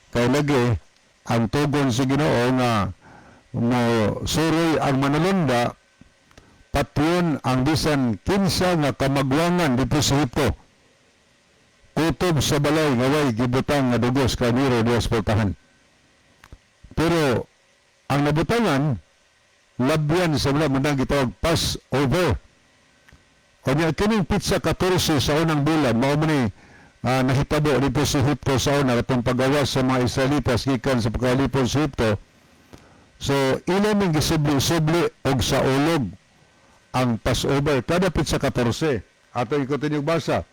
kay lagi ang tugon sa Ginoo nga mo suroy ang manulunda, patyon ang bisan kinsa nga kamagwangan dito sa Ehipto kutob sa balay nga way gibutang nga dugo sa karnero diha sa pultahan. Pero ang nabutangan labyan sa mga mundang gitawag Passover. Unya kining petsa 14 sa unang bulan mao man ni nahitabo dito sa Ehipto sa una katong pagawas sa mga Israelitas gikan sa pagkalipon sa Ehipto. So ila man gisubli-subli og sa ulog ang Passover kada petsa 14. Ato i-continue basa.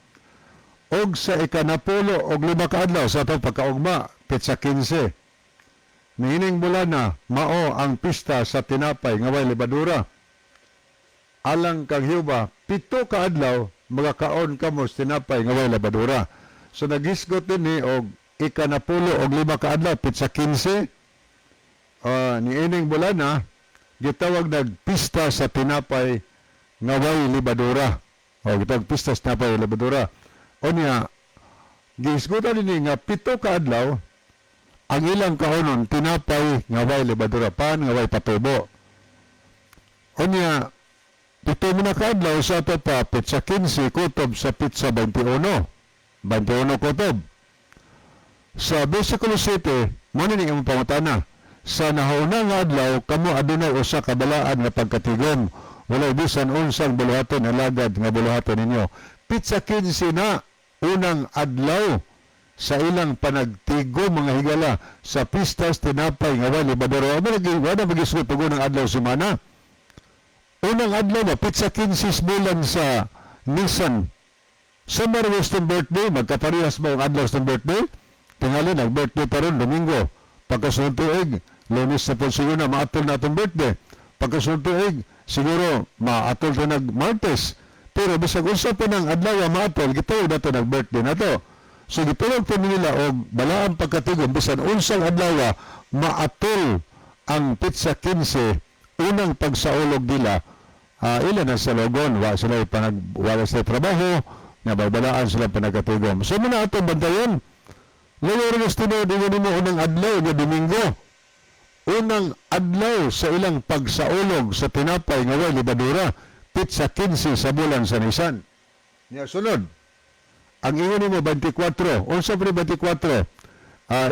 Og sa ikanapulo og 5 ka adlaw sa atong pagkaugma, petsa 15. Niining bulana mao ang pista sa tinapay nga way lebadura. Alang kang Jehova, 7 ka adlaw magakaon kamo sa tinapay nga way lebadura. So nagisgot dinhi og ikanapulo og 5 ka adlaw, petsa 15 niining bulana gitawag nagpista sa tinapay nga way lebadura. O gitawag pista sa tinapay way lebadura. Unya gihisgutan dinhi nga 7 ka adlaw ang ilang kaonon tinapay nga way lebadura, pan nga way patubo. Unya 7 mo na kaadlaw sa ato pa petsa 15 kutob sa petsa 21. 21 kutob. Sa versikulo 7, mo ni imong pangutana. Sa nahauna nga adlaw, kamo adunay usa ka balaan nga pagkatigom. Walay bisan unsang buluhaton alagad nga buluhaton ninyo. Pitsa 15 na unang adlaw sa ilang panagtigo, mga higala, sa Pistas Tinapay nga Way Lebadura. Wala lagi, wala magisgot og unang adlaw semana. Unang adlaw ba, pitsa 15 bulan sa Nisan. Sa Western birthday, magkaparehas ba ang adlaw sa birthday? Tingali, nag-birthday pa ron, Domingo. Pagkasunod tuig, Lunes na po siguro na maatol na atong birthday. Pagkasunod tuig, siguro maatol na nag Martes. Pero bisag unsa pa ng adlaw ang maatol, gitawag na to nag-birthday na to. So gitawag po nila og balaang pagkatigom bisan unsang adlaw maatol ang pitsa 15, unang pagsaulog nila, ila na sa logon, wa sila panag wala sila trabaho nga babalaan sila panagkatigom. So muna atong bantayan. Layo rin tinuod ingon nimo unang adlaw nga Domingo. Unang adlaw sa ilang pagsaulog sa tinapay nga way lebadura, pitsa 15 sa bulan sa Nisan. Nya sunod. Ang ingon nimo 24, unsa pre 24?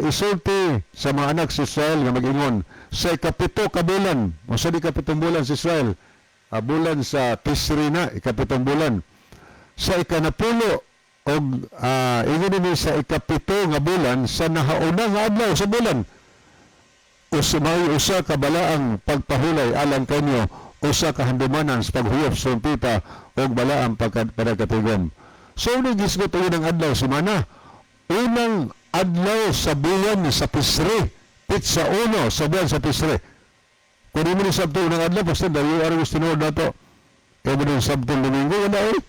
Isulti sa mga anak sa Israel nga mag-ingon sa 7 ka bulan, unsa di 7 bulan sa Israel? Bulan sa Tisri na, 7 bulan. Sa 10 og ingon nimo sa 7 nga bulan sa nahauna nga adlaw sa bulan, may usa ka balaang pagpahulay alang kanyo, usa ka handumanan sa paghuyop sa trumpeta og balaang pagkatigom. So unang gisgot og unang adlaw semana, unang adlaw sa bulan sa Tisri, pitsa 1 sa bulan sa Tisri. Kung imo ni sabto unang adlaw, basta dayo araw gusto tinuod nato. Imo ni sabto Domingo, wala eh.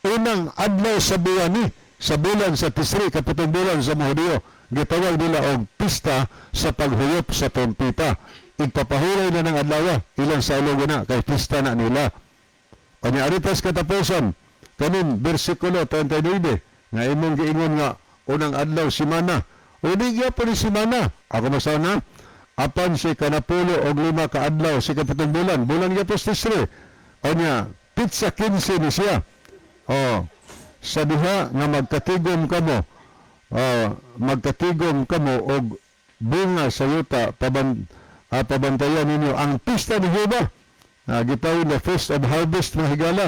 Unang adlaw sa buwan ni, sa bulan sa Tisri, 7 bulan sa mga Hudiyo, gitawag nila og pista sa paghuyop sa trumpeta. Igpapahulay na ng adlaw, ilang sa ulo na, kay pista na nila. Kanya aritas katapusan, kanin versikulo 39, nga imong giingon nga unang adlaw simana. O di gyapon ni simana. Ako masana, apan si 15 ka adlaw si 7 bulan, bulan gyapon sa Tisri. O niya, pitsa 15 ni siya. O, sa diha nga magkatigom kamo, o, magkatigom kamo og bunga sa yuta, pabantayan ninyo ang pista ni Jehova. Gitawag na Feast of Harvest, mga higala,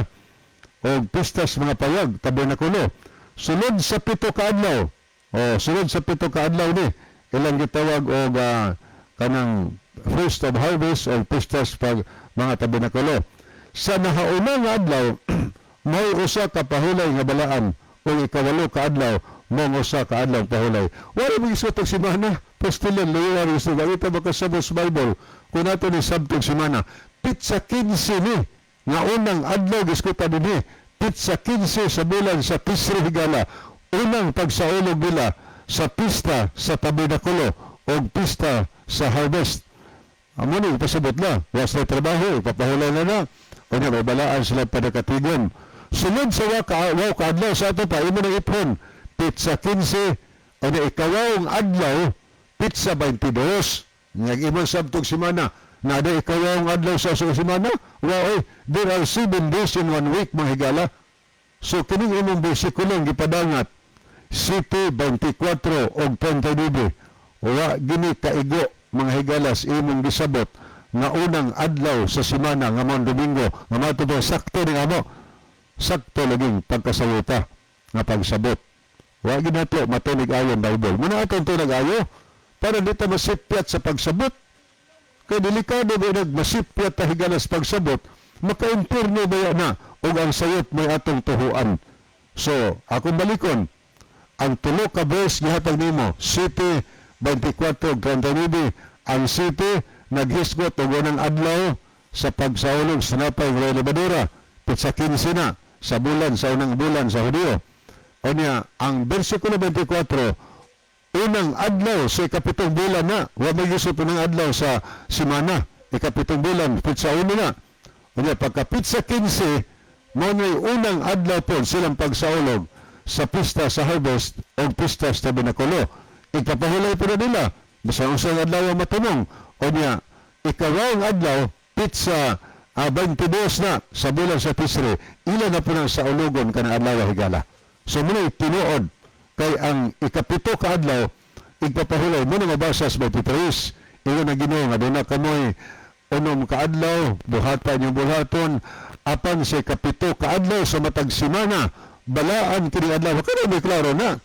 o pista sa mga payag, tabernakulo. Sulod sa 7 ka adlaw, o sulod sa 7 ka adlaw ni, ilang gitawag og kanang Feast of Harvest o pista sa pag mga tabernakulo. Sa nahauna nga adlaw, may usa ka pahulay nga balaan, o 8 ka adlaw, mo usa ka adlaw pahulay. Wala mo isuot og simana, pastilan, luwa rin isuot. Ito makasabot sa Bible, kung nato ni sabtog simana, pitsa 15 ni, nga unang adlaw giskutan dinhi, pitsa 15 sa bulan sa Tisri, higala, unang pagsaulog nila sa pista sa tabernakulo o pista sa harvest. Amo ni ipasabot na, wa sila trabaho, ipapahulay na na, o nga, may balaan sila panagkatigon. Sunod sa 8 ka adlaw sa ato pa, imo na ipon, pitsa 15, o na 8 adlaw, pitsa 22. Nga imong sabtog simana, na ada 8 adlaw sa simana, wa oy, there are 7 days in 1 week, mga higala. So kining imong versikulo gipadangat, City 24 og 39, wa gini kaigo, mga higalas, imong gisabot nga unang adlaw sa semana nga maong Domingo, nga mato ba sakto ni amo, sakto laging pagkasayota nga pagsabot. Wa ginato matunig ayon Bible. Muna atong tunag ayo para dito masipyat sa pagsabot. Kay delikado ba nagmasipyat ta higalas pagsabot, maka-impierno ba na og ang sayop may atong tuhuan. So, akong balikon, ang tulo ka verse gihatag nimo, City 24:39, ang City naghisgot og unang adlaw sa pagsaulog sa napay ng lebadura, pitsa 15 na sa bulan sa unang bulan sa Hudiyo. O niya, ang versikulo 24, unang adlaw sa 7 bulan na, wa may gisot unang adlaw sa simana, 7 bulan, pitsa 1 na. O niya, pagka pitsa 15, mao na'y unang adlaw po silang pagsaulog sa pista sa harvest o pista sa tabernakulo. Ipapahulay po na nila, basta unsang adlaw ang matunong. O niya, 8 adlaw, pitsa 22 na sa bulan sa Tisri, ila na po nang saulugon ka na adlaw, higala. So muna tinuod, kay ang 7 ka adlaw, Igpapahulay mo na mabasa sa 23. Ingon ang Ginoo nga duna kamoy 6 ka adlaw, buhatan yung buhaton, apan sa 7 ka adlaw sa matag simana, balaan kini adlaw. Kani may klaro na.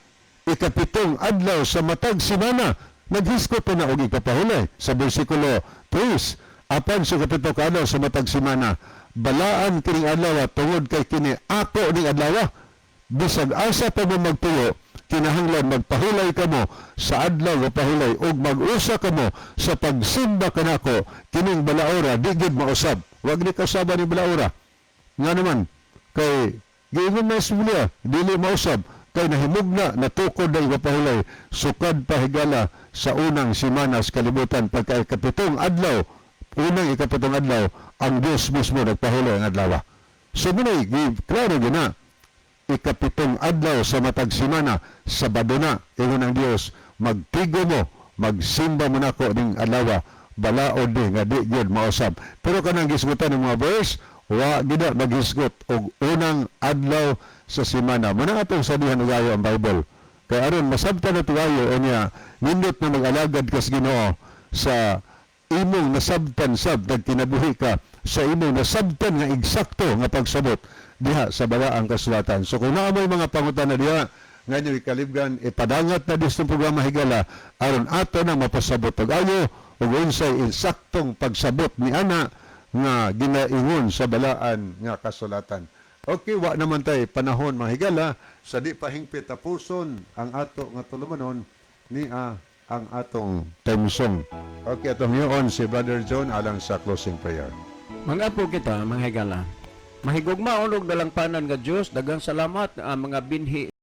7 adlaw sa matag simana, naghisgot na og igpapahulay sa bersikulo 3. Apan sa 7 ka adlaw sa matag simana, balaan kini adlaw tungod kay kini ako ning adlaw. Bisag asa pa mo magtuyo, kinahanglan magpahulay kamo sa adlaw nga pahulay ug mag-usa kamo sa pagsimba kanako. Kining balaora di gid mausab. Wag ni kausaba ni balaora. Nga naman kay giingon na sa Biblia, dili mausab kay nahimugna, natukod na ipapahulay sukad pa, higala, sa unang simana sa kalibutan, pagka 7 adlaw, unang 7 adlaw, ang Diyos mismo nagpahulay ang adlaw. So muna'y klaro gina, 7 adlaw sa matag simana, Sabado na. Ingon ang Dios, magtigo mo, magsimba mo nako ning adlaw, balaod ni nga di gyud mausab. Pero kanang gisgutan ng mga verse, wa gid maghisgot og unang adlaw sa simana. Muna atong sabihan og ayo ang Bible kay aron masabtan nato ayo. Unya nindot na mag-alagad kas Ginoo sa imong nasabtan sab, nagkinabuhi ka sa imong nasabtan nga eksakto nga pagsabot diha sa balaang kasulatan. So kung naa mo'y mga pangutana diha nga inyo ikalibgan, ipadangat na distong programa, higala, aron ato na mapasabot og ayo ug unsay eksaktong pagsabot ni ana nga ginaingon sa balaan nga kasulatan. Okay, wa naman tay panahon, mga higala, sa di pa hingpit tapuson ang ato nga tulumanon ni ang atong theme song. Okay, atong yun si Brother John alang sa closing prayer. Mga kita, mga higala. Mahigugmaon og dalangpanan nga Dios, daghang salamat ang mga binhi.